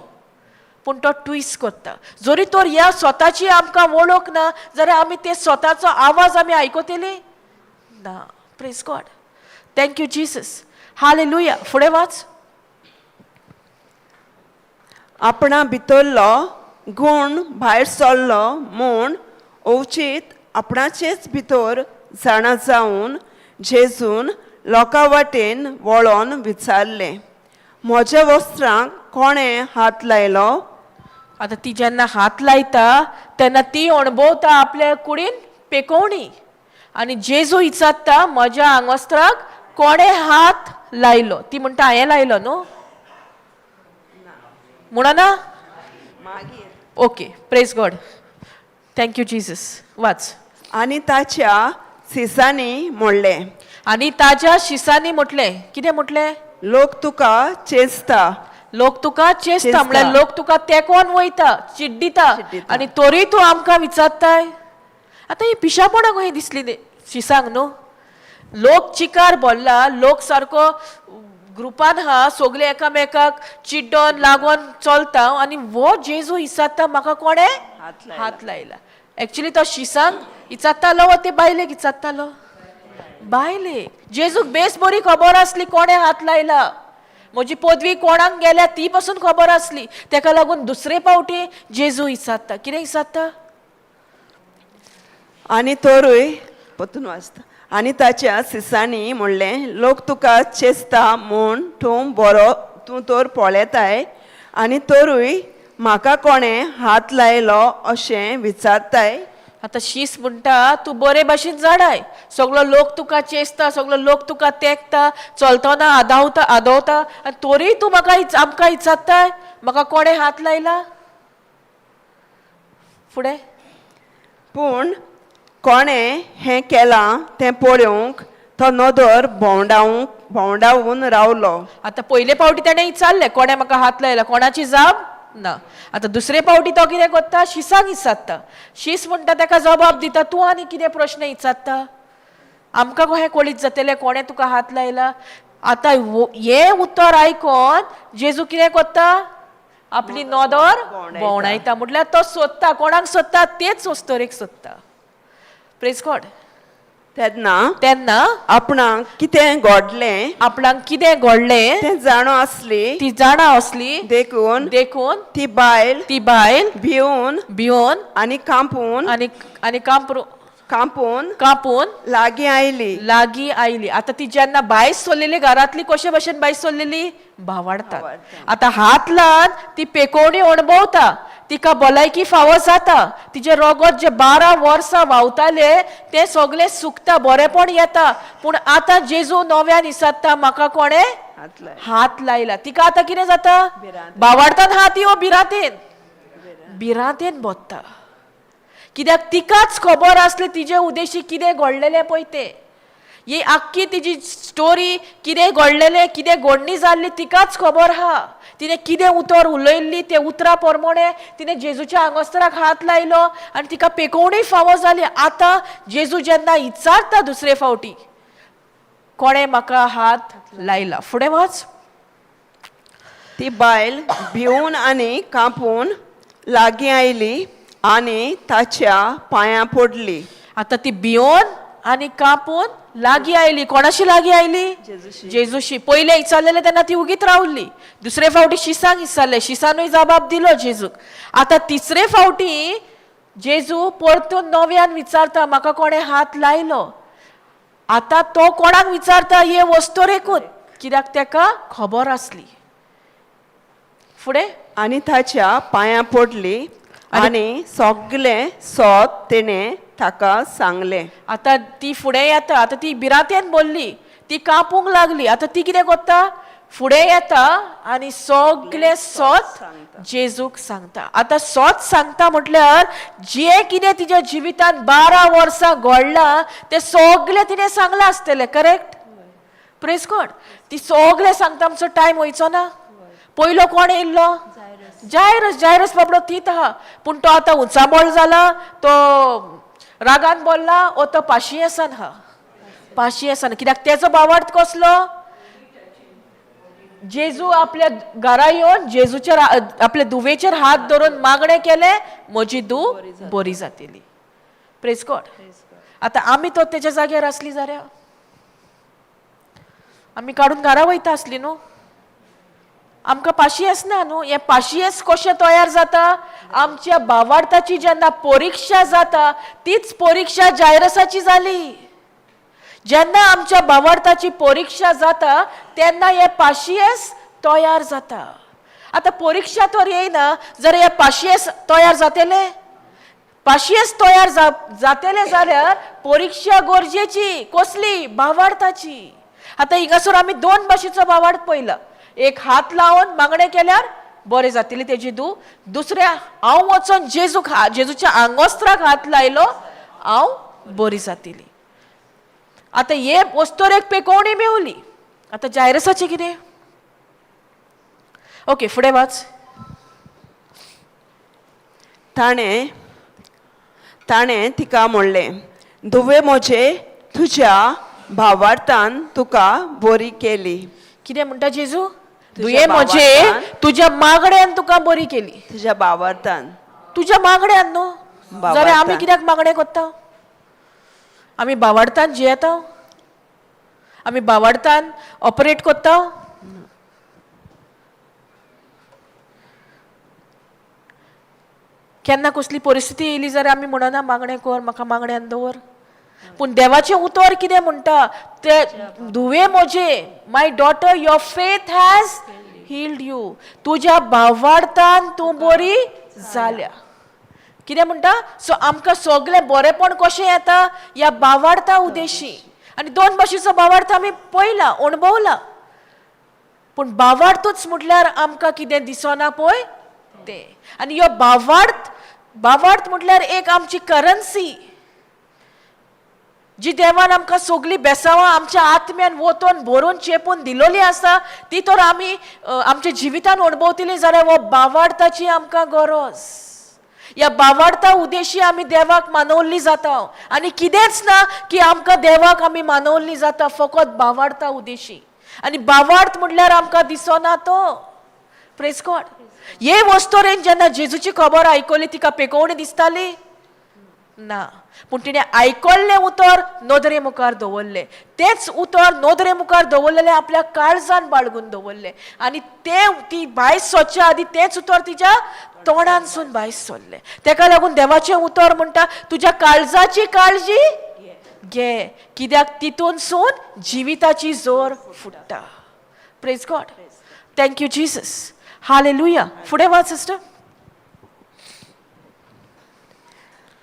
पूण तो ट्विस्ट करता. जरी तर ह्या स्वताची आमकां वळख ना जाल्यार आमी ते स्वताचो आवाज आमी आयकतली ना. Praise God. Thank you Jesus. Hallelujah. फुडें वाच.
आपणा भितरलो गूण भायर सरलो म्हूण अवचीत आपणाचेच भितर जाणा जावन जेजून लोकां वाटेन वळोन विचारलें, म्हज्या वस्त्रांक कोणें हात लायलो?
आतां ती जेन्ना हात लायता तेन्ना ती अणभवता आपल्या कुडीन पेकोवणी आनी जेजू विचारता म्हज्या आंगवस्त्राक कोणें हात लायलो? ती म्हणटा हांवें लायलो न्हू म्हणना, Okay, praise God, thank you Jesus. वाच.
आनी ताच्या सिसांनी म्हणलें,
आनी ताज्या शिसांनी म्हटलें, कितें म्हटलें?
लोक तुका चेंचता.
लोक तुका चेसता.
चेंचता.
म्हळ्यार लोक तुका तेंकोन वयता, चिड्डिता,
चिड्डिता.
आनी तोरी तूं आमकां विचारताय. आतां ही पिशापणां कहीं दिसली न्ही शिसांक न्हू. लोक चिकार भरला, लोक सारको ग्रुपान हा, सगळे एकामेकाक चिड्डोन लागोन चलता आनी हो जेजू इचारता म्हाका कोणें
हात लायला.
हात लायला. एक्चुली तो शिसांक इचारतालो वा ते बायलेक इचारतालो? बायलेक. जेजूक बेस बरी खबर आसली कोणें हात लायला, म्हजी पदवी कोणाक गेल्या ती पसून खबर आसली. तेका लागून दुसरे पावटी जेजू इचारता. कितें इचारता?
आनी तरूय परतून वाचता. आनी ताच्या सिसांनी म्हणलें, लोक तुका चेंचता म्हूण तूं बरो तूं तर पळेताय आनी तरूय म्हाका कोणें हात लायलो अशें विचारताय.
आतां शीस म्हणटा तूं बरे भाशेन जाणाय, सगलो लोक तुका चेसता, सगलो लोक तुका तेंकता, चलतना आदावता आदवता आनी तोरीय तूं म्हाका आमकां इचारताय म्हाका कोणें हात लायला. फुडें.
पूण कोणें हें केलां तें पळोवंक तो नदर भोंवडावंक भोंवडावन रावलो.
आतां पयले पावटी ताणें विचारलें कोणें म्हाका हात लायला, कोणाची जाप ना. आतां दुसरे पावटी तो कितें करता? शिसाक विचारता. शीस म्हणटा ताका जबाब दिता, तूं आनी कितें प्रश्न विचारता, आमकां कशें कळीत जातलें कोणें तुका हात लायला. आतां हें उतर आयकोन जेजू कितें करता? आपली नदर
भोंवडायता.
भोंवडायता. म्हटल्यार तो सोदता, कोणाक सोदता? तेच वस्तोरेक सोदता. Praise God.
तेन्ना
तेन्ना
आपणाक कितें घडलें
आपणाक कितें घडलें
तें जाणो आसली,
ती जाणा आसली,
देखून
देखून
ती बायल
ती बायल
भिवन
भिवन
आनी कांपून
आनी आनी कांपरू
कांपून
कांपून
लागीं आयली.
लागीं आयली. आतां ती जेन्ना भायर सोल्लेली घरांतली, कशे भशेन भायर सोल्लेली? भावाडतात. आतां हात लावन ती पेकोवणी अणभवता, तिका भलायकी फावो जाता, तिजें रगत जे 12 वर्सां व्हांवतालें तें सगळें सुकता, बरेंपण येता. पूण आतां जेजू नव्यान इसात्ता म्हाका कोणें
हात लायला.
हात लायला. तिका आतां कितें जाता?
भिरांत.
भावाडतान हात यो भिरांतेन भिरांतेन बोत्ता. कित्याक तिकाच खबर आसली तिजे उदेशी कितें घडलेलें पळय तें. ही आख्खी तिजी स्टोरी कितें घडलेलें, कितें घडणी जाल्ली तिकाच खबर आहा. तिणें कितें उतर उलयल्ली ते उतरां प्रमाणें तिणें जेजूच्या आंगोस्तराक हात लायलो आनी तिका पेकोवणी फावो जाली. आतां जेजू जेन्ना विचारता दुसरे फावटी कोणें म्हाका हात लायला. फुडें वच.
ती बायल भिवन आनी कांपून लागीं आयली आनी ताच्या पांयां पडली.
आतां ती भियोन आनी कांपून लागीं आयली. कोणाशी लागीं आयली? जेजूशी. पयलें विचारलेलें तेन्ना ती उगीत रावली. दुसरे फावटी शिसांक विचारलें, शिसानूय जबाब दिलो जेजूक. आतां तिसरे फावटी जेजू परतून नव्यान विचारता म्हाका कोणें हात लायलो. आतां तो कोणाक विचारता? हे वस्तोरेकूच, कित्याक तेका खबर आसली. फुडें.
आनी ताच्या पांयां पडली आनी सगलें सोद तिणें ताका सांगलें.
आतां ती फुडें येता. आतां ती भिरांतेन बोल्ली, ती कांपूंक लागली. आतां ती कितें करता? फुडें येता आनी सगलें सोद जेजूक सांगता. आतां सोद सांगता म्हटल्यार जें कितें तिज्या जिवितांत 12 वर्सां घडलां तें सगलें तिणें सांगलां आसतलें. करेक्ट? Praise God. ती सगलें सांगता आमचो टायम वयचो ना. पयलो कोण येयल्लो? जायरस. जायरस बाबडो तीत आहा, पूण तो आतां उंचाबळ जाला, तो रागान बोल्ला ओ तो पाशियेसान आहा. पाशियेसान कित्याक तेजो भावार्थ कसलो? जेजू आपल्या घरा येवन जेजूचेर आपल्या धुवेचेर हात धरून मागणें केलें, म्हजी धूव बरी जातली. Praise God. आतां आमी तो तेज्या जाग्यार आसली जाल्यार आमी काडून घरा वयता आसली न्हू. आमकां पाशियेस ना न्हू. हें पाशियेस कशें तयार जाता? आमच्या भावार्थाची जेन्ना परिक्षा जाता तीच परिक्षा जायरसाची जाली. जेन्ना आमच्या भावार्थाची परिक्षा जाता तेन्ना हें पाशियेस तयार जाता. आतां परिक्षा तर येयना जाल्यार हें पाशियेस तयार जातलें? पाशियेस तयार जातलें जाल्यार परिक्षा गरजेची. कसली? भावार्थाची. आतां हिंगासर आमी दोन भाशेचो भावार्थ पळयला. एक हात लावन मागणें केल्यार बरें जातलें तेजी धूव. दुसरें, हांव वचोन जेजूक जेजूच्या आंगोस्त्राक हात लायलो, हांव बरी जातली. आतां हे वस्तोरेक पेकोवणी मेवली. आतां जायरसाचें कितें? ओके, फुडें वाच.
ताणें ताणें तिका म्हणलें, धुवे म्हजे, तुज्या भावार्थान तुका बरी केली.
कितें म्हणटा जेजू?
तुज्या
दुये म्हजे,
भावार्थान.
तुज्या मागण्यान तुका बरी केली.
तुज्या भावार्थान.
तुज्या मागण्यान न्हू जाल्यार आमी
भावार्थान.
कित्याक मागणें करता? आमी बावाडतान जियेता? आमी बावाडतान ऑपरेट करता? केन्ना कसली परिस्थिती येयली जाल्यार आमी म्हणना मागणें कर, म्हाका मागण्यान दवर. पूण देवाचें उतर कितें म्हणटा ते? धुवे म्हजे, my daughter, your faith has healed you. तुज्या भावार्थान तूं बरी जाल्या. कितें म्हणटा? सो आमकां सगळें बरेंपण कशें येता? ह्या बावार्था उदेशी. आनी दोन भाशेचो बावार्थ आमी पळयला, अणभवला. पूण बावार्थूच म्हटल्यार आमकां कितें दिसना पळय तें. आनी ह्यो बावार्थ, बावार्थ म्हटल्यार एक आमची करन्सी जी देवान आमकां सगळीं बेसांवां आमच्या आत्म्यान वतोन भरून चेपून दिलोली आसा, ती तर आमी आमच्या जिवितान अणभवतली जाल्यार हो बावार्थाची आमकां गरज. ह्या बावार्था उदेशी आमी देवाक मानवल्ली जाता. आनी कितेंच ना की आमकां देवाक आमी मानवल्ली जाता फकत बावार्था उदेशी. आनी बावार्थ म्हटल्यार आमकां दिसना तो. प्रेस गॉड. हे वस्तोरेन जेन्ना जेजूची खबर आयकली, तिका पेकोवणी दिसताली ना, पूण तिणें आयकल्लें उतर नदरे मुखार दवरलें. तेंच उतर नदरे मुखार दवरलेलें आपल्या काळजान बाळगून दवरलें. आनी तें ती भायर सरच्या आदी तेंच उतर तिच्या तोंडानसून भायर सरलें. तेका लागून देवाचें उतर म्हणटा, तुज्या काळजाची काळजी घे, कित्याक तितूनसून जिविताची जोर फुट्टा. Praise God. Thank you Jesus. Hallelujah. फुडें वाच सिस्टर.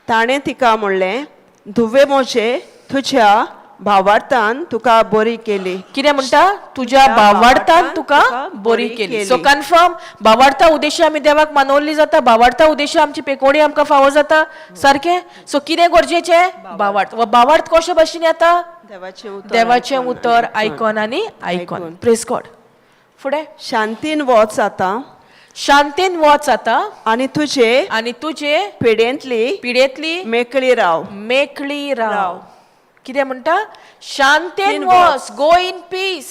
ताणें तिका म्हणलें, धुवे म्हजे, तुज्या भावार्थान तुका बरी केली.
कितें म्हणटा? तुज्या भावार्थान तुका बरी केली. सो कन्फर्म, भावार्था उद्देशी आमी देवाक मानवल्ली जाता. भावार्था उद्देशी आमची पेकोवणी आमकां फावो जाता. सारकें. सो कितें गरजेचें? भावार्थ. वा भावार्थ कशे भाशेन येता?
देवाचें उतर
देवाचें
आयकून
उतर
आनी
आयकोन आनी आयकोन. प्रेस गॉड. फुडें.
शांतीन वच आतां.
शांतीन वच आतां.
आनी तुजे
आनी तुजे
पिडेंतली
पिडेंतली
मेकळी राव.
मेकळी राव.
राव.
कितें म्हणटा? शांतेन
तीन
वच, गो इन पीस,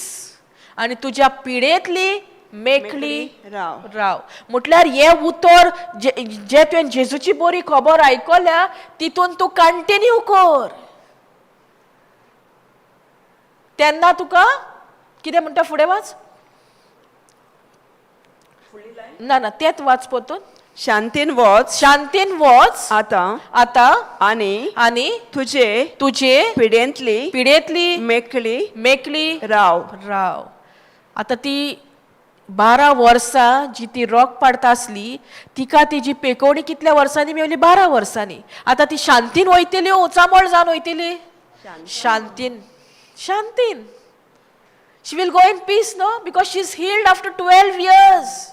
आनी तुज्या पिडेंतली मेकळी
मेकळी राव.
राव. म्हटल्यार हें उतर जे जे तुवें जेजूची बरी खबर आयकल्या, तितून तूं कंटिन्यू कर, तेन्ना तुका कितें म्हणटा? फुडें वाच. ना ना, तेंच वाच परतून.
शांतीन वच
शांतीन वच
आतां
आतां
आनी
आनी
तुजे
तुजे
पिडेंतली
पिडेंतली
मेकळी
मेकळी
राव.
राव. आतां ती 12 वर्सां जी ती रोग पाडता आसली, तिका तिजी पेकोवणी कितल्या वर्सांनी मेवली? 12 वर्सांनी. आतां ती शांतीन वयतली, उचामळ जावन वयतली? शांतीन, शांतीन. She will go in peace, no? Because she is healed after 12 years.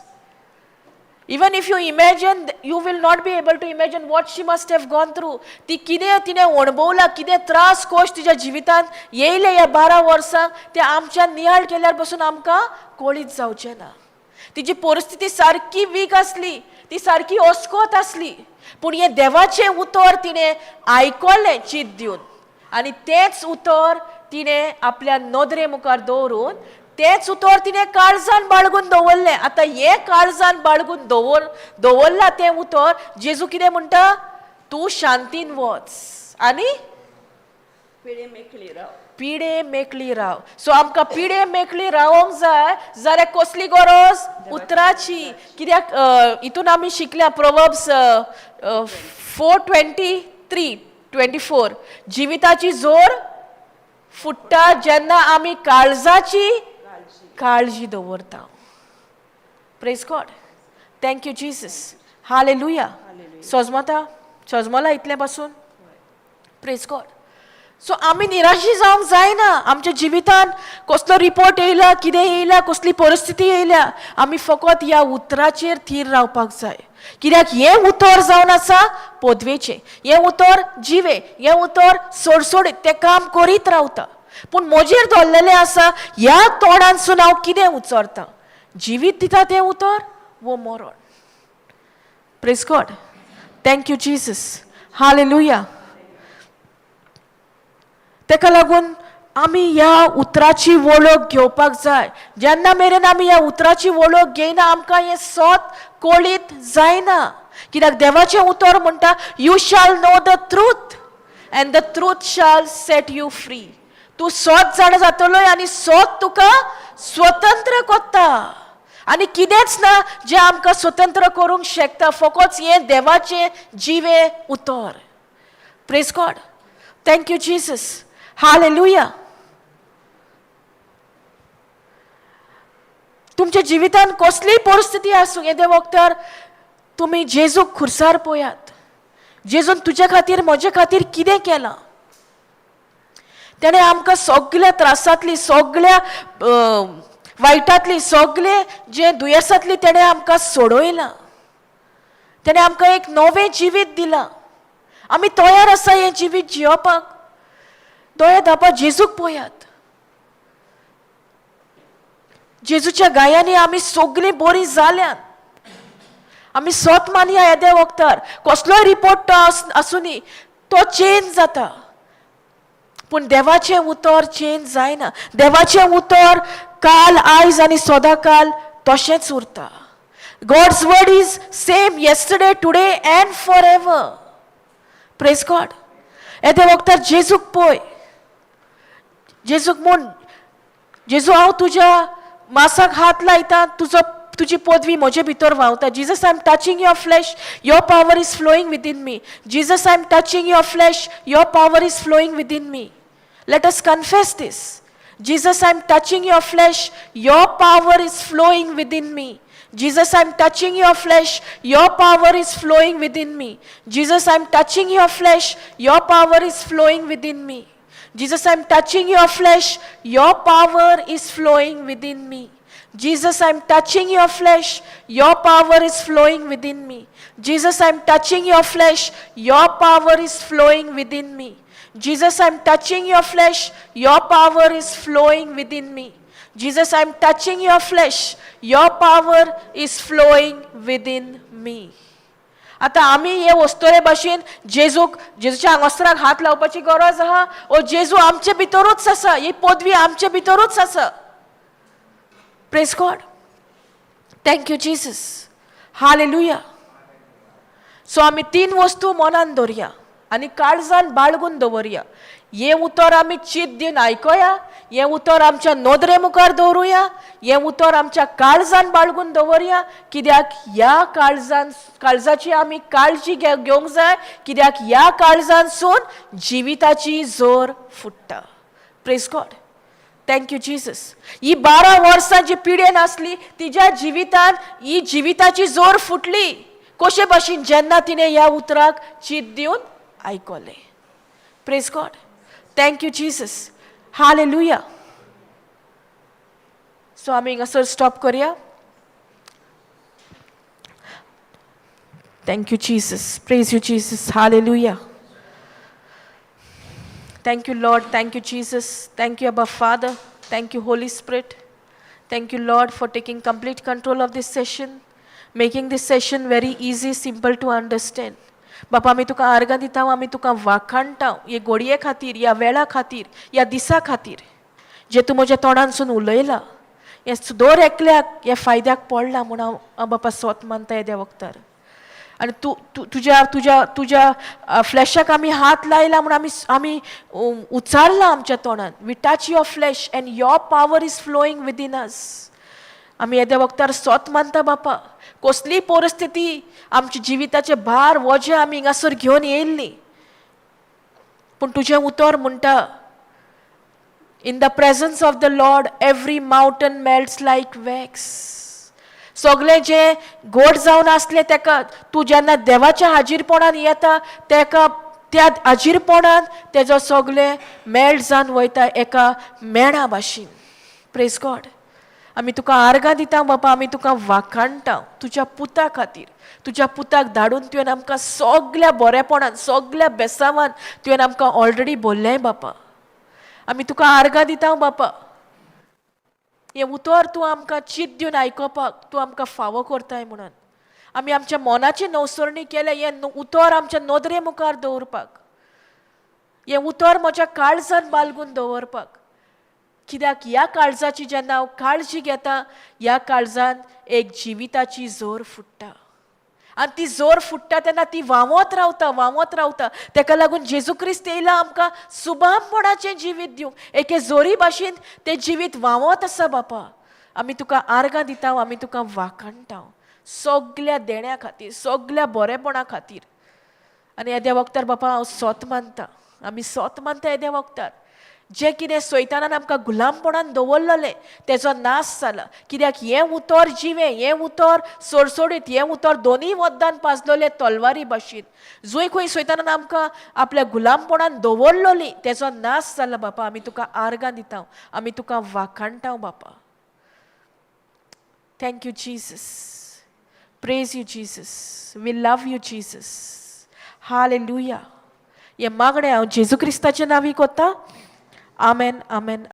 Even if you imagine, you will not be able to imagine what she must have gone through. ती कितें तिणें अणभवलां, कितें त्रास कोश तिच्या जिवितांत येयले ह्या 12 वर्सांक, तें आमच्यान नियाळ केल्यार पसून आमकां कळीत जावचें ना. तिजी परिस्थिती सारकी वीक आसली, ती सारकी अस्कोत आसली, पूण हें देवाचें उतर तिणें आयकलें चीत दिवन. आनी तेंच उतर तिणें आपल्या नदरे मुखार दवरून, तेंच उतर तिणें काळजान बाळगून दवरलें. आतां हें काळजान बाळगून दवरलां तें उतर, जेजू कितें म्हणटा? तूं शांतीन वच आनी
पिडे मेकळी राव.
पिडे मेकळी राव. सो आमकां पिडे मेकळी रावोंक जाय जाल्यार कसली गरज? उतराची. कित्याक हितून आमी शिकल्या प्रोवर्ब्स 4:23-24, जिविताची जोर फुट्टा जेन्ना आमी काळजाची काळजी दवरता. Praise God. Thank you Jesus. Hallelujah. सजमता, सजमला इतलें पासून. Praise God. सो आमी निराशी जावंक जायना. आमच्या जिवितान कसलो रिपोर्ट येयला, कितें येयला, कसली परिस्थिती येयल्या, आमी फकत ह्या उतराचेर थीर रावपाक जाय. कित्याक हें उतर जावन आसा पदवेचें, हें उतर जिवें, हें उतर सोडसोडीत तें काम करीत रावता. पूण म्हजेर दवरलेलें आसा ह्या तोंडानसून हांव कितें उच्चरतां, जिवीत दिता तें उतर वो मरण. Praise God. Thank you Jesus. Hallelujah. तेका लागून आमी ह्या उतराची वळख घेवपाक जाय. जेन्ना मेरेन आमी ह्या उतराची वळख घेयना, आमकां हें सत कळीत जायना. कित्याक देवाचें उतर म्हणटा, "You shall know the truth and the truth shall set you free." तूं सत जाणा जातलोय आनी सत तुका स्वतंत्र कोत्ता. आनी कितेंच ना जें आमकां स्वतंत्र करूंक शकता, फकत हें देवाचें जिवें उतर. Praise God. Thank you Jesus. Hallelujah. तुमच्या जिवितान कसलीय परिस्थिती आसूं, येदे वखदार तुमी जेजूक खुर्सार पळयात. जेजून तुज्या खातीर, म्हजे खातीर कितें केलां? तेणें आमकां सगल्या त्रासांतली, सगल्या वायटांतली, सगळे जे दुयेंसांतली तेणें आमकां सोडयलां. तेणें आमकां एक नवें जिवीत दिलां. आमी तयार आसा हें जिवीत जियोवपाक? दोळे धापा, जेजूक पळयात. जेजूच्या गायांनी आमी सगळीं बरीं जाल्यात. आमी सत मानया. येदे वखदार कसलोय रिपोर्ट तो आसुनी, तो चेंज जाता, पूण देवाचें उतर चेंज जायना. देवाचें उतर काल, आयज आनी सदां काल तशेंच उरता. God's word is same yesterday, today and forever. Praise God. येदे वखदार जेजूक पळय. जेजूक म्हूण, जेजू, हांव तुज्या मासाक हात लायता, तुजो तुजी पदवी म्हजे भितर व्हांवता. Jesus, I am touching your flesh, your power is flowing within me. Jesus, I am touching your flesh, your power is flowing within me. Let us confess this. Jesus, I am touching your flesh, your power is flowing within me. Jesus, I am touching your flesh, your power is flowing within me. Jesus, I am touching your flesh, your power is flowing within me. Jesus, I am touching your flesh, your power is flowing within me. Jesus, I am touching your flesh, your power is flowing within me. Jesus, I am touching your flesh, your power is flowing within me. Jesus, I am touching your flesh, your power is flowing within me. Jesus, I am touching your flesh, your power is flowing within me. आतां आमी हे वस्तुरे भाशेन जेजूक, जेजूच्या आंगोस्त्राक हात लावपाची गरज आहा ओ जेजू आमचे भितरूच आसा? ही पदवी आमचे भितरूच आसा. Praise God. Thank you Jesus. Hallelujah. So आमी तीन वस्तू मनान दवरया आनी काळजान बाळगून दवरया. हें उतर आमी चीत दिवन आयकोया, हें उतर आमच्या नदरे मुखार दवरुया, हें उतर आमच्या काळजान बाळगून दवरया. कित्याक ह्या काळजान, काळजाची आमी काळजी घेवंक जाय, कित्याक ह्या काळजानसून जिविताची जोर फुट्टा. Praise God. Thank you Jesus. ही 12 वर्सां जी पिडेन आसली, तिज्या जिवितान ही जिविताची जोर फुटली. कशे भाशेन? जेन्ना तिणें ह्या उतराक चीत दिवन आयकलें. Praise God. Thank you Jesus. Hallelujah. So आमी हिंगासर स्टॉप करया. Thank you Jesus. Praise you Jesus. Hallelujah. Thank you, Lord. Thank you, Jesus. Thank you, Abba Father. Thank you, Holy Spirit. Thank you, Lord, for taking complete control of this session, making this session very easy, simple to understand. बापा, आमी तुका आर्गां दिता, आमी तुका वाखाणटा हे घडये खातीर, ह्या वेळा खातीर, ह्या दिसा खातीर, जे तूं म्हज्या तोंडानसून उलयला, हें दर एकल्याक हे फायद्याक पडला म्हूण हांव बापा स्वत मानता येद्या वखदार. आनी तूं तूं तुज्या फ्लॅशाक आमी हात लायला म्हूण आमी उच्चारला आमच्या तोंडान. We touch your flesh and your power is flowing within us. आमी येद्या वखदार सोत मानता बापा. कसलीय परिस्थिती, आमच्या जिविताचे भार, वजें आमी हिंगासर घेवन येयल्ली, पूण तुजें उतर म्हणटा, "In the presence of the Lord every mountain melts like wax." सगळें जें गोड जावन आसलें, तेका तूं जेन्ना देवाच्या हाजीरपणान येता, तेका त्या आजीरपणान तेजो सगळें मेळ जावन वयता एका मेणा भाशेन. प्रेज गॉड. आमी तुका आर्गां दिता बापा, आमी तुका वाखाणटा तुज्या पुता खातीर. तुज्या पुताक धाडून तुवें आमकां सगल्या बरेपणान, सगल्या बेसावान तुवें आमकां ऑलरेडी बोल्लें बापा. आमी तुका आर्गां दिता बापा, हें उतर तूं आमकां चीत दिवन आयकोपाक तूं आमकां फावो करताय म्हणून. आमी आमच्या मनाची नवसरणी केल्या हें उतर आमच्या नदरे मुखार दवरपाक, हें उतर म्हज्या काळजान बालगून दवरपाक. कित्याक ह्या काळजाची जेन्ना हांव काळजी घेता, ह्या काळजान एक जिविताची जोर फुट्टा आनी ती जोर फुट्टा तेन्ना ती व्हांवत रावता, व्हांवत रावता. तेका लागून जेजू क्रिस्त येयला आमकां सुबामपणाचें जिवीत दिवंक. एके जोरी भाशेन तें जिवीत व्हांवत आसा बापा. आमी तुका आर्गां दिता, आमी तुका वाखाणटा सगल्या देण्या खातीर, सगल्या बरेपणा खातीर. आनी येद्या वखदार बापा हांव सोत मानता, आमी सोत मानता येद्या वखदार जें कितें सैतानान आमकां गुलामपणान दवरलेलें तेजो नाश जाला. कित्याक हें उतर जिवें, हें उतर सोडसोडीत, हें उतर दोनूय वद्दान पाजलोलें तलवारी भाशेन. जंय खंय सैतानान आमकां आपल्या गुलामपणान दवरलोली तेजो नाश जाला बापा. आमी तुका आर्गां दिता, आमी तुका वाखाणटा बापा. Thank you Jesus, praise you Jesus, we love you Jesus. Hallelujah. हें मागणें हांव जेजू क्रिस्ताच्या नांवी कोत्ता. आमेन, आमेन.